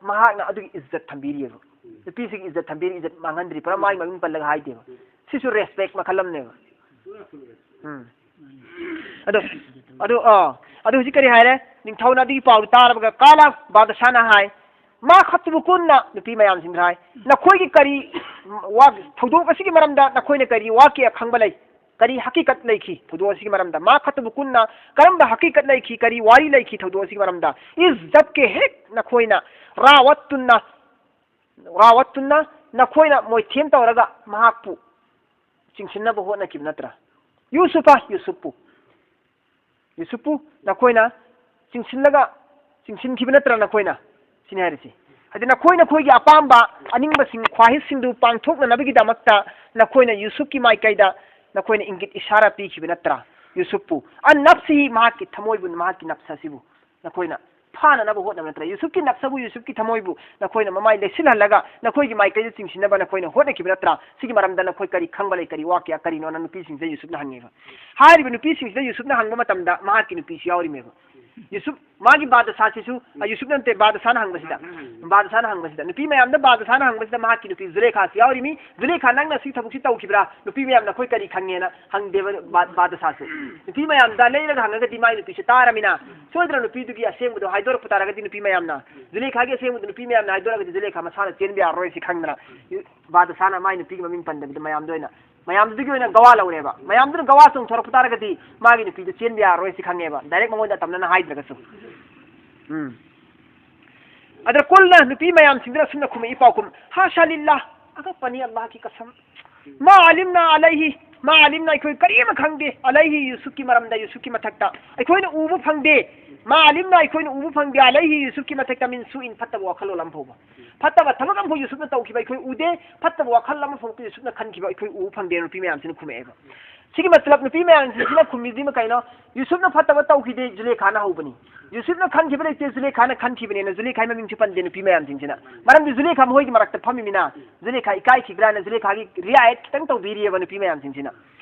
ꯃꯍꯥꯛꯅ ꯑꯗꯨꯒꯤ ꯏꯖꯠ ꯊꯝꯕꯤꯔꯤꯑꯕ꯫ ꯎꯝ꯫ ꯅꯨꯄꯤꯁꯤꯒꯤ ꯏꯖꯠ ꯊꯝꯕꯤꯔꯤ, ꯏꯖꯠ ꯃꯥꯡꯍꯟꯗ꯭ꯔꯤ, ꯄꯨꯔꯥ ꯃꯥꯒꯤ ꯃꯃꯤꯡ ꯄꯜꯂꯒ ꯍꯥꯏꯗꯦꯕ꯫ ꯎꯝ꯫ ꯁꯤꯁꯨ respect ꯃꯈꯜ ꯑꯃꯅꯦꯕ꯫ ꯎꯝ꯫ ꯑꯗꯨ, ꯑꯗꯨ, ꯑꯥ, ꯑꯗꯨ ꯍꯧꯖꯤꯛ ꯀꯔꯤ ꯍꯥꯏꯔꯦ? ꯅꯤꯡꯊꯧꯅ ꯑꯗꯨꯒꯤ ꯄꯥꯎꯗꯨ ꯇꯥꯔꯕꯒ, ꯀꯥꯂꯥ, ꯕꯥꯗꯁꯥꯅ ꯍꯥꯏ, "ꯃꯥ ꯈꯠꯇꯨꯕꯨ ꯀꯨꯟꯅ", ꯅꯨꯄꯤ ꯃꯌꯥꯝꯁꯤꯡꯗ ꯍꯥꯏ, "ꯅꯈꯣꯏꯒꯤ ꯀꯔꯤ ꯋꯥ-, ꯊꯧꯗꯣꯛ ꯑꯁꯤꯒꯤ ꯃꯔꯝꯗ ꯅꯈꯣꯏꯅ ꯀꯔꯤ ꯋꯥꯀꯌꯥ ꯈꯪꯕ ꯂꯩ? ꯀꯔꯤ ꯍꯀꯤꯀꯠ ꯂꯩꯈꯤ ꯊꯧꯗꯣꯛ ꯑꯁꯤꯒꯤ ꯃꯔꯝꯗ? ꯃꯥ ꯈꯠꯇꯨꯕꯨ ꯀꯨꯟꯅ ꯀꯔꯝꯕ ꯍꯀꯤꯀꯠ ꯂꯩꯈꯤ? ꯀꯔꯤ ꯋꯥꯔꯤ ꯂꯩꯈꯤ ꯊꯧꯗꯣꯛ ꯑꯁꯤꯒꯤ ꯃꯔꯝꯗ?" ꯏꯖꯠꯀꯤ ꯍꯦꯛ ꯅꯈꯣꯏꯅ ꯔꯥꯋꯠꯇꯨꯟꯅ, ꯔꯥꯋꯠꯇꯨꯟꯅ ꯅꯈꯣꯏꯅ ꯃꯣꯏꯊꯦꯝ ꯇꯧꯔꯒ ꯃꯍꯥꯛꯄꯨ ꯆꯤꯡꯁꯤꯟꯅꯕ ꯍꯣꯠꯅꯈꯤꯕ ꯅꯠꯇ꯭ꯔꯥ? ꯌꯨꯁꯨꯐ, ꯌꯨꯁꯨꯐꯄꯨ, ꯌꯨꯁꯨꯐꯄꯨ ꯅꯈꯣꯏꯅ ꯆꯤꯡꯁꯤꯜꯂꯒ, ꯆꯤꯡꯁꯤꯟꯈꯤꯕ ꯅꯠꯇ꯭ꯔꯥ ꯅꯈꯣꯏꯅ? ꯁꯤꯅꯤ ꯍꯥꯏꯔꯤꯁꯤ꯫ ꯍꯥꯏꯗꯤ ꯅꯈꯣꯏ ꯅꯈꯣꯏꯒꯤ ꯑꯄꯥꯝꯕ ꯑꯅꯤꯡꯕꯁꯤꯡ, ꯈ꯭ꯋꯥꯍꯤꯁꯁꯤꯡꯗꯨ ꯄꯥꯡꯊꯣꯛꯅꯅꯕꯒꯤꯗꯃꯛꯇ ꯅꯈꯣꯏꯅ ꯌꯨꯁꯨꯐꯀꯤ ꯃꯥꯏꯀꯩꯗ ꯅꯈꯣꯏꯅ ꯏꯪꯒꯤꯠ ꯏꯁꯥꯔꯥ ꯄꯤꯈꯤꯕ ꯅꯠꯇ꯭ꯔꯥ? ꯌꯨꯁꯨꯐꯄꯨ, ꯑꯟ ꯅꯐꯁꯤꯍꯤ, ꯃꯍꯥꯛꯀꯤ ꯊꯃꯣꯏꯕꯨ, ꯃꯍꯥꯛꯀꯤ ꯅꯐꯁ ꯑꯁꯤꯕꯨ ꯅꯈꯣꯏꯅ ꯐꯥꯅꯅꯕ ꯍꯣꯠꯅꯕ ꯅꯠꯇ꯭ꯔꯥ? ꯌꯨꯁꯨꯐꯀꯤ ꯅꯐꯁꯕꯨ, ꯌꯨꯁꯨꯐꯀꯤ ꯊꯃꯣꯏꯕꯨ ꯅꯈꯣꯏꯅ ꯃꯃꯥꯏ ꯂꯩꯁꯤꯜꯍꯜꯂꯒ ꯅꯈꯣꯏꯒꯤ ꯃꯥꯏꯀꯩꯗ ꯆꯤꯡꯁꯤꯟꯅꯕ ꯅꯈꯣꯏꯅ ꯍꯣꯠꯅꯈꯤꯕ ꯅꯠꯇ꯭ꯔꯥ? ꯁꯤꯒꯤ ꯃꯔꯝꯗ ꯅꯈꯣꯏ ꯀꯔꯤ ꯈꯪꯕ ꯂꯩ, ꯀꯔꯤ ꯋꯥꯀꯌꯥ, ꯀꯔꯤꯅꯣꯅ ꯅꯨꯄꯤꯁꯤꯡꯁꯦ ꯌꯨꯁꯨꯐꯅ ꯍꯪꯉꯦꯕ꯫ ꯍꯥꯏꯔꯤꯕ ꯅꯨꯄꯤꯁꯤꯡꯁꯤꯗ ꯌꯨꯁꯨꯐꯅ ꯍꯪꯕ ꯃꯇꯝꯗ ꯃꯍꯥꯛꯀꯤ ꯅꯨꯄꯤꯁꯨ ꯌꯥꯎꯔꯤꯃꯦꯕ꯫ ꯌꯨꯁꯨꯐ, ꯃꯥꯒꯤ ꯕꯥꯗꯁꯥꯁꯤꯁꯨ, ꯑ, ꯌꯨꯁꯨꯐ ꯅꯠꯇꯦ, ꯕꯥꯗꯁꯥꯅ ꯍꯪꯕꯁꯤꯗ, ꯕꯥꯗꯁꯥꯅ ꯍꯪꯕꯁꯤꯗ, ꯅꯨꯄꯤ ꯃꯌꯥꯝꯗ ꯕꯥꯗꯁꯥꯅ ꯍꯪꯕꯁꯤꯗ ꯃꯍꯥꯛꯀꯤ ꯅꯨꯄꯤ ꯖꯨꯂꯦꯈꯥꯁꯨ ꯌꯥꯎꯔꯤꯃꯤ꯫ "ꯖꯨꯂꯦꯈꯥ, ꯅꯪꯅ ꯁꯤ ꯊꯕꯛꯁꯤ ꯇꯧꯈꯤꯕ꯭ꯔꯥ? ꯅꯨꯄꯤ ꯃꯌꯥꯝꯅ ꯑꯩꯈꯣꯏ ꯀꯔꯤ ꯈꯪꯉꯦꯅ?" ꯍꯪꯗꯦꯕ ꯕꯥ-, ꯕꯥꯗꯁꯥꯁꯨ꯫ ꯅꯨꯄꯤ ꯃꯌꯥꯝꯗ ꯂꯩꯔꯒ ꯍꯪꯉꯒꯗꯤ ꯃꯥꯏ ꯅꯨꯄꯤꯁꯨ ꯇꯥꯔꯃꯤꯅ, ꯁꯣꯏꯗꯅ ꯅꯨꯄꯤꯗꯨꯒꯤ ꯑꯁꯦꯡꯕꯗꯣ ꯍꯥꯏꯗꯣꯔꯛꯄ ꯇꯥꯔꯒꯗꯤ, ꯅꯨꯄꯤ ꯃꯌꯥꯝꯅ, ꯖꯨꯂꯦꯈꯥꯒꯤ ꯑꯁꯦꯡꯕꯗꯨ ꯅꯨꯄꯤ ꯃꯌꯥꯝꯅ ꯍꯥꯏꯗꯣꯔꯛꯑꯒꯗꯤ ꯖꯨꯂꯦꯈꯥ ꯃꯁꯥꯅ ꯆꯦꯟꯕ ꯌꯥꯔꯔꯣꯏ ꯁꯤ ꯈꯪꯗꯅ, ꯕꯥꯗꯁꯥꯅ ꯃꯥꯏ ꯅꯨꯄꯤꯒꯤ ꯃꯃꯤꯡ ꯄꯟꯗꯕꯤꯗ ꯃꯌꯥꯝꯗ ꯑꯣꯏꯅ, ꯃꯌꯥꯝꯗꯨꯒꯤ ꯑꯣꯏꯅ ꯒꯋꯥ ꯂꯧꯔꯦꯕ꯫ ꯃꯌꯥꯝꯗꯨꯅ ꯒꯋꯥ ꯆꯣꯡꯊꯣꯔꯛꯄ ꯇꯥꯔꯒꯗꯤ ꯃꯥꯒꯤ ꯅꯨꯄꯤꯗꯨ ꯆꯦꯟꯕ ꯌꯥꯔꯔꯣꯏ ꯁꯤ ꯈꯪꯉꯦꯕ, ꯗꯥꯏꯔꯦꯛ ꯃꯉꯣꯟꯗ ꯑꯇꯝꯅꯅ ꯍꯥꯏꯗ꯭ꯔꯒꯁꯨ꯫ ꯎꯝ꯫ ꯑꯗ ꯀꯨꯜꯅ, ꯅꯨꯄꯤ ꯃꯌꯥꯝꯁꯤꯡꯗꯨꯅ ꯑꯁꯨꯝꯅ ꯈꯨꯝꯃꯛꯏ ꯄꯥꯎꯈꯨꯝ, "ꯍꯥꯁꯥ ꯂꯤꯜꯂꯥ, ꯑꯉꯛꯄꯅꯤ, ꯑꯜꯂꯥꯍꯀꯤ ꯀꯁꯝ꯫ ꯃꯥ ꯑꯂꯤꯝꯅꯥ ꯑꯂꯩꯍꯤ, ꯃꯥ ꯑꯂꯤꯝꯅꯥ, ꯑꯩꯈꯣꯏ ꯀꯔꯤꯃ ꯈꯪꯗꯦ, ꯑꯂꯩꯍꯤ, ꯌꯨꯁꯨꯐꯀꯤ ꯃꯔꯝꯗ, ꯌꯨꯁꯨꯐꯀꯤ ꯃꯊꯛꯇ ꯑꯩꯈꯣꯏꯅ ꯎꯕ ꯐꯪꯗꯦ꯫ ꯃꯥ ꯑꯂꯤꯝꯅꯥ, ꯑꯩꯈꯣꯏꯅ ꯎꯕ ꯐꯪꯗꯦ, ꯑꯂꯩꯍꯤ, ꯌꯨꯁꯨꯐꯀꯤ ꯃꯊꯛꯇ, ꯃꯤꯟ ꯁꯨꯏꯟ, ꯐꯠꯇꯕ ꯋꯥꯈꯜꯂꯣꯟ ꯑꯃ ꯐꯥꯎꯕ꯫ ꯐꯠꯇꯕ ꯊꯕꯛ ꯑꯃꯐꯥꯎ ꯌꯨꯁꯨꯐꯅ ꯇꯧꯈꯤꯕ ꯑꯩꯈꯣꯏ ꯎꯗꯦ, ꯐꯠꯇꯕ ꯋꯥꯈꯜ ꯑꯃꯐꯥꯎ ꯌꯨꯁꯨꯐꯅ ꯈꯟꯈꯤꯕ ꯑꯩꯈꯣꯏ ꯎꯕ ꯐꯪꯗꯦ", ꯅꯨꯄꯤ ꯃꯌꯥꯝꯁꯤꯅ ꯈꯨꯝꯃꯛꯑꯦꯕ꯫ ꯁꯤꯒꯤ ꯃꯇꯂꯕ ꯅꯨꯄꯤ ꯃꯌꯥꯝꯁꯤꯡꯁꯤꯅ ꯈꯨꯝꯃꯤꯁꯤꯃ ꯀꯩꯅꯣ? ꯌꯨꯁꯨꯐꯅ ꯐꯠꯇꯕ ꯇꯧꯈꯤꯗꯦ, ꯖꯨꯂꯦꯈꯥꯅ ꯍꯧꯕꯅꯤ꯫ ꯌꯨꯁꯨꯐꯅ ꯈꯟꯈꯤꯕ ꯂꯩꯇꯦ, ꯖꯨꯂꯦꯈꯥꯅ ꯈꯟꯈꯤꯕꯅꯦꯅ ꯖꯨꯂꯦꯈꯥꯒꯤ ꯃꯃꯤꯡꯁꯨ ꯄꯟꯗꯦ ꯅꯨꯄꯤ ꯃꯌꯥꯝꯁꯤꯡꯁꯤꯅ꯫ ꯃꯔꯝꯗꯤ ꯖꯨꯂꯦꯈꯥ ꯃꯈꯣꯏꯒꯤ ꯃꯔꯛꯇ ꯐꯝꯃꯤꯃꯤꯅ ꯖꯨꯂꯦꯈꯥ ꯏꯀꯥꯏꯈꯤꯕ꯭ꯔꯥꯅ ꯖꯨꯂꯦꯈꯥꯒꯤ ꯔꯤꯑꯥꯌꯠ ꯈꯤꯇꯪ ꯇꯧꯕꯤꯔꯤꯑꯕ ꯅꯨꯄꯤ ꯃꯌꯥꯝꯁꯤꯡꯁꯤꯅ꯫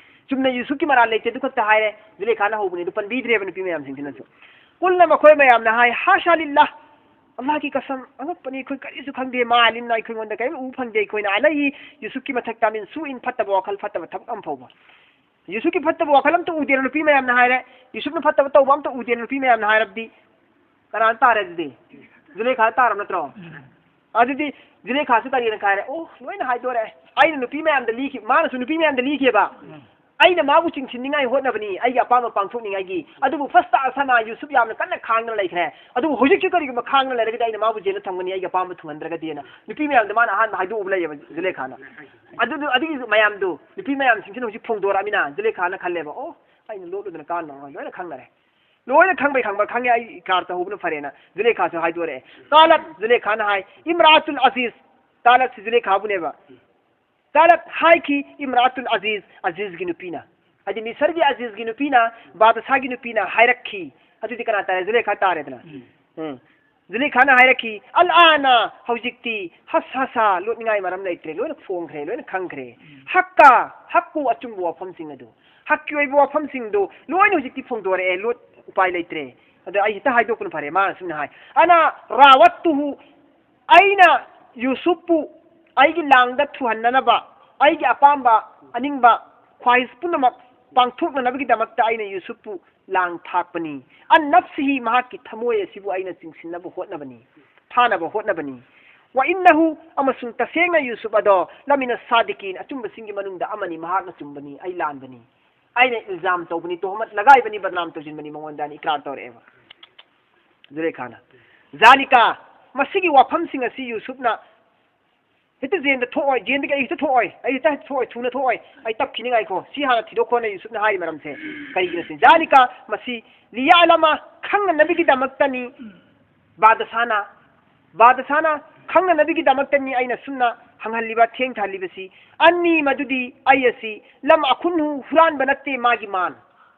ꯆꯨꯝꯅ ꯌꯨꯁꯨꯐꯀꯤ ꯃꯔꯥꯜ ꯂꯩꯇꯦ, ꯑꯗꯨ ꯈꯛꯇ ꯍꯥꯏꯔꯦ, ꯖꯨꯂꯦꯈꯥꯅ ꯍꯧꯕꯅꯤ ꯑꯗꯨ ꯄꯟꯕꯤꯗ꯭ꯔꯦꯕ ꯅꯨꯄꯤ ꯃꯌꯥꯝꯁꯤꯡꯁꯤꯅꯁꯨ꯫ ꯀꯨꯜꯅ ꯃꯈꯣꯏ ꯃꯌꯥꯝꯅ ꯍꯥꯏ, "ꯍꯥꯁꯥ ꯂꯤꯜꯂꯥ, ꯑꯜꯂꯥꯍꯀꯤ ꯀꯁꯝ, ꯑꯉꯛꯄꯅꯤ, ꯑꯩꯈꯣꯏ ꯀꯔꯤꯁꯨ ꯈꯪꯗꯦ, ꯃꯥ ꯑꯂꯤꯝꯅꯥ, ꯑꯩꯈꯣꯏꯉꯣꯟꯗ ꯀꯔꯤꯝ ꯎꯕ ꯐꯪꯗꯦ, ꯑꯩꯈꯣꯏꯅ ꯑꯂꯩꯍꯤ, ꯌꯨꯁꯨꯐꯀꯤ ꯃꯊꯛꯇ, ꯃꯤꯟ ꯁꯨꯏꯟ, ꯐꯠꯇꯕ ꯋꯥꯈꯜ, ꯐꯠꯇꯕ ꯊꯕꯛ ꯑꯃ ꯐꯥꯎꯕ"꯫ ꯌꯨꯁꯨꯞꯀꯤ ꯐꯠꯇꯕ ꯋꯥꯈꯜ ꯑꯝꯇ ꯎꯗꯦꯅ ꯅꯨꯄꯤ ꯃꯌꯥꯝꯅ ꯍꯥꯏꯔꯦ꯫ ꯌꯨꯁꯨꯞꯅ ꯐꯠꯇꯕ ꯇꯧꯕ ꯑꯝꯇ ꯎꯗꯦꯅ ꯅꯨꯄꯤ ꯃꯌꯥꯝꯅ ꯍꯥꯏꯔꯕꯗꯤ ꯀꯅꯥꯅ ꯇꯥꯔꯦ ꯑꯗꯨꯗꯤ? ꯖꯨꯂꯦꯈꯥ ꯇꯥꯔꯕ ꯅꯠꯇ꯭ꯔꯣ? ꯑꯗꯨꯗꯤ ꯖꯨꯂꯦꯈꯥꯁꯨ ꯀꯔꯤꯅ ꯈꯥꯏꯔꯦ? ꯑꯣ, ꯂꯣꯏꯅ ꯍꯥꯏꯗꯣꯔꯦ꯫ ꯑꯩꯅ ꯅꯨꯄꯤ ꯃꯌꯥꯝꯗ ꯂꯤꯈꯤ, ꯃꯥꯅꯁꯨ ꯅꯨꯄꯤ ꯃꯌꯥꯝꯗ ꯂꯤꯈꯤꯕ꯫ ꯑꯩꯅ ꯃꯥꯕꯨ ꯆꯤꯡꯁꯤꯟꯅꯤꯡꯉꯥꯏ ꯍꯣꯠꯅꯕꯅꯤ, ꯑꯩꯒꯤ ꯑꯄꯥꯝꯕ ꯄꯥꯡꯊꯣꯛꯅꯤꯡꯉꯥꯏꯒꯤ꯫ ꯑꯗꯨꯕꯨ ꯐꯁꯇ ꯑꯁꯅꯥ, ꯌꯨꯁꯨꯞ ꯌꯥꯝꯅ ꯀꯟꯅ ꯈꯥꯡꯗꯅ ꯂꯩꯈ꯭ꯔꯦ꯫ ꯑꯗꯨꯕꯨ ꯍꯧꯖꯤꯛꯁꯨ ꯀꯔꯤꯒꯨꯝꯕ ꯈꯥꯡꯗꯅ ꯂꯩꯔꯒꯗꯤ ꯑꯩꯅ ꯃꯥꯕꯨ ꯖꯦꯜꯗ ꯊꯝꯒꯅꯤ, ꯑꯩꯒꯤ ꯑꯄꯥꯝꯕ ꯊꯨꯡꯍꯟꯗ꯭ꯔꯒꯗꯤꯅ ꯅꯨꯄꯤ ꯃꯌꯥꯝꯗ ꯃꯥꯅ ꯑꯍꯥꯟꯕ ꯍꯥꯏꯗꯣꯛꯎꯕ ꯂꯩꯌꯦꯕ ꯖꯨꯂꯦꯈꯥꯅ꯫ ꯑꯗꯨꯗꯨ, ꯑꯗꯨꯒꯤ ꯃꯌꯥꯝꯗꯨ, ꯅꯨꯄꯤ ꯃꯌꯥꯝꯁꯤꯡꯁꯤꯅ ꯍꯧꯖꯤꯛ ꯐꯣꯡꯗꯣꯔꯛꯑꯃꯤꯅ ꯖꯨꯂꯦꯈꯥꯅ ꯈꯜꯂꯦꯕ, "ꯑꯣ, ꯑꯩꯅ ꯂꯣꯠꯂꯨꯗꯅ ꯀꯥꯟꯅꯔꯣꯏ, ꯂꯣꯏꯅ ꯈꯪꯅꯔꯦ꯫ ꯂꯣꯏꯅ ꯈꯪꯕꯩ ꯈꯪꯕ ꯈꯪꯉꯦ, ꯑꯩ ꯏꯀꯥꯔ ꯇꯧꯍꯧꯕꯅ ꯐꯔꯦꯅ" ꯖꯨꯂꯦꯈꯥꯁꯨ ꯍꯥꯏꯗꯣꯔꯛꯑꯦ꯫ ꯀꯥꯂꯠ, ꯖꯨꯂꯦꯈꯥꯅ ꯍꯥꯏ, "ꯏꯝꯔꯥꯇꯨꯜ ꯑꯖꯤꯖ"꯫ ꯀꯥꯂꯠꯁꯤ ꯖꯨꯂꯦꯈꯥꯕꯨꯅꯦꯕ꯫ ꯀꯥꯂꯠ ꯍꯥꯏꯈꯤ, "ꯏꯝꯔꯥꯇꯨꯜ ꯑꯖꯤꯖ", ꯑꯖꯤꯖꯒꯤ ꯅꯨꯄꯤꯅ꯫ ꯍꯥꯏꯗꯤ ꯃꯤꯁꯔꯒꯤ ꯑꯖꯤꯖꯒꯤ ꯅꯨꯄꯤꯅ, ꯕꯥꯗꯁꯥꯒꯤ ꯅꯨꯄꯤꯅ ꯍꯥꯏꯔꯛꯈꯤ꯫ ꯑꯗꯨꯗꯤ ꯀꯅꯥ ꯇꯥꯔꯦ? ꯖꯨꯂꯦꯈꯥ ꯇꯥꯔꯦꯗꯅ꯫ ꯎꯝ꯫ ꯖꯨꯂꯦꯈꯥꯅ ꯍꯥꯏꯔꯛꯈꯤ, "ꯑꯜ ꯑꯥꯅ", ꯍꯧꯖꯤꯛꯇꯤ, "ꯍꯁ ꯍꯁꯥ", ꯂꯣꯠꯅꯤꯡꯉꯥꯏ ꯃꯔꯝ ꯂꯩꯇ꯭ꯔꯦ, ꯂꯣꯏꯅ ꯐꯣꯡꯈ꯭ꯔꯦ, ꯂꯣꯏꯅ ꯈꯪꯈ꯭ꯔꯦ꯫ "ꯍꯛꯀ", ꯍꯛꯀꯨ, ꯑꯆꯨꯝꯕ ꯋꯥꯐꯝꯁꯤꯡ ꯑꯗꯨ, ꯍꯛꯀꯤ ꯑꯣꯏꯕ ꯋꯥꯐꯝꯁꯤꯡꯗꯨ ꯂꯣꯏꯅ ꯍꯧꯖꯤꯛꯇꯤ ꯐꯣꯡꯗꯣꯔꯛꯑꯦ, ꯂꯣꯠ ꯎꯄꯥꯏ ꯂꯩꯇ꯭ꯔꯦ꯫ ꯑꯗꯣ ꯑꯩ ꯍꯦꯛꯇ ꯍꯥꯏꯗꯣꯛꯄꯅ ꯐꯔꯦ, ꯃꯥꯅ ꯁꯨꯝꯅ ꯍꯥꯏ, "ꯑꯅ ꯔꯥꯋꯠꯇꯨꯍꯨ", ꯑꯩꯅ ꯌꯨꯁꯨꯞꯄꯨ ꯑꯩꯒꯤ ꯂꯥꯡꯗ ꯊꯨꯍꯟꯅꯅꯕ, ꯑꯩꯒꯤ ꯑꯄꯥꯝꯕ, ꯑꯅꯤꯡꯕ, ꯈ꯭ꯋꯥꯍꯤꯁ ꯄꯨꯝꯅꯃꯛ ꯄꯥꯡꯊꯣꯛꯅꯅꯕꯒꯤꯗꯃꯛꯇ ꯑꯩꯅ ꯌꯨꯁꯨꯞꯄꯨ ꯂꯥꯡ ꯊꯥꯛꯄꯅꯤ꯫ "ꯑꯟ ꯅꯐꯁꯤꯍꯤ", ꯃꯍꯥꯛꯀꯤ ꯊꯃꯣꯏ ꯑꯁꯤꯕꯨ ꯑꯩꯅ ꯆꯤꯡꯁꯤꯟꯅꯕ ꯍꯣꯠꯅꯕꯅꯤ, ꯐꯥꯅꯕ ꯍꯣꯠꯅꯕꯅꯤ꯫ "ꯋꯥ ꯏꯟꯅꯍꯨ", ꯑꯃꯁꯨꯡ ꯇꯁꯦꯡꯅ ꯌꯨꯁꯨꯞ ꯑꯗꯣ "ꯂꯃꯤꯅ ꯁꯥꯗꯤꯀꯤꯟ", ꯑꯆꯨꯝꯕꯁꯤꯡꯒꯤ ꯃꯅꯨꯡꯗ ꯑꯃꯅꯤ, ꯃꯍꯥꯛꯅ ꯆꯨꯝꯕꯅꯤ, ꯑꯩ ꯂꯥꯟꯕꯅꯤ, ꯑꯩꯅ ꯏꯜꯖꯥꯝ ꯇꯧꯕꯅꯤ, ꯇꯣꯍꯃꯠ ꯂꯒꯥꯏꯕꯅꯤ, ꯕꯗꯅꯥꯝ ꯇꯧꯁꯤꯟꯕꯅꯤ ꯃꯉꯣꯟꯗ", ꯑꯅ ꯏꯀ꯭ꯔꯥꯔ ꯇꯧꯔꯛꯑꯦꯕ ꯖꯨꯂꯦꯈꯥꯅ꯫ ꯖꯥꯂꯤꯀꯥ, ꯃꯁꯤꯒꯤ ꯋꯥꯐꯝꯁꯤꯡ ꯑꯁꯤ ꯌꯨꯁꯨꯞꯅ ꯍꯦꯛꯇ ꯖꯦꯟꯗ ꯊꯣꯛꯑꯣꯏ, ꯖꯦꯟꯗꯒꯤ ꯑꯩ ꯍꯦꯛꯇ ꯊꯣꯛꯑꯣꯏ, ꯑꯩ ꯍꯦꯛꯇ ꯊꯣꯛꯑꯣꯏ, ꯊꯨꯅ ꯊꯣꯛꯑꯣꯏ, ꯑꯩ ꯇꯞꯈꯤꯅꯤ, ꯉꯥꯏꯈꯣ, ꯁꯤ ꯍꯥꯟꯅ ꯊꯤꯗꯣꯛꯈꯣꯅ ꯌꯨꯁꯨꯞꯅ ꯍꯥꯏꯔꯤ ꯃꯔꯝꯁꯦ ꯀꯔꯤꯒꯤꯅꯣ ꯁꯤ? ꯖꯥꯂꯤꯀ, ꯃꯁꯤ, ꯂꯤꯌꯥꯂꯃ, ꯈꯪꯅꯅꯕꯒꯤꯗꯃꯛꯇꯅꯤ꯫ ꯕꯥꯗꯁꯥꯅ, ꯕꯥꯗꯁꯥꯅ ꯈꯪꯅꯅꯕꯒꯤꯗꯃꯛꯇꯅꯤ ꯑꯩꯅ ꯁꯨꯝꯅ ꯍꯪꯍꯜꯂꯤꯕ, ꯊꯦꯡꯊꯍꯜꯂꯤꯕꯁꯤ꯫ ꯑꯟꯅꯤ, ꯃꯗꯨꯗꯤ ꯑꯩ ꯑꯁꯤ, ꯂꯝ ꯑꯈꯨꯟꯍꯨ, ꯍꯨꯔꯥꯟꯕ ꯅꯠꯇꯦ ꯃꯥꯒꯤ ꯃꯥꯟ꯫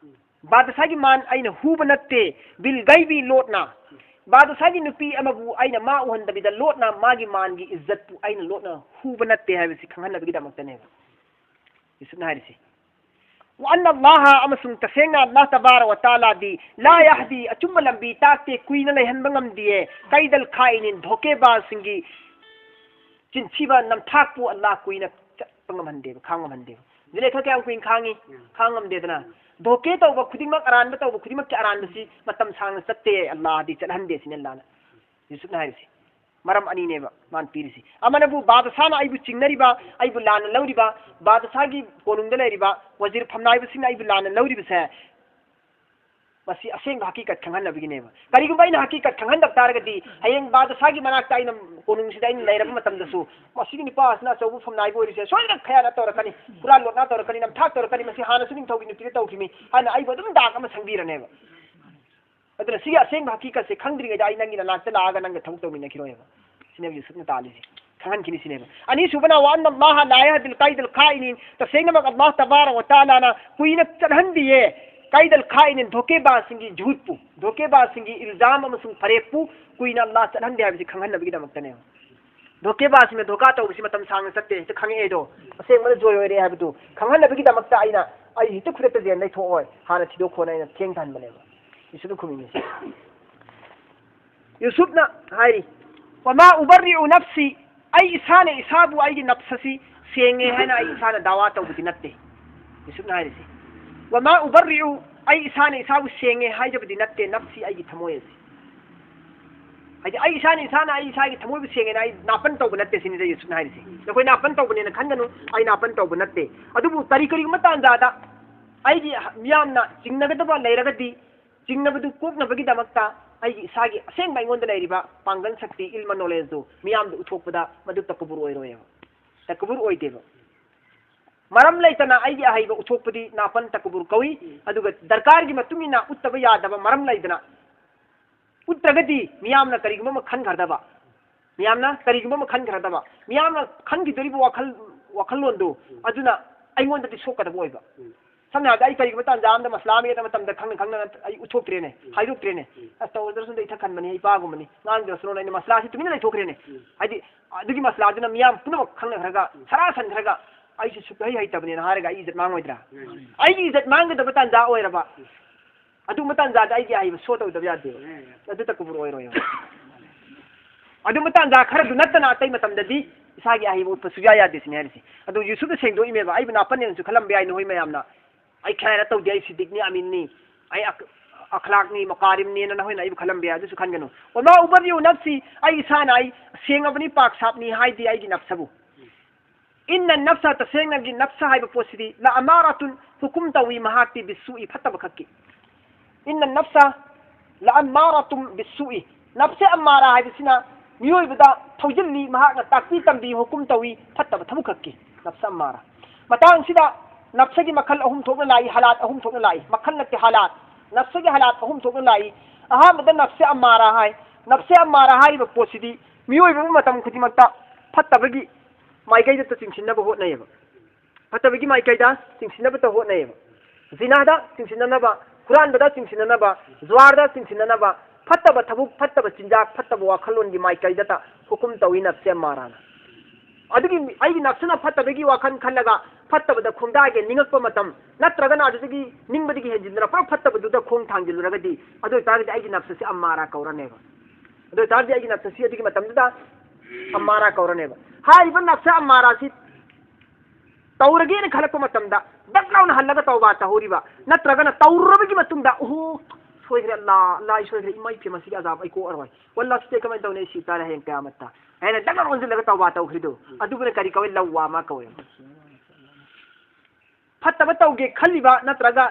ꯕꯥꯗꯁꯥꯒꯤ ꯃꯥꯟ ꯑꯩꯅ ꯍꯨꯕ ꯅꯠꯇꯦ, ꯕꯤꯜ ꯒꯩꯕꯤ, ꯂꯣꯠꯅ꯫ ꯕꯥꯗꯁꯥꯒꯤ ꯅꯨꯄꯤ ꯑꯃꯕꯨ ꯑꯩꯅ ꯃꯥ ꯎꯍꯟꯗꯕꯤꯗ ꯂꯣꯠꯅ ꯃꯥꯒꯤ ꯃꯥꯟꯒꯤ ꯏꯖꯠꯄꯨ ꯑꯩꯅ ꯂꯣꯠꯅ ꯍꯨꯕ ꯅꯠꯇꯦ ꯍꯥꯏꯕꯁꯤ ꯈꯪꯍꯟꯅꯕꯒꯤꯗꯃꯛꯇꯅꯦꯕ ꯌꯨꯁꯨꯞꯅ ꯍꯥꯏꯔꯤꯁꯤ꯫ "ꯋꯥ ꯑꯟꯅ ꯑꯜꯂꯥꯍ", ꯑꯃꯁꯨꯡ ꯇꯁꯦꯡꯅ ꯑꯜꯂꯥꯍ ꯇꯕꯥꯔ ꯋꯥ ꯇꯥꯂꯥꯗꯤ, "ꯂꯥ ꯌꯥꯍꯗꯤ", ꯑꯆꯨꯝꯕ ꯂꯝꯕꯤ ꯇꯥꯛꯇꯦ, ꯀꯨꯏꯅ ꯂꯩꯍꯟꯕ ꯉꯝꯗꯤꯌꯦ, "ꯀꯩꯗꯜ ꯈꯥꯏꯅꯤꯟ", ꯙꯣꯀꯦꯕꯥꯖꯁꯤꯡꯒꯤ ꯆꯤꯟꯊꯤꯕ ꯅꯝꯊꯥꯛꯄꯨ ꯑꯜꯂꯥꯍ ꯀꯨꯏꯅ ꯆꯠꯄ ꯉꯝꯍꯟꯗꯦꯕ, ꯈꯥꯡ ꯉꯝꯍꯟꯗꯦꯕ꯫ ꯖꯨꯂꯦꯈꯥ ꯀꯌꯥꯝ ꯀꯨꯏꯅ ꯈꯥꯡꯉꯤ? ꯈꯥꯡꯉꯝꯗꯦꯗꯅ꯫ ꯙꯣꯀꯦ ꯇꯧꯕ ꯈꯨꯗꯤꯡꯃꯛ, ꯑꯔꯥꯟꯕ ꯇꯧꯕ ꯈꯨꯗꯤꯡꯃꯛꯀꯤ ꯑꯔꯥꯟꯕꯁꯤ ꯃꯇꯝ ꯁꯥꯡꯅ ꯆꯠꯇꯦ, ꯑꯜꯂꯥꯍꯗꯤ ꯆꯠꯍꯟꯗꯦ ꯁꯤꯅꯤ ꯑꯜꯂꯥꯍꯅ, ꯌꯨꯁꯨꯞꯅ ꯍꯥꯏꯔꯤꯁꯤ꯫ ꯃꯔꯝ ꯑꯅꯤꯅꯦꯕ ꯃꯥꯅ ꯄꯤꯔꯤꯁꯤ꯫ ꯑꯃꯅꯕꯨ ꯕꯥꯗꯁꯥꯅ ꯑꯩꯕꯨ ꯆꯤꯡꯅꯔꯤꯕ, ꯑꯩꯕꯨ ꯂꯥꯟꯅ ꯂꯧꯔꯤꯕ, ꯕꯥꯗꯁꯥꯒꯤ ꯀꯣꯅꯨꯡꯗ ꯂꯩꯔꯤꯕ ꯋꯥꯖꯤꯔ ꯐꯝꯅꯥꯏꯕꯁꯤꯡꯅ ꯑꯩꯕꯨ ꯂꯥꯟꯅ ꯂꯧꯔꯤꯕꯁꯦ, ꯃꯁꯤ ꯑꯁꯦꯡꯕ ꯍꯀꯤꯀꯠ ꯈꯪꯍꯟꯅꯕꯒꯤꯅꯦꯕ꯫ ꯀꯔꯤꯒꯨꯝꯕ ꯑꯩꯅ ꯍꯀꯤꯀꯠ ꯈꯪꯍꯟꯗꯕ ꯇꯥꯔꯒꯗꯤ, ꯍꯌꯦꯡ ꯕꯥꯗꯁꯥꯒꯤ ꯃꯅꯥꯛꯇ ꯑꯩꯅ, ꯀꯣꯅꯨꯡꯁꯤꯗ ꯑꯩꯅ ꯂꯩꯔꯕ ꯃꯇꯝꯗꯁꯨ, ꯃꯁꯤꯒꯤ ꯅꯨꯄꯥ ꯑꯁꯤꯅ ꯑꯆꯧꯕ ꯐꯝꯅꯥꯏꯕ ꯑꯣꯏꯔꯤꯁꯦ, ꯁꯣꯏꯗꯅ ꯈꯌꯥꯅ ꯇꯧꯔꯛꯀꯅꯤ, ꯍꯨꯔꯥꯟ ꯂꯣꯠꯅ ꯇꯧꯔꯛꯀꯅꯤ, ꯅꯝꯊꯥꯛ ꯇꯧꯔꯛꯀꯅꯤ, ꯃꯁꯤ ꯍꯥꯟꯅꯁꯨ ꯅꯤꯡꯊꯧꯒꯤ ꯅꯨꯄꯤꯗ ꯇꯧꯈꯤꯕꯅꯤ ꯍꯥꯏꯅ ꯑꯩꯕꯨ ꯑꯗꯨꯝ ꯗꯥꯛ ꯑꯃ ꯁꯪꯕꯤꯔꯅꯦꯕ꯫ ꯑꯗꯨꯅ ꯁꯤꯒꯤ ꯑꯁꯦꯡꯕ ꯍꯀꯤꯀꯠꯁꯦ ꯈꯪꯗ꯭ꯔꯤꯉꯩꯗ ꯑꯩ ꯅꯪꯒꯤ ꯅꯅꯥꯛꯇ ꯂꯥꯛꯑꯒ ꯅꯪꯒ ꯊꯕꯛ ꯇꯧꯃꯤꯟꯅꯈꯤꯔꯣꯏꯕ꯫ ꯁꯤꯅꯦꯕ ꯌꯨꯁꯨꯞꯅ ꯇꯥꯜꯂꯤꯁꯦ꯫ ꯈꯪꯍꯟꯈꯤꯅꯤ ꯁꯤꯅꯦꯕ꯫ ꯑꯅꯤꯁꯨꯕꯅ, "ꯋꯥ ꯑꯟꯅ ꯑꯜꯂꯥꯍ ꯂꯥ ꯌꯥꯍꯗꯤꯜ ꯀꯥꯏꯗꯜ ꯈꯥꯏꯅꯤꯟ", ꯇꯁꯦꯡꯅꯃꯛ ꯑꯜꯂꯥꯍ ꯇꯕꯥꯔꯛ ꯋ ꯇꯥꯂꯥꯅ ꯀꯨꯏꯅ ꯆꯠꯍꯟꯗꯤꯌꯦ ꯀꯥꯏꯗꯜ ꯈꯥꯏꯅꯤꯟ, ꯙꯣꯀꯦꯕꯥꯖꯁꯤꯡꯒꯤ ꯖꯨꯍꯨꯠꯄꯨ, ꯙꯣꯀꯦꯕꯥꯖꯁꯤꯡꯒꯤ ꯏꯜꯖꯥꯝ ꯑꯃꯁꯨꯡ ꯐꯔꯦꯞꯄꯨ ꯀꯨꯏꯅ ꯑꯜꯂꯥꯍ ꯆꯠꯍꯟꯗꯦ ꯍꯥꯏꯕꯁꯤ ꯈꯪꯍꯟꯅꯕꯒꯤꯗꯃꯛꯇꯅꯦꯕ꯫ ꯙꯣꯀꯦꯕꯥꯖꯁꯤꯡꯅ ꯙꯣꯀꯥ ꯇꯧꯕꯁꯤ ꯃꯇꯝ ꯁꯥꯡꯅ ꯆꯠꯇꯦ, ꯍꯦꯛꯇ ꯈꯪꯉꯛꯑꯦꯗꯣ꯫ ꯑꯁꯦꯡꯕꯅ ꯖꯣꯏ ꯑꯣꯏꯔꯦ ꯍꯥꯏꯕꯗꯨ ꯈꯪꯍꯟꯅꯕꯒꯤꯗꯃꯛꯇ ꯑꯩꯅ, "ꯑꯩ ꯍꯦꯛꯇ ꯈꯨꯗꯛꯇ ꯖꯦꯜ ꯂꯩꯊꯣꯛꯑꯣꯏ, ꯍꯥꯟꯅ ꯊꯤꯗꯣꯛꯈꯣꯅ" ꯑꯩꯅ ꯊꯦꯡꯊꯍꯟꯕꯅꯦꯕ꯫ ꯌꯨꯁꯨꯞꯅ ꯈꯨꯝꯃꯤꯅꯦ꯫ ꯌꯨꯁꯨꯞꯅ ꯍꯥꯏꯔꯤ, "ꯋꯃꯥ ꯎꯕꯔꯔꯤꯎ ꯅꯐꯁꯤ", ꯑꯩ ꯏꯁꯥꯅ ꯏꯁꯥꯕꯨ, ꯑꯩꯒꯤ ꯅꯐꯁ ꯑꯁꯤ ꯁꯦꯡꯉꯦ ꯍꯥꯏꯅ ꯑꯩ ꯏꯁꯥꯅ ꯗꯥꯋꯥ ꯇꯧꯕꯗꯤ ꯅꯠꯇꯦ꯫ ꯌꯨꯁꯨꯞꯅ ꯍꯥꯏꯔꯤꯁꯤ, "ꯋꯃꯥ ꯎꯕꯔꯔꯤꯎ", ꯑꯩ ꯏꯁꯥꯅ ꯏꯁꯥꯕꯨ ꯁꯦꯡꯉꯦ ꯍꯥꯏꯖꯕꯗꯤ ꯅꯠꯇꯦ, ꯅꯐꯁꯤ, ꯑꯩꯒꯤ ꯊꯃꯣꯏ ꯑꯁꯤ꯫ ꯍꯥꯏꯗꯤ ꯑꯩ ꯏꯁꯥꯅ ꯏꯁꯥꯅ ꯑꯩ ꯏꯁꯥꯒꯤ ꯊꯃꯣꯏꯕꯨ ꯁꯦꯡꯉꯦꯅ ꯑꯩ ꯅꯥꯄꯟ ꯇꯧꯕ ꯅꯠꯇꯦ ꯁꯤꯅꯤꯗ ꯌꯨꯁꯨꯞꯅ ꯍꯥꯏꯔꯤꯁꯤ꯫ ꯅꯈꯣꯏ ꯅꯥꯄꯟ ꯇꯧꯕꯅꯦꯅ ꯈꯟꯒꯅꯨ, ꯑꯩ ꯅꯥꯄꯟ ꯇꯧꯕ ꯅꯠꯇꯦ꯫ ꯑꯗꯨꯕꯨ ꯀꯔꯤ, ꯀꯔꯤꯒꯨꯝꯕ ꯇꯥꯟꯖꯥꯗ ꯑꯩꯒꯤ ꯃꯤꯌꯥꯝꯅ ꯆꯤꯡꯅꯒꯗꯕ ꯂꯩꯔꯒꯗꯤ, ꯆꯤꯡꯅꯕꯗꯨ ꯀꯣꯛꯅꯕꯒꯤꯗꯃꯛꯇ ꯑꯩꯒꯤ ꯏꯁꯥꯒꯤ ꯑꯁꯦꯡꯕ ꯑꯩꯉꯣꯟꯗ ꯂꯩꯔꯤꯕ ꯄꯥꯡꯒꯜ ꯁꯛꯇꯤ, ꯏꯜꯃ ꯅꯣꯂꯦꯖꯇꯨ ꯃꯤꯌꯥꯝꯗ ꯎꯠꯊꯣꯛꯄꯗ ꯃꯗꯨ ꯇꯀꯕꯨꯔ ꯑꯣꯏꯔꯣꯏꯕ꯫ ꯇꯀꯕꯨꯔ ꯑꯣꯏꯗꯦꯕ꯫ ꯃꯔꯝ ꯂꯩꯇꯅ ꯑꯩꯒꯤ ꯑꯍꯩꯕ ꯎꯠꯊꯣꯛꯄꯗꯤ ꯅꯥꯄꯟ ꯇꯀꯕꯨꯔ ꯀꯧꯏ꯫ ꯑꯗꯨꯒ ꯗꯔꯀꯥꯔꯒꯤ ꯃꯇꯨꯡ ꯏꯟꯅ ꯎꯠꯇꯕ ꯌꯥꯗꯕ ꯃꯔꯝ ꯂꯩꯗꯅ ꯎꯠꯇ꯭ꯔꯒꯗꯤ ꯃꯤꯌꯥꯝꯅ ꯀꯔꯤꯒꯨꯝꯕ ꯑꯃ ꯈꯟꯈ꯭ꯔꯗꯕ, ꯃꯤꯌꯥꯝꯅ ꯀꯔꯤꯒꯨꯝꯕ ꯑꯃ ꯈꯟꯈ꯭ꯔꯗꯕ, ꯃꯤꯌꯥꯝꯅ ꯈꯟꯈꯤꯗꯣꯔꯤꯕ ꯋꯥꯈꯜ, ꯋꯥꯈꯜꯂꯣꯟꯗꯨ ꯑꯗꯨꯅ ꯑꯩꯉꯣꯟꯗꯗꯤ ꯁꯣꯛꯀꯗꯕ ꯑꯣꯏꯕ꯫ ꯁꯝꯅ ꯍꯥꯏꯔꯕꯗ, ꯑꯩ ꯀꯔꯤꯒꯨꯝꯕ ꯇꯥꯟꯖꯥ ꯑꯃꯗ ꯃꯁꯂꯥ ꯑꯃ ꯃꯇꯝꯗ ꯈꯪꯅ ꯈꯪꯅ ꯑꯩ ꯎꯠꯊꯣꯛꯇ꯭ꯔꯦꯅꯦ, ꯍꯥꯏꯗꯣꯛꯇ꯭ꯔꯦꯅꯦ꯫ "ꯑꯁ, ꯇꯧꯔꯗ꯭ꯔꯁꯨ ꯑꯩ ꯊꯛ ꯈꯟꯕꯅꯤ, ꯑꯩ ꯄꯥꯒꯨꯝꯕꯅꯤ, ꯉꯥꯡꯗ꯭ꯔꯁꯅꯨꯅ" ꯑꯩꯅ ꯃꯁꯂꯥꯁꯤ ꯇꯨꯃꯤꯟꯅ ꯂꯩꯊꯣꯛꯈ꯭ꯔꯦꯅꯦ꯫ ꯍꯥꯏꯗꯤ ꯑꯗꯨꯒꯤ ꯃꯁꯂꯥꯗꯨꯅ ꯃꯤꯌꯥꯝ ꯄꯨꯝꯅꯃꯛ ꯈꯪꯅꯈ꯭ꯔꯒ, ꯁꯔꯥ ꯁꯟꯈ꯭ꯔꯒ, "ꯑꯩꯁꯨ ꯁꯨꯛ ꯍꯩ ꯍꯩꯇꯕꯅꯦꯅ" ꯍꯥꯏꯔꯒ ꯑꯩ ꯏꯖꯠ ꯃꯥꯡꯉꯣꯏꯗ꯭ꯔꯥ? ꯑꯩꯒꯤ ꯏꯖꯠ ꯃꯥꯡꯒꯗꯕ ꯇꯥꯟꯖꯥ ꯑꯣꯏꯔꯕ꯫ ꯑꯗꯨꯒꯨꯝꯕ ꯇꯥꯟꯖꯥꯗ ꯑꯩꯒꯤ ꯑꯍꯩꯕ ꯁꯣ ꯇꯧꯗꯕ ꯌꯥꯗꯦꯕ꯫ ꯑꯗꯨ ꯇꯀꯕꯨꯔ ꯑꯣꯏꯔꯣꯏꯕ꯫ ꯑꯗꯨꯝꯕ ꯇꯥꯟꯖꯥ ꯈꯔꯗꯨ ꯅꯠꯇꯅ ꯑꯇꯩ ꯃꯇꯝꯗꯗꯤ ꯏꯁꯥꯒꯤ ꯑꯍꯩꯕ ꯎꯠꯄ ꯁꯨꯡꯌꯥ ꯌꯥꯗꯦ ꯁꯤꯅꯤ ꯍꯥꯏꯔꯤꯁꯦ꯫ ꯑꯗꯨ ꯌꯨꯁꯨꯞꯇ ꯁꯦꯡꯗꯣꯛꯏꯃꯦꯕ, "ꯑꯩꯕꯨ ꯅꯥꯄꯟꯅꯦꯅꯁꯨ ꯈꯜꯂꯝꯕ ꯌꯥꯏ ꯅꯈꯣꯏ ꯃꯌꯥꯝꯅ꯫ ꯑꯩ ꯈꯌꯥꯅ ꯇꯧꯗꯦ, ꯑꯩ ꯁꯤꯗꯤꯛꯅꯤ, ꯑꯃꯤꯟꯅꯤ, ꯑꯩ ꯑꯈ-, ꯑꯈ꯭ꯂꯥꯛꯅꯤ, ꯃꯀꯥꯔꯤꯝꯅꯤꯅ ꯅꯈꯣꯏꯅ ꯑꯩꯕꯨ ꯈꯜꯂꯝꯕ ꯌꯥꯏ, ꯑꯗꯨꯁꯨ ꯈꯟꯒꯅꯨ꯫ ꯋꯃꯥ ꯎꯕꯔꯤꯎ ꯅꯐꯁꯤ, ꯑꯩ ꯏꯁꯥꯅ ꯑꯩ ꯁꯦꯡꯉꯕꯅꯤ, ꯄꯥꯛ ꯁꯥꯞꯅꯤ ꯍꯥꯏꯗꯦ ꯑꯩꯒꯤ ꯅꯐꯁꯕꯨ꯫ ꯏꯟꯅ ꯅꯐꯁ, ꯇꯁꯦꯡꯅꯒꯤ ꯅꯐꯁ ꯍꯥꯏꯕ ꯄꯣꯠꯁꯤꯗꯤ, ꯂ ꯑꯃꯥꯔꯥꯇꯨꯟ, ꯍꯨꯀꯨꯝ ꯇꯧꯏ ꯃꯍꯥꯛꯇꯤ, ꯕꯤꯁꯨꯏ, ꯐꯠꯇꯕ ꯈꯛꯀꯤ꯫ ꯏꯟꯅ ꯅꯐꯁ ꯂ ꯑꯃꯥꯔꯥꯇꯨꯟ ꯕꯤꯁꯨꯏ꯫ ꯅꯐꯁꯦ ꯑꯃꯥꯔꯥ ꯍꯥꯏꯕꯁꯤꯅ ꯃꯤꯑꯣꯏꯕꯗ ꯊꯧꯖꯤꯜꯂꯤ, ꯃꯍꯥꯛꯅ ꯇꯥꯛꯄꯤ ꯇꯝꯕꯤ, ꯍꯨꯀꯨꯝ ꯇꯧꯏ ꯐꯠꯇꯕ ꯊꯕꯛ ꯈꯛꯀꯤ꯫ ꯅꯐꯁ ꯑꯃꯥꯔꯥ꯫ ꯃꯇꯥꯡꯁꯤꯗ ꯅꯐꯁꯒꯤ ꯃꯈꯜ ꯑꯍꯨꯝ ꯊꯣꯛꯅ ꯂꯥꯛꯏ, ꯍꯥꯂꯥꯠ ꯑꯍꯨꯝ ꯊꯣꯛꯅ ꯂꯥꯛꯏ꯫ ꯃꯈꯜ ꯅꯠꯇꯦ, ꯍꯥꯂꯥꯠ꯫ ꯅꯐꯁꯒꯤ ꯍꯥꯂꯥꯠ ꯑꯍꯨꯝ ꯊꯣꯛꯅ ꯂꯥꯛꯏ꯫ ꯑꯍꯥꯟꯕꯗ ꯅꯐꯁꯦ ꯑꯃꯥꯔꯥ ꯍꯥꯏ꯫ ꯅꯐꯁꯦ ꯑꯃꯥꯔꯥ ꯍꯥꯏꯔꯤꯕ ꯄꯣꯠꯁꯤꯗꯤ ꯃꯤꯑꯣꯏꯕ ꯑꯃ ꯃꯇꯝ ꯈꯨꯗꯤꯡꯃꯛꯇ ꯐꯠꯇꯕꯒꯤ ꯃꯥꯏꯀꯩꯗꯇ ꯆꯤꯡꯁꯤꯟꯅꯕ ꯍꯣꯠꯅꯩꯌꯦꯕ꯫ ꯐꯠꯇꯕꯒꯤ ꯃꯥꯏꯀꯩꯗ ꯆꯤꯡꯁꯤꯟꯅꯕꯇ ꯍꯣꯠꯅꯩꯌꯦꯕ꯫ ꯖꯤꯅꯥꯗ ꯆꯤꯡꯁꯤꯟꯅꯅꯕ, ꯍꯨꯔꯥꯟꯕꯗ ꯆꯤꯡꯁꯤꯟꯅꯅꯕ, ꯖꯨꯋꯥꯔꯗ ꯆꯤꯡꯁꯤꯟꯅꯅꯕ, ꯐꯠꯇꯕ ꯊꯕꯛ, ꯐꯠꯇꯕ ꯆꯤꯟꯖꯥꯛ, ꯐꯠꯇꯕ ꯋꯥꯈꯜꯂꯣꯟꯒꯤ ꯃꯥꯏꯀꯩꯗꯇ ꯍꯨꯀꯨꯝ ꯇꯧꯏ ꯅꯐꯁꯦ ꯑꯃꯥꯔꯥꯅ꯫ ꯑꯗꯨꯒꯤ ꯑꯩꯒꯤ ꯅꯐꯁꯅ ꯐꯠꯇꯕꯒꯤ ꯋꯥꯈꯜ ꯈꯜꯂꯒ ꯐꯠꯇꯕꯗ ꯈꯣꯡꯗꯥꯒꯦ ꯅꯤꯡꯉꯛꯄ ꯃꯇꯝ, ꯅꯠꯇ꯭ꯔꯒꯅ ꯑꯗꯨꯗꯒꯤ ꯅꯤꯡꯕꯗꯒꯤ ꯍꯦꯟꯖꯤꯟꯗꯅ ꯄꯨꯔꯥ ꯐꯠꯇꯕꯗꯨꯗ ꯈꯣꯡ ꯊꯥꯡꯖꯤꯜꯂꯨꯔꯒꯗꯤ, ꯑꯗꯨ ꯑꯣꯏꯇꯥꯔꯒꯗꯤ ꯑꯩꯒꯤ ꯅꯐꯁꯁꯤ ꯑꯃꯥꯔꯥ ꯀꯧꯔꯅꯦꯕ꯫ ꯑꯗꯨ ꯑꯣꯏꯇꯥꯔꯗꯤ ꯑꯩꯒꯤ ꯅꯐꯁꯁꯤ ꯑꯗꯨꯒꯤ ꯃꯇꯝꯗꯨꯗ ꯑꯃꯥꯔꯥ ꯀꯧꯔꯅꯦꯕ꯫ ꯍꯥꯏꯔꯤꯕ ꯅꯐꯁ ꯑꯃꯥꯔꯥꯁꯤ ꯇꯧꯔꯒꯦꯅ ꯈꯜꯂꯛꯄ ꯃꯇꯝꯗ ꯗꯛ ꯂꯥꯎꯅ ꯍꯜꯂꯒ ꯇꯧꯕ ꯇꯧꯍꯧꯔꯤꯕ, ꯅꯠꯇ꯭ꯔꯒꯅ ꯇꯧꯔꯨꯔꯕꯒꯤ ꯃꯇꯨꯡꯗ, "ꯑꯣꯍꯣ, ꯁꯣꯏꯈ꯭ꯔꯦ, ꯑꯜꯂꯥ, ꯑꯜꯂꯥ, ꯑꯩ ꯁꯣꯏꯈ꯭ꯔꯦ, ꯏꯃꯥ ꯏꯄꯦꯝ, ꯃꯁꯤꯒꯤ ꯑꯖꯥꯕ ꯑꯩ ꯀꯣꯛꯑꯔꯣꯏ, ꯋꯜꯂꯥ, ꯁꯤꯗꯤ ꯑꯩ ꯀꯃꯥꯏꯅ ꯇꯧꯅꯤ, ꯑꯩ ꯁꯤ ꯇꯥꯔꯦ ꯍꯌꯦꯡ ꯀꯌꯥꯃꯠꯇ" ꯍꯥꯏꯅ ꯗꯛ ꯂꯥꯎꯅ ꯑꯣꯟꯁꯤꯜꯂꯒ ꯇꯧꯕ ꯇꯧꯈ꯭ꯔꯤꯗꯣ, ꯑꯗꯨꯕꯨꯅ ꯀꯔꯤ ꯀꯧꯏ? ꯂꯧꯋꯥꯃ ꯀꯧꯏ꯫ ꯐꯠꯇꯕ ꯇꯧꯒꯦ ꯈꯜꯂꯤꯕ ꯅꯠꯇ꯭ꯔꯒ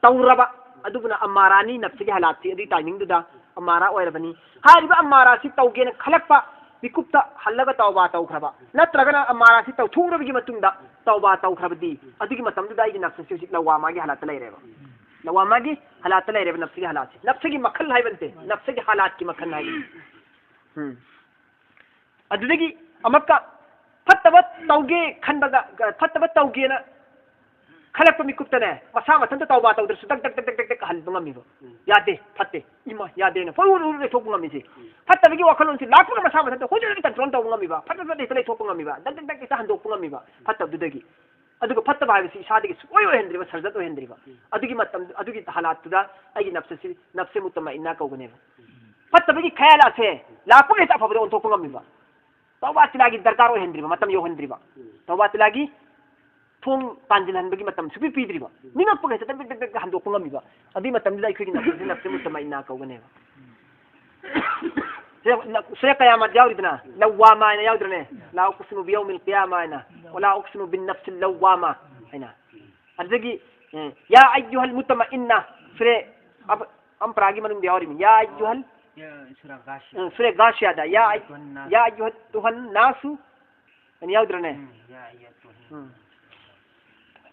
ꯇꯧꯔꯕ, ꯑꯗꯨꯕꯨꯅ ꯑꯃꯥꯔꯥꯅꯤ, ꯅꯐꯁꯒꯤ ꯍꯥꯂꯥꯠꯁꯤ ꯑꯗꯨꯒꯤ ꯇꯥꯏꯃꯤꯡꯗꯨꯗ ꯑꯃꯥꯔꯥ ꯑꯣꯏꯔꯕꯅꯤ꯫ ꯍꯥꯏꯔꯤꯕ ꯑꯃꯥꯔꯥꯁꯤ ꯇꯧꯒꯦꯅ ꯈꯜꯂꯛꯄ ꯃꯤꯀꯨꯞꯇ ꯍꯜꯂꯒ ꯇꯧꯕ ꯇꯧꯈ꯭ꯔꯕ, ꯅꯠꯇ꯭ꯔꯒꯅ ꯑꯃꯥꯔꯥꯁꯤ ꯇꯧꯊꯣꯛꯎꯔꯕꯒꯤ ꯃꯇꯨꯡꯗ ꯇꯧꯕ ꯇꯧꯈ꯭ꯔꯕꯗꯤ, ꯑꯗꯨꯒꯤ ꯃꯇꯝꯗꯨꯗ ꯑꯩꯒꯤ ꯅꯐꯁꯁꯤ ꯍꯧꯖꯤꯛ ꯂꯧꯋꯥꯃꯥꯒꯤ ꯍꯥꯂꯥꯠꯇ ꯂꯩꯔꯦꯕ꯫ ꯂꯧꯋꯥꯃꯥꯒꯤ ꯍꯥꯂꯥꯠꯇ ꯂꯩꯔꯦꯕ ꯅꯐꯁꯒꯤ ꯍꯥꯂꯥꯠꯁꯤ꯫ ꯅꯐꯁꯒꯤ ꯃꯈꯜ ꯍꯥꯏꯕ ꯅꯠꯇꯦ, ꯅꯐꯁꯒꯤ ꯍꯥꯂꯥꯠꯀꯤ ꯃꯈꯜ ꯍꯥꯏꯕꯅꯤ꯫ ꯎꯝ꯫ ꯑꯗꯨꯗꯒꯤ ꯑꯃꯨꯛꯀ ꯐꯠꯇꯕ ꯇꯧꯒꯦ ꯈꯟꯕꯗ, ꯐꯠꯇꯕ ꯇꯧꯒꯦꯅ ꯈꯜꯂꯛꯄ ꯃꯤꯀꯨꯞꯇꯅꯦ, ꯃꯁꯥ ꯃꯊꯟꯇ ꯇꯧꯕ ꯇꯧꯗ꯭ꯔꯁꯨ ꯗꯛ ꯗꯛ ꯗꯛ ꯗꯛ ꯗꯛ ꯗꯛ ꯍꯟꯕ ꯉꯝꯃꯤꯕ꯫ ꯎꯝ꯫ "ꯌꯥꯗꯦ, ꯐꯠꯇꯦ, ꯏꯃꯥ, ꯌꯥꯗꯦꯅ" ꯐꯨꯔꯨ ꯐꯨꯔꯨ ꯂꯩꯊꯣꯛꯄ ꯉꯝꯃꯤꯁꯦ꯫ ꯎꯝ꯫ ꯐꯠꯇꯕꯒꯤ ꯋꯥꯈꯜꯂꯣꯟꯁꯤ ꯂꯥꯛꯄꯒ ꯃꯁꯥ ꯃꯊꯟꯇ ꯍꯨꯖꯤꯛ ꯍꯨꯖꯤꯛ control ꯇꯧꯕ ꯉꯝꯃꯤꯕ, ꯐꯠ ꯐꯠ ꯐꯠ ꯍꯦꯛꯇ ꯂꯩꯊꯣꯛꯄ ꯉꯝꯃꯤꯕ, ꯗꯛ ꯗꯛ ꯗꯛ ꯍꯦꯛꯇ ꯍꯟꯗꯣꯛꯄ ꯉꯝꯃꯤꯕ ꯐꯠꯇꯕꯗꯨꯗꯒꯤ꯫ ꯑꯗꯨꯒ ꯐꯠꯇꯕ ꯍꯥꯏꯕꯁꯤ ꯏꯁꯥꯗꯒꯤ ꯁꯨꯡꯑꯣꯏ ꯑꯣꯏꯍꯟꯗ꯭ꯔꯤꯕ, ꯁꯔꯖꯠ ꯑꯣꯏꯍꯟꯗ꯭ꯔꯤꯕ꯫ ꯎꯝ꯫ ꯑꯗꯨꯒꯤ ꯃꯇꯝ, ꯑꯗꯨꯒꯤ ꯍꯥꯂꯥꯠꯇꯨꯗ ꯑꯩꯒꯤ ꯅꯐꯁꯁꯤ ꯅꯐꯁꯦ ꯃꯨꯇꯃꯏꯟꯅ ꯀꯧꯕꯅꯦꯕ꯫ ꯎꯝ꯫ ꯐꯠꯇꯕꯒꯤ ꯈꯌꯥꯂꯥꯁꯦ ꯂꯥꯛꯄꯒ ꯍꯦꯛꯇ ꯑꯐꯕꯗ ꯑꯣꯟꯊꯣꯛꯄ ꯉꯝꯃꯤꯕ꯫ ꯇꯧꯕꯥ ꯇꯤꯂꯥꯒꯤ ꯗꯔꯀꯥꯔ ꯑꯣꯏꯍꯟꯗ꯭ꯔꯤꯕ, ꯃꯇꯝ ꯌꯧꯍꯟꯗ꯭ꯔꯤꯕ꯫ ꯇꯧꯕꯥ ꯇꯤꯂꯥꯒꯤ ꯊꯣꯡ ꯄꯥꯟꯁꯤꯜꯍꯟꯕꯒꯤ ꯃꯇꯝ ꯁꯨꯄꯤ ꯄꯤꯗ꯭ꯔꯤꯕ꯫ ꯅꯤꯡꯉꯛꯄꯒ ꯍꯦꯛꯇ ꯇꯛ ꯇꯛ ꯇꯛ ꯇꯛ ꯍꯟꯗꯣꯛꯄ ꯉꯝꯃꯤꯕ꯫ ꯑꯗꯨꯒꯤ ꯃꯇꯝꯗꯨꯗ ꯑꯩꯈꯣꯏꯒꯤ ꯅꯐꯁꯁꯤ ꯅꯐꯁꯤ ꯃꯨꯇꯃꯏꯟꯅꯥ ꯀꯧꯒꯅꯦꯕ꯫ ꯁꯨꯔꯥ ꯀꯌꯥꯃꯥꯠ ꯌꯥꯎꯔꯤꯗꯅ, ꯂꯧꯋꯥꯃꯥ ꯍꯥꯏꯅ ꯌꯥꯎꯗ꯭ꯔꯅꯦ? لا أقسم بيوم القيامة ꯍꯥꯏꯅ, ولا أقسم بالنفس اللوامة ꯍꯥꯏꯅ꯫ ꯑꯗꯨꯗꯒꯤ, ꯑꯦ, يا أيها المطمئنة, ꯁꯨꯔꯦ ꯑꯝ-, ꯑꯝꯄ꯭ꯔꯥꯒꯤ ꯃꯅꯨꯡꯗ ꯌꯥꯎꯔꯤꯃꯤ꯫ يا أيها ال-, ꯁꯨꯔꯦ ꯒꯥꯁꯤꯌꯥꯗ, يا أي-, يا أيتها الناس ꯍꯥꯏꯅ ꯌꯥꯎꯗ꯭ꯔꯅꯦ? ꯎꯝ.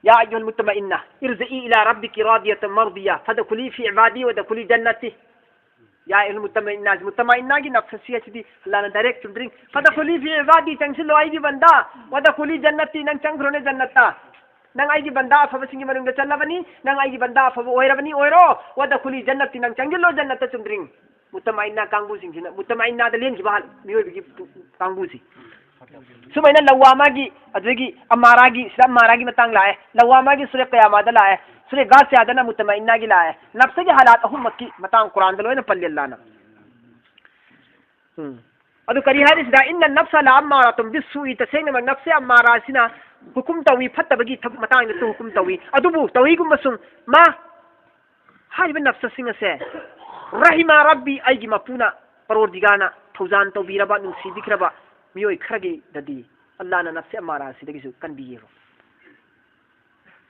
يا أيها المطمئنة ارجعي إلى ربك راضية مرضية فادخلي في عبادي وادخلي جنتي. يا أيها المطمئنة, ꯃꯨꯇꯃꯏꯟꯅꯥꯒꯤ ꯅꯐꯁꯁꯤ ꯑꯁꯤꯗꯤ ꯑꯜꯂꯥꯅ direct ꯆꯨꯝꯗ꯭ꯔꯤꯡ. فادخلي في عبادي, ꯆꯪꯁꯤꯜꯂꯣ ꯑꯩꯒꯤ ꯕꯟꯗꯥ, وادخلي جنتي, ꯅꯪ ꯆꯪꯈ꯭ꯔꯣꯅꯦ ꯖꯟꯅꯠꯇ꯫ ꯅꯪ ꯑꯩꯒꯤ ꯕꯟꯗꯥ ꯑꯐꯕꯁꯤꯡꯒꯤ ꯃꯅꯨꯡꯗ ꯆꯜꯂꯕꯅꯤ, ꯅꯪ ꯑꯩꯒꯤ ꯕꯟꯗꯥ ꯑꯐꯕ ꯑꯣꯏꯔꯕꯅꯤ, ꯑꯣꯏꯔꯣ, وادخلي جنتي, ꯅꯪ ꯆꯪꯁꯤꯜꯂꯣ ꯖꯟꯅꯠꯇ ꯆꯨꯝꯗ꯭ꯔꯤꯡ. ꯃꯨꯇꯃꯏꯟꯅꯥ ꯀꯥꯡꯕꯨꯁꯤꯡꯁꯤꯅ, ꯃꯨꯇꯃꯏꯟꯅꯥꯗ ꯂꯦꯟꯈꯤꯕ ꯍꯥꯟ ꯃꯤꯑꯣꯏꯕꯒꯤ ꯀꯥꯡꯕꯨꯁꯤ꯫ ꯁꯨꯃꯥꯏꯅ ꯂꯧꯋꯥꯃꯥꯒꯤ, ꯑꯗꯨꯗꯒꯤ ꯑꯃꯥꯔꯥꯒꯤ, ꯁꯤꯗ ꯑꯃꯥꯔꯥꯒꯤ ꯃꯇꯥꯡ ꯂꯥꯛꯑꯦ, ꯂꯧꯋꯥꯃꯥꯒꯤ ꯁꯨꯔꯦ ꯀꯌꯥꯃꯥꯗ ꯂꯥꯛꯑꯦ, ꯁꯨꯔꯦ ꯒꯥꯁꯤꯌꯥꯗꯅ ꯃꯨꯇꯃꯏꯟꯅꯥꯒꯤ ꯂꯥꯛꯑꯦ꯫ ꯅꯐꯁꯒꯤ ꯍꯥꯂꯥꯠ ꯑꯍꯨꯝꯃꯛꯀꯤ ꯃꯇꯥꯡ ꯀꯨꯔꯥꯟꯗ ꯂꯣꯏꯅ ꯄꯜꯂꯦ ꯑꯜꯂꯥꯅ꯫ ꯎꯝ. ꯑꯗꯨ ꯀꯔꯤ ꯍꯥꯏꯔꯤꯁꯤꯗ, إن النفس لأمارة بالسوء, ꯇꯁꯦꯡꯅꯃꯛ ꯅꯐꯁꯦ ꯑꯃꯥꯔꯥꯁꯤꯅ ꯍꯨꯀꯨꯝ ꯇꯧꯏ, ꯐꯠꯇꯕꯒꯤ ꯊꯕꯛ ꯃꯇꯥꯡꯗꯁꯨ ꯍꯨꯀꯨꯝ ꯇꯧꯏ꯫ ꯑꯗꯨꯕꯨ ꯇꯧꯏꯒꯨꯝꯕꯁꯨꯡ ꯃꯥ ꯍꯥꯏꯔꯤꯕ ꯅꯐꯁꯁꯤꯡ ꯑꯁꯦ, رحم ربي, ꯑꯩꯒꯤ ꯃꯄꯨꯅ, ꯄꯔꯣꯔꯗꯤꯒꯥꯔꯅ ꯊꯧꯖꯥꯟ ꯇꯧꯕꯤꯔꯕ, ꯅꯨꯡꯁꯤꯕꯤꯈ꯭ꯔꯕ ꯃꯤꯑꯣꯏ ꯈꯔꯒꯤꯗꯗꯤ ꯑꯜꯂꯥꯅ ꯅꯐꯁꯦ ꯑꯃꯥꯔꯥꯁꯤꯗꯒꯤꯁꯨ ꯀꯟꯕꯤꯌꯦꯕ꯫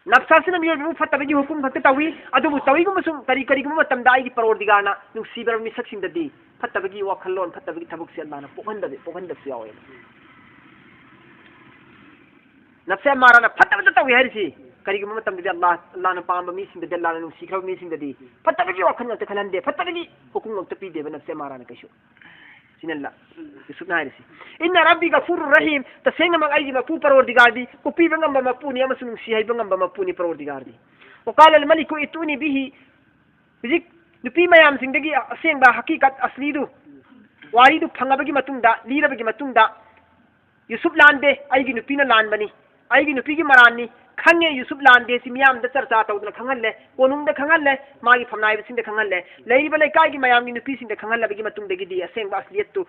ꯅꯐꯁꯁꯤꯅ ꯃꯤꯑꯣꯏꯕꯕꯨ ꯐꯠꯇꯕꯒꯤ ꯍꯨꯀꯨꯝ ꯈꯛꯇ ꯇꯧꯏ, ꯑꯗꯨꯕꯨ ꯇꯧꯏꯒꯨꯝꯕꯁꯨꯡ ꯀꯔꯤ ꯀꯔꯤꯒꯨꯝꯕ ꯃꯇꯝꯗ ꯑꯩꯒꯤ ꯄꯔꯣꯔꯗꯤꯒꯥꯔꯅ ꯅꯨꯡꯁꯤꯕꯤꯔꯕ ꯃꯤꯁꯛꯁꯤꯡꯗꯗꯤ ꯐꯠꯇꯕꯒꯤ ꯋꯥꯈꯜꯂꯣꯟ, ꯐꯠꯇꯕꯒꯤ ꯊꯕꯛꯁꯦ ꯑꯜꯂꯥꯅ ꯄꯣꯛꯍꯟꯗꯕ, ꯄꯣꯛꯍꯟꯗꯕꯁꯨ ꯌꯥꯎꯋꯦꯕ꯫ ꯅꯐꯁꯦ ꯑꯃꯥꯔꯥꯅ ꯐꯠꯇꯕꯇ ꯇꯧꯏ ꯍꯥꯏꯔꯤꯁꯤ꯫ ꯀꯔꯤꯒꯨꯝꯕ ꯃꯇꯝꯗꯗꯤ ꯑꯜꯂꯥ, ꯑꯜꯂꯥꯅ ꯄꯥꯝꯕ ꯃꯤꯁꯤꯡꯗꯗꯤ, ꯑꯜꯂꯥꯅ ꯅꯨꯡꯁꯤꯈ꯭ꯔꯕ ꯃꯤꯁꯤꯡꯗꯗꯤ ꯐꯠꯇꯕꯒꯤ ꯋꯥꯈꯜ ꯉꯥꯛꯇ ꯈꯜꯍꯟꯗꯦ, ꯐꯠꯇꯕꯒꯤ ꯍꯨꯀꯨꯝ ꯉꯥꯛꯇ ꯄꯤꯗꯦꯕ ꯅꯐꯁꯦ ꯑꯃꯥꯔꯥꯅ ꯀꯩꯁꯨ꯫ ꯁꯤꯅ ꯑꯜꯂꯥ, ꯌꯨꯁꯨꯐꯅ ꯍꯥꯏꯔꯤꯁꯤ꯫ إن ربي غفور رحيم, ꯇꯁꯦꯡꯅꯃꯛ ꯑꯩꯒꯤ ꯃꯄꯨ ꯄꯔꯣꯔꯗꯤꯒꯥꯔꯗꯤ ꯀꯣꯛꯄꯤꯕ ꯉꯝꯕ ꯃꯄꯨꯅꯤ ꯑꯃꯁꯨꯡ ꯅꯨꯡꯁꯤ ꯍꯩꯕ ꯉꯝꯕ ꯃꯄꯨꯅꯤ ꯄꯔꯣꯔꯗꯤꯒꯥꯔꯗꯤ꯫ وقال الملك ائتوني به, ꯍꯧꯖꯤꯛ ꯅꯨꯄꯤ ꯃꯌꯥꯝꯁꯤꯡꯗꯒꯤ ꯑꯁꯦꯡꯕ ꯍꯀꯤꯀꯠ ꯑꯁꯂꯤꯗꯨ, ꯋꯥꯔꯤꯗꯨ ꯐꯪꯉꯕꯒꯤ ꯃꯇꯨꯡꯗ, ꯂꯤꯔꯕꯒꯤ ꯃꯇꯨꯡꯗ, ꯌꯨꯁꯨꯞ ꯂꯥꯟꯗꯦ, ꯑꯩꯒꯤ ꯅꯨꯄꯤꯅ ꯂꯥꯟꯕꯅꯤ, ꯑꯩꯒꯤ ꯅꯨꯄꯤꯒꯤ ꯃꯔꯥꯟꯅꯤ, ꯈꯪꯉꯦ ꯌꯨꯁꯨꯞ ꯂꯥꯟꯗꯦ ꯁꯤ ꯃꯤꯌꯥꯝꯗ ꯆꯔꯆꯥ ꯇꯧꯗꯅ ꯈꯪꯍꯜꯂꯦ, ꯀꯣꯅꯨꯡꯗ ꯈꯪꯍꯜꯂꯦ, ꯃꯥꯒꯤ ꯐꯝꯅꯥꯏꯕꯁꯤꯡꯗ ꯈꯪꯍꯜꯂꯦ, ꯂꯩꯔꯤꯕ ꯂꯩꯀꯥꯏꯒꯤ ꯃꯌꯥꯝꯒꯤ ꯅꯨꯄꯤꯁꯤꯡꯗ ꯈꯪꯍꯜꯂꯕꯒꯤ ꯃꯇꯨꯡꯗꯒꯤꯗꯤ ꯑꯁꯦꯡꯕ ꯑꯁꯂꯤꯌꯠꯇꯨ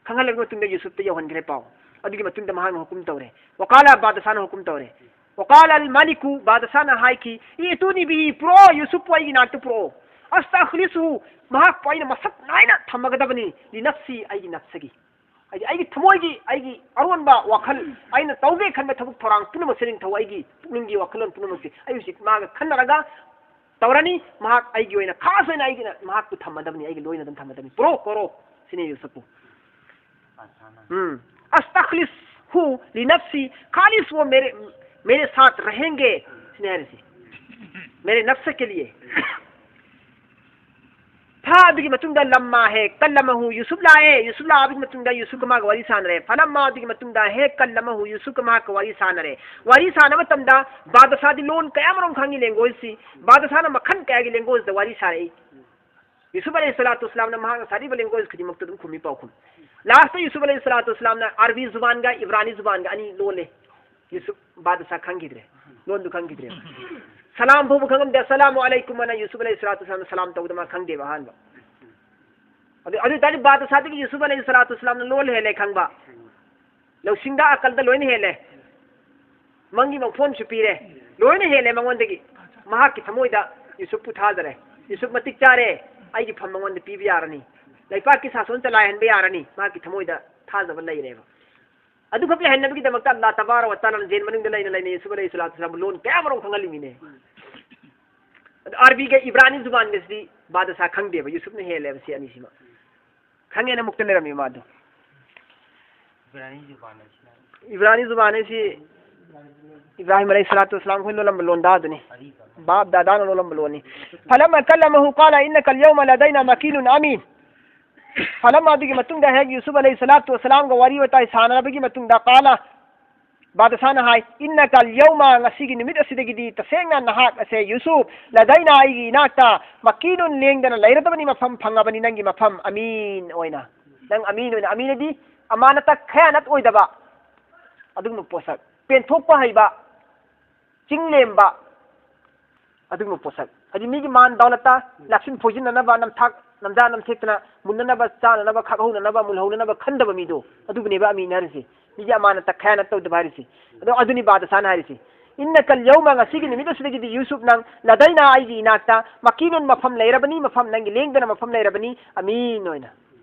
ꯈꯪꯍꯜꯂꯕꯒꯤ ꯃꯇꯨꯡꯗ ꯌꯨꯁꯨꯞꯇ ꯌꯧꯍꯟꯈ꯭ꯔꯦ ꯄꯥꯎ꯫ ꯑꯗꯨꯒꯤ ꯃꯇꯨꯡꯗ ꯃꯍꯥꯛꯅ ꯍꯨꯀꯨꯝ ꯇꯧꯔꯦ꯫ ꯋꯀꯥꯂ ꯕꯥꯗꯁꯥꯅ ꯍꯨꯀꯨꯝ ꯇꯧꯔꯦ꯫ ꯋꯀꯥꯂ ꯑꯜ ꯃꯥꯂꯤꯀꯨ ꯕꯥꯗꯁꯥꯅ ꯍꯥꯏꯈꯤ, "ꯏꯇꯨꯅꯤ ꯕꯤꯍꯤ, ꯄꯨꯔꯛꯑꯣ, ꯌꯨꯁꯨꯞꯄꯨ ꯑꯩꯒꯤ ꯅꯥꯛꯇ ꯄꯨꯔꯛꯑꯣ꯫ ꯑꯁꯇꯈꯂꯤꯁꯨ, ꯃꯍꯥꯛꯄꯨ ꯑꯩꯅ ꯃꯁꯛ ꯅꯥꯏꯅ ꯊꯝꯃꯒꯗꯕꯅꯤ, ꯂꯤꯅꯐꯁꯤ, ꯑꯩꯒꯤ ꯅꯐꯁꯒꯤ꯫ ꯍꯥꯏꯗꯤ ꯑꯩꯒꯤ ꯊꯃꯣꯏꯒꯤ, ꯑꯩꯒꯤ ꯑꯔꯣꯟꯕ ꯋꯥꯈꯜ, ꯑꯩꯅ ꯇꯧꯒꯦ ꯈꯟꯕ ꯊꯕꯛ ꯊꯧꯔꯥꯡ ꯄꯨꯝꯅꯃꯛꯁꯦ ꯅꯤꯡꯊꯧ ꯑꯩꯒꯤ ꯄꯨꯛꯅꯤꯡꯒꯤ ꯋꯥꯈꯜꯂꯣꯟ ꯄꯨꯝꯅꯃꯛꯁꯦ ꯑꯩ ꯍꯧꯖꯤꯛ ꯃꯥꯒ ꯈꯟꯅꯔꯒ ꯇꯧꯔꯅꯤ꯫ ꯃꯍꯥꯛ ꯑꯩꯒꯤ ꯑꯣꯏꯅ ꯈꯥꯁ ꯑꯣꯏꯅ ꯑꯩꯒꯤꯅ ꯃꯍꯥꯛꯄꯨ ꯊꯝꯃꯗꯕꯅꯤ, ꯑꯩꯒꯤ ꯂꯣꯏꯅ ꯑꯗꯨꯝ ꯊꯝꯃꯗꯕꯅꯤ꯫ ꯄꯨꯔꯛꯑꯣ, ꯀꯧꯔꯛꯑꯣ", ꯁꯤꯅꯤ ꯌꯨꯁꯨꯞꯄꯨ꯫ ꯎꯝ꯫ "ꯑꯁꯇꯈꯂꯤꯁꯍꯨ ꯂꯤꯅꯐꯁꯤ, ꯈꯥꯂꯤꯁ ꯋꯣ ꯃꯦꯔꯦ, ꯃꯦꯔꯦ ꯁꯥꯊ ꯔꯍꯦꯡꯒꯦ", ꯁꯤꯅꯤ ꯍꯥꯏꯔꯤꯁꯤ꯫ "ꯃꯦꯔꯦ ꯅꯐꯁ ꯀꯦ ꯂꯤꯌꯦ"꯫ ꯐꯥ ꯑꯗꯨꯒꯤ ꯃꯇꯨꯡꯗ ꯂꯝꯃꯥ ꯍꯦ ꯀꯜꯂꯃꯍꯨ, ꯌꯨꯁꯨꯞ ꯂꯥꯛꯑꯦ꯫ ꯌꯨꯁꯨꯞ ꯂꯥꯛꯑꯕꯒꯤ ꯃꯇꯨꯡꯗ ꯌꯨꯁꯨꯞꯀ ꯃꯥꯒ ꯋꯥꯔꯤ ꯁꯥꯟꯅꯔꯦ꯫ ꯐꯂꯝꯃꯥ ꯑꯗꯨꯒꯤ ꯃꯇꯨꯡꯗ ꯍꯦ ꯀꯜꯂꯃꯍꯨ, ꯌꯨꯁꯨꯞꯀ ꯃꯍꯥꯛꯀ ꯋꯥꯔꯤ ꯁꯥꯟꯅꯔꯦ꯫ ꯋꯥꯔꯤ ꯁꯥꯟꯅꯕ ꯃꯇꯝꯗ ꯕꯥꯗꯁꯥꯗꯤ ꯂꯣꯟ ꯀꯌꯥꯃꯔꯣꯝ ꯈꯪꯉꯤ, ꯂꯦꯡꯒꯣꯏꯖꯁꯤ꯫ ꯕꯥꯗꯁꯥꯅ ꯃꯈꯜ ꯀꯌꯥꯒꯤ ꯂꯦꯡꯒꯣꯏꯖꯇ ꯋꯥꯔꯤ ꯁꯥꯔꯛꯏ꯫ ꯌꯨꯁꯨꯞ ꯑꯂꯩꯍꯤ ꯁꯂꯥꯇꯨ ꯋꯁꯁꯂꯥꯝꯅ ꯃꯍꯥꯛꯅ ꯁꯥꯔꯤꯕ ꯂꯦꯡꯒꯣꯏꯖ ꯈꯨꯗꯤꯡꯃꯛꯇ ꯑꯗꯨꯝ ꯈꯨꯝꯃꯤ ꯄꯥꯎꯈꯨꯝ꯫ ꯂꯥꯁꯇ ꯌꯨꯁꯨꯞ ꯑꯂꯩꯍꯤ ꯁꯂꯥꯇꯨ ꯋꯁꯁꯂꯥꯝꯅ ꯑꯔꯕꯤ ꯖꯨꯕꯥꯟꯒ ꯏꯕ꯭ꯔꯥꯅꯤ ꯖꯨꯕꯥꯟꯒ ꯑꯅꯤ ꯂꯣꯜꯂꯦ꯫ ꯌꯨꯁꯨꯞ ꯕꯥꯗꯁꯥ ꯈꯪꯈꯤꯗ꯭ꯔꯦ, ꯂꯣꯟꯗꯨ ꯈꯪꯈꯤꯗ꯭ꯔꯦ꯫ ꯁꯂꯥꯝ ꯐꯥꯎꯕ ꯈꯪꯉꯝꯗꯦ꯫ "ꯑꯁꯁꯂꯥꯃꯨ ꯑꯂꯩꯀꯨꯝ" ꯑꯅ ꯌꯨꯁꯨꯞ ꯑꯂꯩꯍꯤ ꯁꯂꯥꯇꯨ ꯋꯁꯁꯂꯥꯝꯅ ꯁꯂꯥꯝ ꯇꯧꯕꯗ ꯃꯥ ꯈꯪꯗꯦꯕ ꯑꯍꯥꯟꯕ꯫ ꯑꯗꯨ, ꯑꯗꯨ ꯑꯣꯏꯇꯥꯔꯗꯤ ꯕꯥꯗꯁꯥꯗꯒꯤ ꯌꯨꯁꯨꯞ ꯑꯂꯩꯍꯤ ꯁꯂꯥꯇꯨ ꯋꯁꯁꯂꯥꯝꯅ ꯂꯣꯟ ꯍꯦꯜꯂꯦ ꯈꯪꯕ, ꯂꯧꯁꯤꯡꯗ ꯑꯀꯜꯗ ꯂꯣꯏꯅ ꯍꯦꯜꯂꯦ꯫ ꯃꯪꯒꯤ ꯃꯪꯐꯣꯟꯁꯨ ꯄꯤꯔꯦ, ꯂꯣꯏꯅ ꯍꯦꯜꯂꯦ ꯃꯉꯣꯟꯗꯒꯤ꯫ ꯃꯍꯥꯛꯀꯤ ꯊꯃꯣꯏꯗ ꯌꯨꯁꯨꯞꯄꯨ ꯊꯥꯖꯔꯦ꯫ ꯌꯨꯁꯨꯞ ꯃꯇꯤꯛ ꯆꯥꯔꯦ, ꯑꯩꯒꯤ ꯐꯝ ꯃꯉꯣꯟꯗ ꯄꯤꯕ ꯌꯥꯔꯅꯤ, ꯂꯩꯄꯥꯛꯀꯤ ꯁꯥꯁꯣꯟ ꯆꯂꯥꯏꯍꯟꯕ ꯌꯥꯔꯅꯤ, ꯃꯍꯥꯛꯀꯤ ꯊꯃꯣꯏꯗ ꯊꯥꯖꯕ ꯂꯩꯔꯦꯕ꯫ ꯑꯗꯨꯈꯛ ꯂꯩꯍꯟꯅꯕꯒꯤꯗꯃꯛꯇ ꯑꯜꯂꯥꯍ ꯇꯕꯥꯔꯛ ꯋ ꯇꯥꯂꯥꯅ ꯖꯦꯜ ꯃꯅꯨꯡꯗ ꯂꯩꯅ ꯂꯩꯅ ꯌꯨꯁꯨꯞ ꯑꯂꯩꯍꯤ ꯁꯂꯥꯇꯨ ꯋꯁꯁꯂꯥꯝꯕꯨ ꯂꯣꯟ ꯀꯌꯥꯃꯔꯨꯝ ꯈꯪꯍꯜꯂꯤꯃꯤꯅꯦ꯫ ꯑꯗꯨ ꯑꯔꯕꯤꯒ ꯏꯕ꯭ꯔꯥꯅꯤ ꯖꯨꯕꯥꯟꯒꯁꯤꯗꯤ ꯕꯥꯗꯁꯥ ꯈꯪꯗꯦꯕ, ꯌꯨꯁꯨꯞꯅ ꯍꯦꯜꯂꯦꯕ ꯁꯤ ꯑꯅꯤꯁꯤꯃ꯫ ꯈꯪꯉꯦꯅ ꯃꯨꯛꯇ ꯂꯩꯔꯝꯃꯤ ꯃꯥꯗꯣ꯫ ꯏꯕ꯭ꯔꯥꯅꯤ ꯖꯨꯕꯥꯟ ꯍꯥꯏꯁꯤ ꯏꯕ꯭ꯔꯥꯅꯤ ꯖꯨꯕꯥꯟ ꯍꯥꯏꯁꯤ ꯏꯕ꯭ꯔꯥꯍꯤꯝ ꯑꯂꯩꯍꯤ ꯁꯂꯥꯇꯨ ꯋꯁꯁꯂꯥꯝ ꯈꯣꯏ ꯂꯣꯜꯂꯝꯕ ꯂꯣꯟꯗꯥꯗꯨꯅꯤ꯫ ꯑꯔꯤꯕ꯫ ꯕꯥꯞ ꯗꯥꯗꯥꯅ ꯂꯣꯜꯂꯝꯕ ꯂꯣꯟꯅꯤ꯫ "ꯐꯂꯝꯃ ꯀꯜꯂꯃꯍꯨ ꯀꯥꯂ ꯏꯟꯅꯀ ꯑꯜꯌꯧꯃ ꯂꯗꯩꯅ ꯃꯀꯤꯅꯨꯟ ꯑꯃꯤꯟ"꯫ ꯐꯂꯝꯃ ꯑꯗꯨꯒꯤ ꯃꯇꯨꯡꯗ ꯍꯦꯛ ꯌꯨꯁꯨꯞ ꯑꯂꯩꯍꯤ ꯁꯂꯥꯇꯨ ꯋꯁꯁꯂꯥꯝꯒ ꯋꯥꯔꯤ ꯋꯥꯇꯥꯏ ꯁꯥꯟꯅꯔꯕꯒꯤ ꯃꯇꯨꯡꯗ ꯀꯥꯂ ꯕꯥꯗꯁꯥꯅ ꯍꯥꯏ, "ꯏꯟꯅꯀ ꯑꯜꯌꯧꯃ", ꯉꯁꯤꯒꯤ ꯅꯨꯃꯤꯠ ꯑꯁꯤꯗꯒꯤꯗꯤ ꯇꯁꯦꯡꯅ ꯅꯍꯥꯛ ꯑꯁꯦ ꯌꯨꯁꯨꯞ, "ꯂꯗꯩꯅ", ꯑꯩꯒꯤ ꯏꯅꯥꯛꯇ, "ꯃꯀꯤꯅꯨꯟ", ꯂꯦꯡꯗꯅ ꯂꯩꯔꯗꯕꯅꯤ, ꯃꯐꯝ ꯐꯪꯉꯕꯅꯤ ꯅꯪꯒꯤ ꯃꯐꯝ, "ꯑꯃꯤꯟ" ꯑꯣꯏꯅ꯫ ꯅꯪ ꯑꯃꯤꯟ ꯑꯣꯏꯅ, ꯑꯃꯤꯟ ꯑꯗꯤ ꯑꯃꯥꯅꯇ, ꯈꯌꯥꯅꯠ ꯑꯣꯏꯗꯕ ꯑꯗꯨꯒꯨꯝꯕ ꯄꯣꯠꯁꯛ, ꯄꯦꯟꯊꯣꯛꯄ ꯍꯩꯕ, ꯆꯤꯡ ꯂꯦꯝꯕ ꯑꯗꯨꯒꯨꯝꯕ ꯄꯣꯠꯁꯛ꯫ ꯍꯥꯏꯗꯤ ꯃꯤꯒꯤ ꯃꯥꯟ ꯗꯥꯎꯂꯠꯇ ꯂꯥꯛꯁꯤꯟ ꯐꯣꯏꯖꯤꯟꯅꯅꯕ, ꯅꯝꯊꯥꯛ ꯅꯝꯖꯥ ꯅꯝꯊꯦꯛꯇꯅ ꯃꯨꯟꯅꯅꯕ, ꯆꯥꯅꯅꯕ, ꯈꯥꯛꯍꯧꯅꯅꯕ, ꯃꯨꯜꯍꯧꯅꯅꯕ ꯈꯟꯗꯕ ꯃꯤꯗꯣ, ꯑꯗꯨꯕꯨꯅꯦꯕ ꯑꯃꯤꯟ ꯍꯥꯏꯔꯤꯁꯦ꯫ ꯃꯤꯒꯤ ꯑꯃꯥꯅꯠꯇ ꯈꯌꯥꯅꯠ ꯇꯧꯗꯕ ꯍꯥꯏꯔꯤꯁꯦ꯫ ꯑꯗꯣ ꯑꯗꯨꯅꯤ ꯕꯥꯗꯁꯥꯅ ꯍꯥꯏꯔꯤꯁꯦ꯫ "ꯏꯟꯅꯀꯜ ꯌꯧꯃ, ꯉꯁꯤꯒꯤ ꯅꯨꯃꯤꯠ ꯑꯁꯤꯗꯒꯤꯗꯤ ꯌꯨꯁꯨꯞ ꯅꯪ, ꯂꯗꯩꯅ, ꯑꯩꯒꯤ ꯏꯅꯥꯛꯇ, ꯃꯀꯤꯅꯨꯟ, ꯃꯐꯝ ꯂꯩꯔꯕꯅꯤ, ꯃꯐꯝ ꯅꯪꯒꯤ ꯂꯦꯡꯗꯅ ꯃꯐꯝ ꯂꯩꯔꯕꯅꯤ, ꯑꯃꯤꯟ ꯑꯣꯏꯅ꯫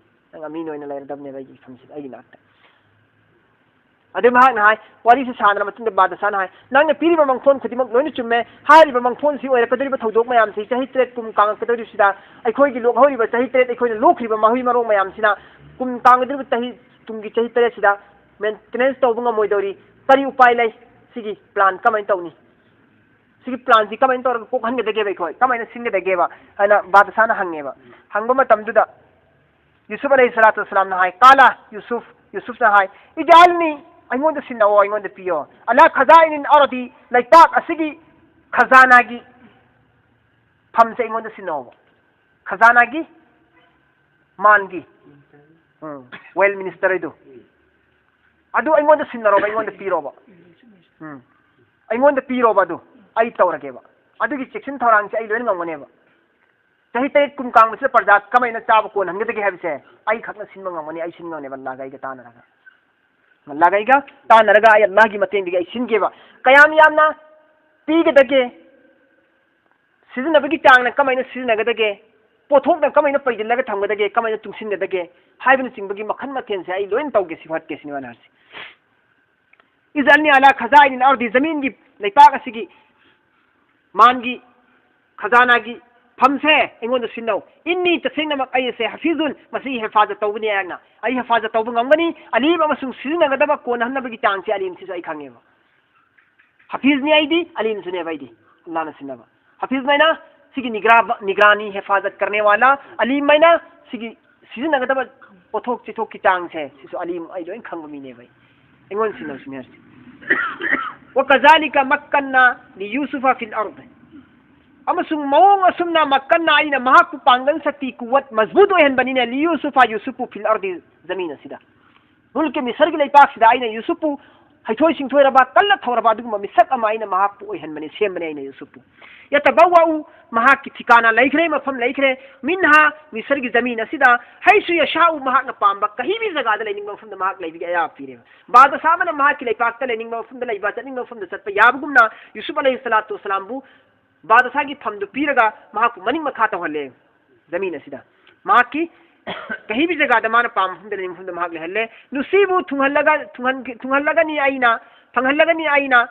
ꯅꯪ ꯑꯃꯤꯟ ꯑꯣꯏꯅ ꯂꯩꯔꯗꯕꯅꯦꯕ ꯑꯩꯒꯤ ꯃꯐꯝꯁꯤꯗ, ꯑꯩꯒꯤ ꯏꯅꯥꯛꯇ"꯫ ꯑꯗꯨ ꯃꯍꯥꯛꯅ ꯍꯥꯏ, ꯋꯥꯔꯤꯁꯤ ꯁꯥꯟꯅꯔ ꯃꯇꯨꯡꯗ ꯕꯥꯗꯁꯥꯅ ꯍꯥꯏ, "ꯅꯪꯅ ꯄꯤꯔꯤꯕ ꯃꯪꯐꯣꯟ ꯈꯨꯗꯤꯡꯃꯛ ꯂꯣꯏꯅ ꯆꯨꯝꯃꯦ꯫ ꯍꯥꯏꯔꯤꯕ ꯃꯪꯐꯣꯟꯁꯤ ꯑꯣꯏꯔꯛꯀꯗꯧꯔꯤꯕ ꯊꯧꯗꯣꯛ ꯃꯌꯥꯝꯁꯤ, ꯆꯍꯤ ꯇꯔꯦꯠ ꯀꯨꯝ ꯀꯥꯡꯉꯛꯀꯗꯧꯔꯤꯕꯁꯤꯗ, ꯑꯩꯈꯣꯏꯒꯤ ꯂꯣꯛꯍꯧꯔꯤꯕ ꯆꯍꯤ ꯇꯔꯦꯠ, ꯑꯩꯈꯣꯏꯅ ꯂꯣꯛꯈ꯭ꯔꯤꯕ ꯃꯍꯩ ꯃꯔꯣꯡ ꯃꯌꯥꯝꯁꯤꯅ ꯀꯨꯝ ꯀꯥꯡꯒꯗꯧꯔꯤꯕ ꯆꯍꯤ, ꯇꯨꯡꯒꯤ ꯆꯍꯤ ꯇꯔꯦꯠꯁꯤꯗ ꯃꯦꯟꯇꯦꯅꯦꯟꯁ ꯇꯧꯕ ꯉꯝꯃꯣꯏꯗꯧꯔꯤ꯫ ꯀꯔꯤ ꯎꯄꯥꯏ ꯂꯩ? ꯁꯤꯒꯤ ꯄ꯭ꯂꯥꯟ ꯀꯃꯥꯏꯅ ꯇꯧꯅꯤ? ꯁꯤꯒꯤ ꯄ꯭ꯂꯥꯟꯁꯤ ꯀꯃꯥꯏꯅ ꯇꯧꯔꯒ ꯀꯣꯛꯍꯟꯒꯗꯒꯦꯕ? ꯑꯩꯈꯣꯏ ꯀꯃꯥꯏꯅ ꯁꯤꯟꯒꯗꯒꯦꯕ?" ꯍꯥꯏꯅ ꯕꯥꯗꯁꯥꯅ ꯍꯪꯉꯦꯕ꯫ ꯍꯪꯕ ꯃꯇꯝꯗꯨꯗ ꯌꯨꯁꯨꯐ ꯑꯂꯩꯍꯤ ꯁꯂꯥꯇꯨ ꯋꯁꯁꯂꯥꯝꯅ ꯍꯥꯏ, ꯀꯥꯂꯥ, ꯌꯨꯁꯨꯐ, ꯌꯨꯁꯨꯐꯅ ꯍꯥꯏ, "ꯏꯖꯥꯜꯅꯤ, ꯑꯩꯉꯣꯟꯗ ꯁꯤꯟꯅꯧꯑꯣ, ꯑꯩꯉꯣꯟꯗ ꯄꯤꯌꯣ꯫ ꯑꯂꯥ ꯈꯖꯥꯏꯅꯤꯜ ꯑꯔꯗꯤ, ꯂꯩꯄꯥꯛ ꯑꯁꯤꯒꯤ ꯈꯖꯥꯅꯥꯒꯤ ꯐꯝꯁꯦ ꯑꯩꯉꯣꯟꯗ ꯁꯤꯟꯅꯧꯑꯣꯕ"꯫ ꯈꯖꯥꯅꯥꯒꯤ, ꯃꯥꯟꯒꯤ, ꯎꯝ, ꯋꯦꯜ ꯃꯤꯅꯤꯁꯇꯔ ꯍꯥꯏꯗꯣ꯫ "ꯑꯗꯨ ꯑꯩꯉꯣꯟꯗ ꯁꯤꯟꯅꯔꯣꯕ, ꯑꯩꯉꯣꯟꯗ ꯄꯤꯔꯣꯕ꯫ ꯎꯝ, ꯑꯩꯉꯣꯟꯗ ꯄꯤꯔꯣꯕ, ꯑꯗꯨ ꯑꯩ ꯇꯧꯔꯒꯦꯕ꯫ ꯑꯗꯨꯒꯤ ꯆꯦꯛꯁꯤꯟ ꯊꯧꯔꯥꯡꯁꯦ ꯑꯩ ꯂꯣꯏꯅ ꯉꯝꯒꯅꯦꯕ꯫ ꯆꯍꯤ ꯇꯔꯦꯠ ꯀꯨꯝ ꯀꯥꯡꯕꯁꯤꯗ ꯄ꯭ꯔꯖꯥ ꯀꯃꯥꯏꯅ ꯆꯥꯕ ꯀꯣꯟꯅꯍꯟꯒꯗꯒꯦ ꯍꯥꯏꯕꯁꯦ ꯑꯩ ꯈꯛꯅ ꯁꯤꯟꯕ ꯉꯝꯒꯅꯤ, ꯑꯩ ꯁꯤꯟꯒꯅꯦꯕ ꯑꯜꯂꯥꯍꯒ ꯑꯩꯒ ꯇꯥꯟꯅꯔꯒ꯫ ꯑꯜꯂꯥꯍꯒ ꯑꯩꯒ ꯇꯥꯟꯅꯔꯒ ꯑꯩ ꯑꯜꯂꯥꯍꯒꯤ ꯃꯇꯦꯡꯗꯒꯤ ꯑꯩ ꯁꯤꯟꯒꯦꯕ꯫ ꯀꯌꯥꯝ ꯌꯥꯝꯅ ꯄꯤꯒꯗꯒꯦ, ꯁꯤꯖꯤꯟꯅꯕꯒꯤ ꯆꯥꯡꯅ ꯀꯃꯥꯏꯅ ꯁꯤꯖꯤꯟꯅꯒꯗꯒꯦ, ꯄꯣꯠꯊꯣꯛꯅ ꯀꯃꯥꯏꯅ ꯄꯩꯁꯤꯜꯂꯒ ꯊꯝꯒꯗꯒꯦ, ꯀꯃꯥꯏꯅ ꯇꯨꯡꯁꯤꯟꯒꯗꯒꯦ ꯍꯥꯏꯕꯅꯆꯤꯡꯕꯒꯤ ꯃꯈꯜ ꯃꯊꯦꯜꯁꯦ ꯑꯩ ꯂꯣꯏꯅ ꯇꯧꯒꯦ, ꯁꯤ ꯍꯣꯠꯀꯦ ꯁꯤꯅꯤ ꯃꯥꯅ ꯍꯥꯏꯔꯤꯁꯦ꯫ "ꯏꯖꯥꯜꯅꯤ ꯑꯂꯥ ꯈꯖꯥꯏꯅꯤꯜ ꯑꯔꯗꯤ, ꯖꯃꯤꯟꯒꯤ, ꯂꯩꯄꯥꯛ ꯑꯁꯤꯒꯤ ꯃꯥꯟꯒꯤ ꯈꯖꯥꯅꯥꯒꯤ ꯐꯝꯁꯦ ꯑꯩꯉꯣꯟꯗ ꯁꯤꯟꯅꯧ꯫ ꯏꯟꯅꯤ, ꯇꯁꯦꯡꯅꯃꯛ ꯑꯩ ꯑꯁꯦ, ꯍꯐꯤꯖꯨꯟ, ꯃꯁꯤ ꯍꯦꯐꯥꯖꯠ ꯇꯧꯕꯅꯤ ꯑꯩꯍꯥꯛꯅ꯫ ꯑꯩ ꯍꯦꯐꯥꯖꯠ ꯇꯧꯕ ꯉꯝꯒꯅꯤ꯫ ꯑꯂꯤꯝ, ꯑꯃꯁꯨꯡ ꯁꯤꯖꯤꯟꯅꯒꯗꯕ ꯀꯣꯟꯅꯍꯟꯅꯕꯒꯤ ꯆꯥꯡꯁꯦ ꯑꯂꯤꯝꯁꯤꯁꯨ ꯑꯩ ꯈꯪꯉꯦꯕ꯫ ꯍꯐꯤꯖꯅꯤ ꯑꯩꯗꯤ, ꯑꯂꯤꯝꯁꯨꯅꯦꯕ ꯑꯩꯗꯤ, ꯑꯜꯂꯥꯍꯅ ꯁꯤꯟꯅꯕ꯫ ꯍꯐꯤꯖ ꯍꯥꯏꯅ ꯁꯤꯒꯤ ꯅꯤꯒ꯭ꯔꯥ-, ꯅꯤꯒ꯭ꯔꯥꯅꯤ, ꯍꯦꯐꯥꯖꯠ ꯀꯔꯅꯦ ꯋꯥꯂꯥ, ꯑꯂꯤꯝ ꯍꯥꯏꯅ ꯁꯤꯒꯤ ꯁꯤꯖꯤꯟꯅꯒꯗꯕ ꯄꯣꯠꯊꯣꯛ ꯆꯤꯊꯣꯛꯀꯤ ꯆꯥꯡꯁꯦ, ꯁꯤꯁꯨ ꯑꯂꯤꯝ, ꯑꯩ ꯂꯣꯏ ꯈꯪꯕ ꯃꯤꯅꯦꯕ ꯑꯩ꯫ ꯑꯩꯉꯣꯟꯗ ꯁꯤꯟꯅꯕꯁꯨꯅꯦ ꯍꯥꯏꯔꯤꯁꯦ꯫ "ꯋꯀꯖꯥꯂꯤꯀ ꯃꯛꯀꯟꯅ ꯂꯤꯌꯨꯁꯨꯐ ꯐꯤꯜ ꯑꯔꯗ"꯫ ꯑꯃꯁꯨꯡ ꯃꯑꯣꯡ ꯑꯁꯨꯝꯅ ꯃꯛꯀꯟꯅ, ꯑꯩꯅ ꯃꯍꯥꯛꯄꯨ ꯄꯥꯡꯒꯜ ꯁꯛꯇꯤ, ꯀꯨꯋꯠ, ꯃꯖꯕꯨꯠ ꯑꯣꯏꯍꯟꯕꯅꯤꯅꯦ, ꯂꯤꯌꯨꯁꯨꯐ, ꯌꯨꯁꯨꯐꯄꯨ, ꯐꯤꯜ ꯑꯔꯗꯤ, ꯖꯃꯤꯟ ꯑꯁꯤꯗ, ꯃꯨꯜꯀꯤ ꯃꯤꯁꯔꯒꯤ ꯂꯩꯄꯥꯛꯁꯤꯗ ꯑꯩꯅ ꯌꯨꯁꯨꯐꯄꯨ ꯍꯩꯊꯣꯏ ꯁꯤꯡꯊꯣꯏꯔꯕ, ꯀꯜꯂ ꯊꯧꯔꯕ ꯑꯗꯨꯒꯨꯝꯕ ꯃꯤꯁꯛ ꯑꯃ ꯑꯩꯅ ꯃꯍꯥꯛꯄꯨ ꯑꯣꯏꯍꯟꯕꯅꯤ, ꯁꯦꯝꯕꯅꯤ ꯑꯩꯅ ꯌꯨꯁꯨꯞꯄꯨ꯫ ꯌꯇꯕꯧꯋꯥꯎ, ꯃꯍꯥꯛꯀꯤ ꯊꯤꯀꯥꯅ ꯂꯩꯈ꯭ꯔꯦ, ꯃꯐꯝ ꯂꯩꯈ꯭ꯔꯦ꯫ ꯃꯤꯟꯍꯥ, ꯃꯤꯁꯔꯒꯤ ꯖꯃꯤꯟ ꯑꯁꯤꯗ, ꯍꯩꯁꯨ ꯌꯁꯥꯎ, ꯃꯍꯥꯛꯅ ꯄꯥꯝꯕ ꯀꯍꯤꯕꯤ ꯖꯒꯥꯗ ꯂꯩꯅꯤꯡꯕ ꯃꯐꯝꯗ ꯃꯍꯥꯛ ꯂꯩꯕꯒꯤ ꯑꯌꯥꯕ ꯄꯤꯔꯦꯕ꯫ ꯕꯥꯗꯁꯥ ꯑꯃꯅ ꯃꯍꯥꯛꯀꯤ ꯂꯩꯄꯥꯛꯇ ꯂꯩꯅꯤꯡꯕ ꯃꯐꯝꯗ ꯂꯩꯕ, ꯆꯠꯅꯤꯡꯕ ꯃꯐꯝꯗ ꯆꯠꯄ ꯌꯥꯕꯒꯨꯝꯅ ꯌꯨꯁꯨꯞ ꯑꯂꯩꯍꯤ ꯁꯂꯥꯇꯨ ꯋꯁꯂꯥꯝꯕꯨ ꯕꯥꯗꯁꯥꯒꯤ ꯐꯝꯗꯨ ꯄꯤꯔꯒ ꯃꯍꯥꯛꯄꯨ ꯃꯅꯤꯡ ꯃꯈꯥ ꯇꯧꯍꯜꯂꯦ꯫ ꯖꯃꯤꯟ ꯑꯁꯤꯗ ꯃꯍꯥꯛꯀꯤ ꯀꯍꯤꯕꯤ ꯖꯒꯥꯗ ꯃꯥꯅ ꯄꯥꯝꯕ ꯃꯐꯝꯗ ꯂꯩꯅꯤꯡꯕ ꯃꯐꯝꯗ ꯃꯍꯥꯛ ꯂꯩꯍꯜꯂꯦ꯫ ꯅꯨꯁꯤꯕꯨ ꯊꯨꯡꯍꯜꯂꯒ, ꯊꯨꯡꯍꯟ-, ꯊꯨꯡꯍꯜꯂꯒꯅꯤ ꯑꯩꯅ, ꯐꯪꯍꯜꯂꯒꯅꯤ ꯑꯩꯅ,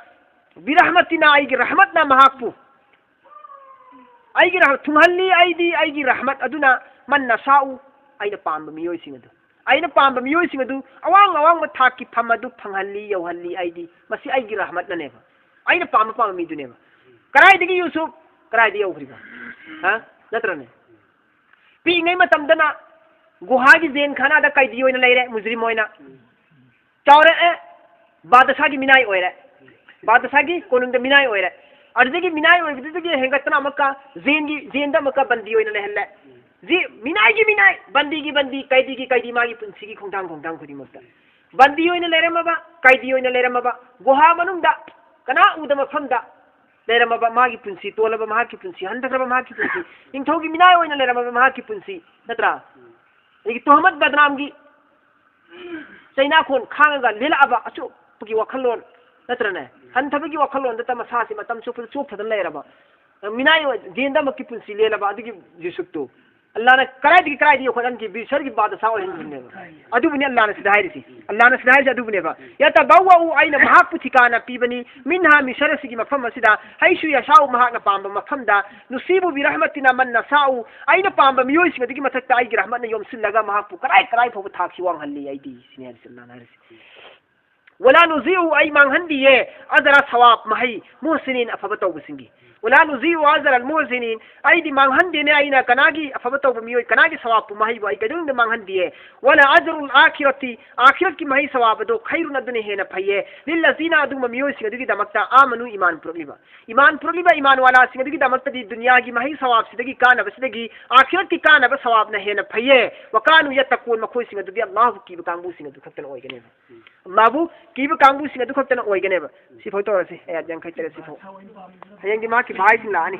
ꯕꯤꯔꯍꯃꯇꯤꯅ, ꯑꯩꯒꯤ ꯔꯍꯃꯠꯅ ꯃꯍꯥꯛꯄꯨ, ꯑꯩꯒꯤ ꯔꯍ-, ꯊꯨꯡꯍꯜꯂꯤ ꯑꯩꯗꯤ ꯑꯩꯒꯤ ꯔꯍꯃꯠ ꯑꯗꯨꯅ, ꯃꯟ ꯅꯁꯥꯎ, ꯑꯩꯅ ꯄꯥꯝꯕ ꯃꯤꯑꯣꯏꯁꯤꯡ ꯑꯗꯨ, ꯑꯩꯅ ꯄꯥꯝꯕ ꯃꯤꯑꯣꯏꯁꯤꯡ ꯑꯗꯨ ꯑꯋꯥꯡ ꯑꯋꯥꯡꯕ ꯊꯥꯛꯀꯤ ꯐꯝ ꯑꯗꯨ ꯐꯪꯍꯜꯂꯤ, ꯌꯧꯍꯜꯂꯤ ꯑꯩꯗꯤ꯫ ꯃꯁꯤ ꯑꯩꯒꯤ ꯔꯍꯃꯠꯅꯅꯦꯕ, ꯑꯩꯅ ꯄꯥꯝꯕ ꯄꯥꯝꯕ ꯃꯤꯗꯨꯅꯦꯕ꯫ ꯀꯗꯥꯏꯗꯒꯤ ꯌꯨꯁꯨꯞ? ꯀꯗꯥꯏꯗ ꯌꯧꯈ꯭ꯔꯤꯕ? ꯍꯥ? ꯅꯠꯇ꯭ꯔꯅꯦ? ꯄꯤꯛꯏꯉꯩ ꯃꯇꯝꯗꯅ ꯒꯨꯍꯥꯒꯤ ꯖꯦꯟ ꯈꯥꯅꯥꯗ ꯀꯩꯗꯤ ꯑꯣꯏꯅ ꯂꯩꯔꯦ, ꯃꯨꯖꯔꯤꯝ ꯑꯣꯏꯅ꯫ ꯆꯥꯎꯔꯛꯑꯦ, ꯕꯥꯗꯁꯥꯒꯤ ꯃꯤꯅꯥꯏ ꯑꯣꯏꯔꯦ꯫ ꯕꯥꯗꯁꯥꯒꯤ ꯀꯣꯅꯨꯡꯗ ꯃꯤꯅꯥꯏ ꯑꯣꯏꯔꯦ꯫ ꯑꯗꯨꯗꯒꯤ ꯃꯤꯅꯥꯏ ꯑꯣꯏꯕꯗꯨꯗꯒꯤ ꯍꯦꯟꯒꯠꯇꯅ ꯑꯃꯨꯛꯀ ꯖꯦꯟꯒꯤ, ꯖꯦꯟꯗ ꯑꯃꯨꯛꯀ ꯕꯟꯗꯤ ꯑꯣꯏꯅ ꯂꯩꯍꯜꯂꯦ꯫ ꯖꯤ-, ꯃꯤꯅꯥꯏꯒꯤ ꯃꯤꯅꯥꯏ, ꯕꯟꯗꯤꯒꯤ ꯕꯟꯗꯤ, ꯀꯩꯗꯤꯒꯤ ꯀꯩꯗꯤ, ꯃꯥꯒꯤ ꯄꯨꯟꯁꯤꯒꯤ ꯈꯣꯡꯊꯥꯡ ꯈꯣꯡꯊꯥꯡ ꯈꯨꯗꯤꯡꯃꯛꯇ꯫ ꯕꯟꯗꯤ ꯑꯣꯏꯅ ꯂꯩꯔꯝꯃꯕ, ꯀꯩꯗꯤ ꯑꯣꯏꯅ ꯂꯩꯔꯝꯃꯕ, ꯒꯨꯍꯥ ꯃꯅꯨꯡꯗ ꯀꯅꯥ ꯎꯗ ꯃꯐꯝꯗ ꯂꯩꯔꯝꯃꯕ, ꯃꯥꯒꯤ ꯄꯨꯟꯁꯤ ꯇꯣꯜꯂꯕ, ꯃꯍꯥꯛꯀꯤ ꯄꯨꯟꯁꯤ ꯍꯟꯊꯈ꯭ꯔꯕ, ꯃꯍꯥꯛꯀꯤ ꯄꯨꯟꯁꯤ, ꯅꯤꯡꯊꯧꯒꯤ ꯃꯤꯅꯥꯏ ꯑꯣꯏꯅ ꯂꯩꯔꯝꯃꯕ ꯃꯍꯥꯛꯀꯤ ꯄꯨꯟꯁꯤ, ꯅꯠꯇ꯭ꯔꯥ? ꯑꯗꯒꯤ ꯇꯣꯍꯃꯠ ꯕꯗꯅꯥꯝꯒꯤ ꯆꯩꯅꯥꯈꯣꯟ ꯈꯥꯡꯉꯒ ꯂꯦꯜꯂꯛꯑꯕ ꯑꯆꯣꯛꯄꯒꯤ ꯋꯥꯈꯜꯂꯣꯟ, ꯅꯠꯇ꯭ꯔꯅꯦ? ꯍꯟꯊꯕꯒꯤ ꯋꯥꯈꯜꯂꯣꯟꯗꯇ ꯃꯁꯥꯁꯤ ꯃꯇꯝ ꯆꯨꯞꯄꯗ ꯆꯣꯞꯊꯗꯅ ꯂꯩꯔꯕ, ꯃꯤꯅꯥꯏ ꯑꯣꯏ-, ꯖꯦꯟꯗꯃꯛꯀꯤ ꯄꯨꯟꯁꯤ ꯂꯦꯜꯂꯕ ꯑꯗꯨꯒꯤ ꯌꯨꯁꯨꯞꯇꯨ ꯑꯜꯂꯥꯅ ꯀꯗꯥꯏꯗꯒꯤ ꯀꯗꯥꯏꯗ ꯌꯣꯛꯈꯠꯍꯟꯈꯤ? ꯃꯤꯁꯔꯒꯤ ꯕꯥꯗꯁꯥ ꯑꯣꯏꯍꯟꯈꯤꯕꯅꯦꯕ꯫ ꯑꯗꯨꯕꯨꯅꯦ ꯑꯜꯂꯥꯅ ꯁꯤꯗ ꯍꯥꯏꯔꯤꯁꯤ꯫ ꯑꯜꯂꯥꯅ ꯁꯤꯗ ꯍꯥꯏꯔꯤꯁꯤ ꯑꯗꯨꯕꯨꯅꯦꯕ꯫ ꯌꯇꯕꯧꯋꯥꯎ, ꯑꯩꯅ ꯃꯍꯥꯛꯄꯨ ꯊꯤꯀꯥꯅ ꯄꯤꯕꯅꯤ, ꯃꯤꯟꯍꯥ, ꯃꯤꯁꯔ ꯑꯁꯤꯒꯤ ꯃꯐꯝ ꯑꯁꯤꯗ, ꯍꯩꯁꯨ ꯌꯁꯥꯎ, ꯃꯍꯥꯛꯅ ꯄꯥꯝꯕ ꯃꯐꯝꯗ, ꯅꯨꯁꯤꯕꯨ ꯕꯤꯔꯍꯃꯇꯤꯅ ꯃꯟ ꯅꯁꯥꯎ, ꯑꯩꯅ ꯄꯥꯝꯕ ꯃꯤꯑꯣꯏꯁꯤꯡ ꯑꯗꯨꯒꯤ ꯃꯊꯛꯇ ꯑꯩꯒꯤ ꯔꯍꯃꯠꯅ ꯌꯣꯝꯁꯤꯜꯂꯒ ꯃꯍꯥꯛꯄꯨ ꯀꯗꯥꯏ ꯀꯗꯥꯏ ꯐꯥꯎꯕ ꯊꯥꯛꯁꯤ ꯋꯥꯡꯍꯜꯂꯤ ꯑꯩꯗꯤ, ꯁꯤꯅꯦ ꯍꯥꯏꯔꯤꯁꯤ ꯑꯜꯂꯥꯅ ꯍꯥꯏꯔꯤꯁꯤ꯫ ꯋꯂꯥ ꯅꯨꯖꯤꯎ, ꯑꯩ ꯃꯥꯡꯍꯟꯗꯤꯌꯦ, ꯑꯖꯔ ꯁꯋꯥꯕ, ꯃꯍꯩ, ꯃꯨꯍꯁꯤꯅꯤꯟ, ꯑꯐꯕ ꯇꯧꯕꯁꯤꯡꯒꯤ꯫ ولا نضيع أجر المحسنين. ꯑꯩꯗꯤ ꯃꯥꯡꯍꯟꯗꯦꯅꯦ, ꯑꯩꯅ ꯀꯅꯥꯒꯤ ꯑꯐꯕ ꯇꯧꯕ ꯃꯤꯑꯣꯏ, ꯀꯅꯥꯒꯤ ꯁꯋꯥꯕꯄꯨ, ꯃꯍꯩꯕꯨ ꯑꯩ ꯀꯩꯗꯧꯅꯨꯡꯗ ꯃꯥꯡꯍꯟꯗꯦ. ولأجر الآخرة, ꯑꯥꯈꯤꯔꯠꯀꯤ ꯃꯍꯩ ꯁꯋꯥꯕ ꯑꯗꯣ, خير, ꯑꯗꯨꯅ ꯍꯦꯟꯅ ꯐꯩꯌꯦ. للذين, ꯑꯗꯨꯒꯨꯝꯕ ꯃꯤꯑꯣꯏꯁꯤꯡ ꯑꯗꯨꯒꯤꯗꯃꯛꯇ, آمنوا, ꯏꯃꯥꯟ ꯄꯨꯔꯛꯂꯤꯕ, ꯏꯃꯥꯟ ꯄꯨꯔꯛꯂꯤꯕ ꯏꯃꯥꯟ ꯋꯥꯂꯥꯁꯤꯡ ꯑꯗꯨꯒꯤꯗꯃꯛꯇꯗꯤ ꯗꯨꯅꯤꯌꯥꯒꯤ ꯃꯍꯩ ꯁꯋꯥꯕꯁꯤꯗꯒꯤ, ꯀꯥꯟꯅꯕꯁꯤꯗꯒꯤ ꯑꯥꯈꯤꯔꯠꯀꯤ ꯀꯥꯟꯅꯕ ꯁꯋꯥꯕꯅ ꯍꯦꯟꯅ ꯐꯩꯌꯦ. وكانوا يتقون, ꯃꯈꯣꯏꯁꯤꯡ ꯑꯗꯨꯗꯤ ꯑꯜꯂꯥꯍꯕꯨ ꯀꯤꯕ ꯀꯥꯡꯕꯨꯁꯤꯡ ꯑꯗꯨ ꯈꯛꯇꯅ ꯑꯣꯏꯒꯅꯦꯕ. ꯑꯜꯂꯥꯍꯕꯨ ꯀꯤꯕ ꯀꯥꯡꯕꯨꯁꯤꯡ ꯑꯗꯨ ꯈꯛꯇꯅ ꯑꯣꯏꯒꯅꯦꯕ꯫ ꯁꯤꯐꯥꯎ ꯇꯧꯔꯁꯤ, ꯑꯌꯥꯠ ꯌꯥꯡꯈꯩ ꯇꯔꯦꯠ ꯁꯤꯐꯥꯎ꯫ ꯍꯌꯦꯡꯗꯤ ꯃꯍꯥꯛꯀꯤ ꯚꯥꯏꯁꯤꯡ ꯂꯥꯛꯑꯅꯤ꯫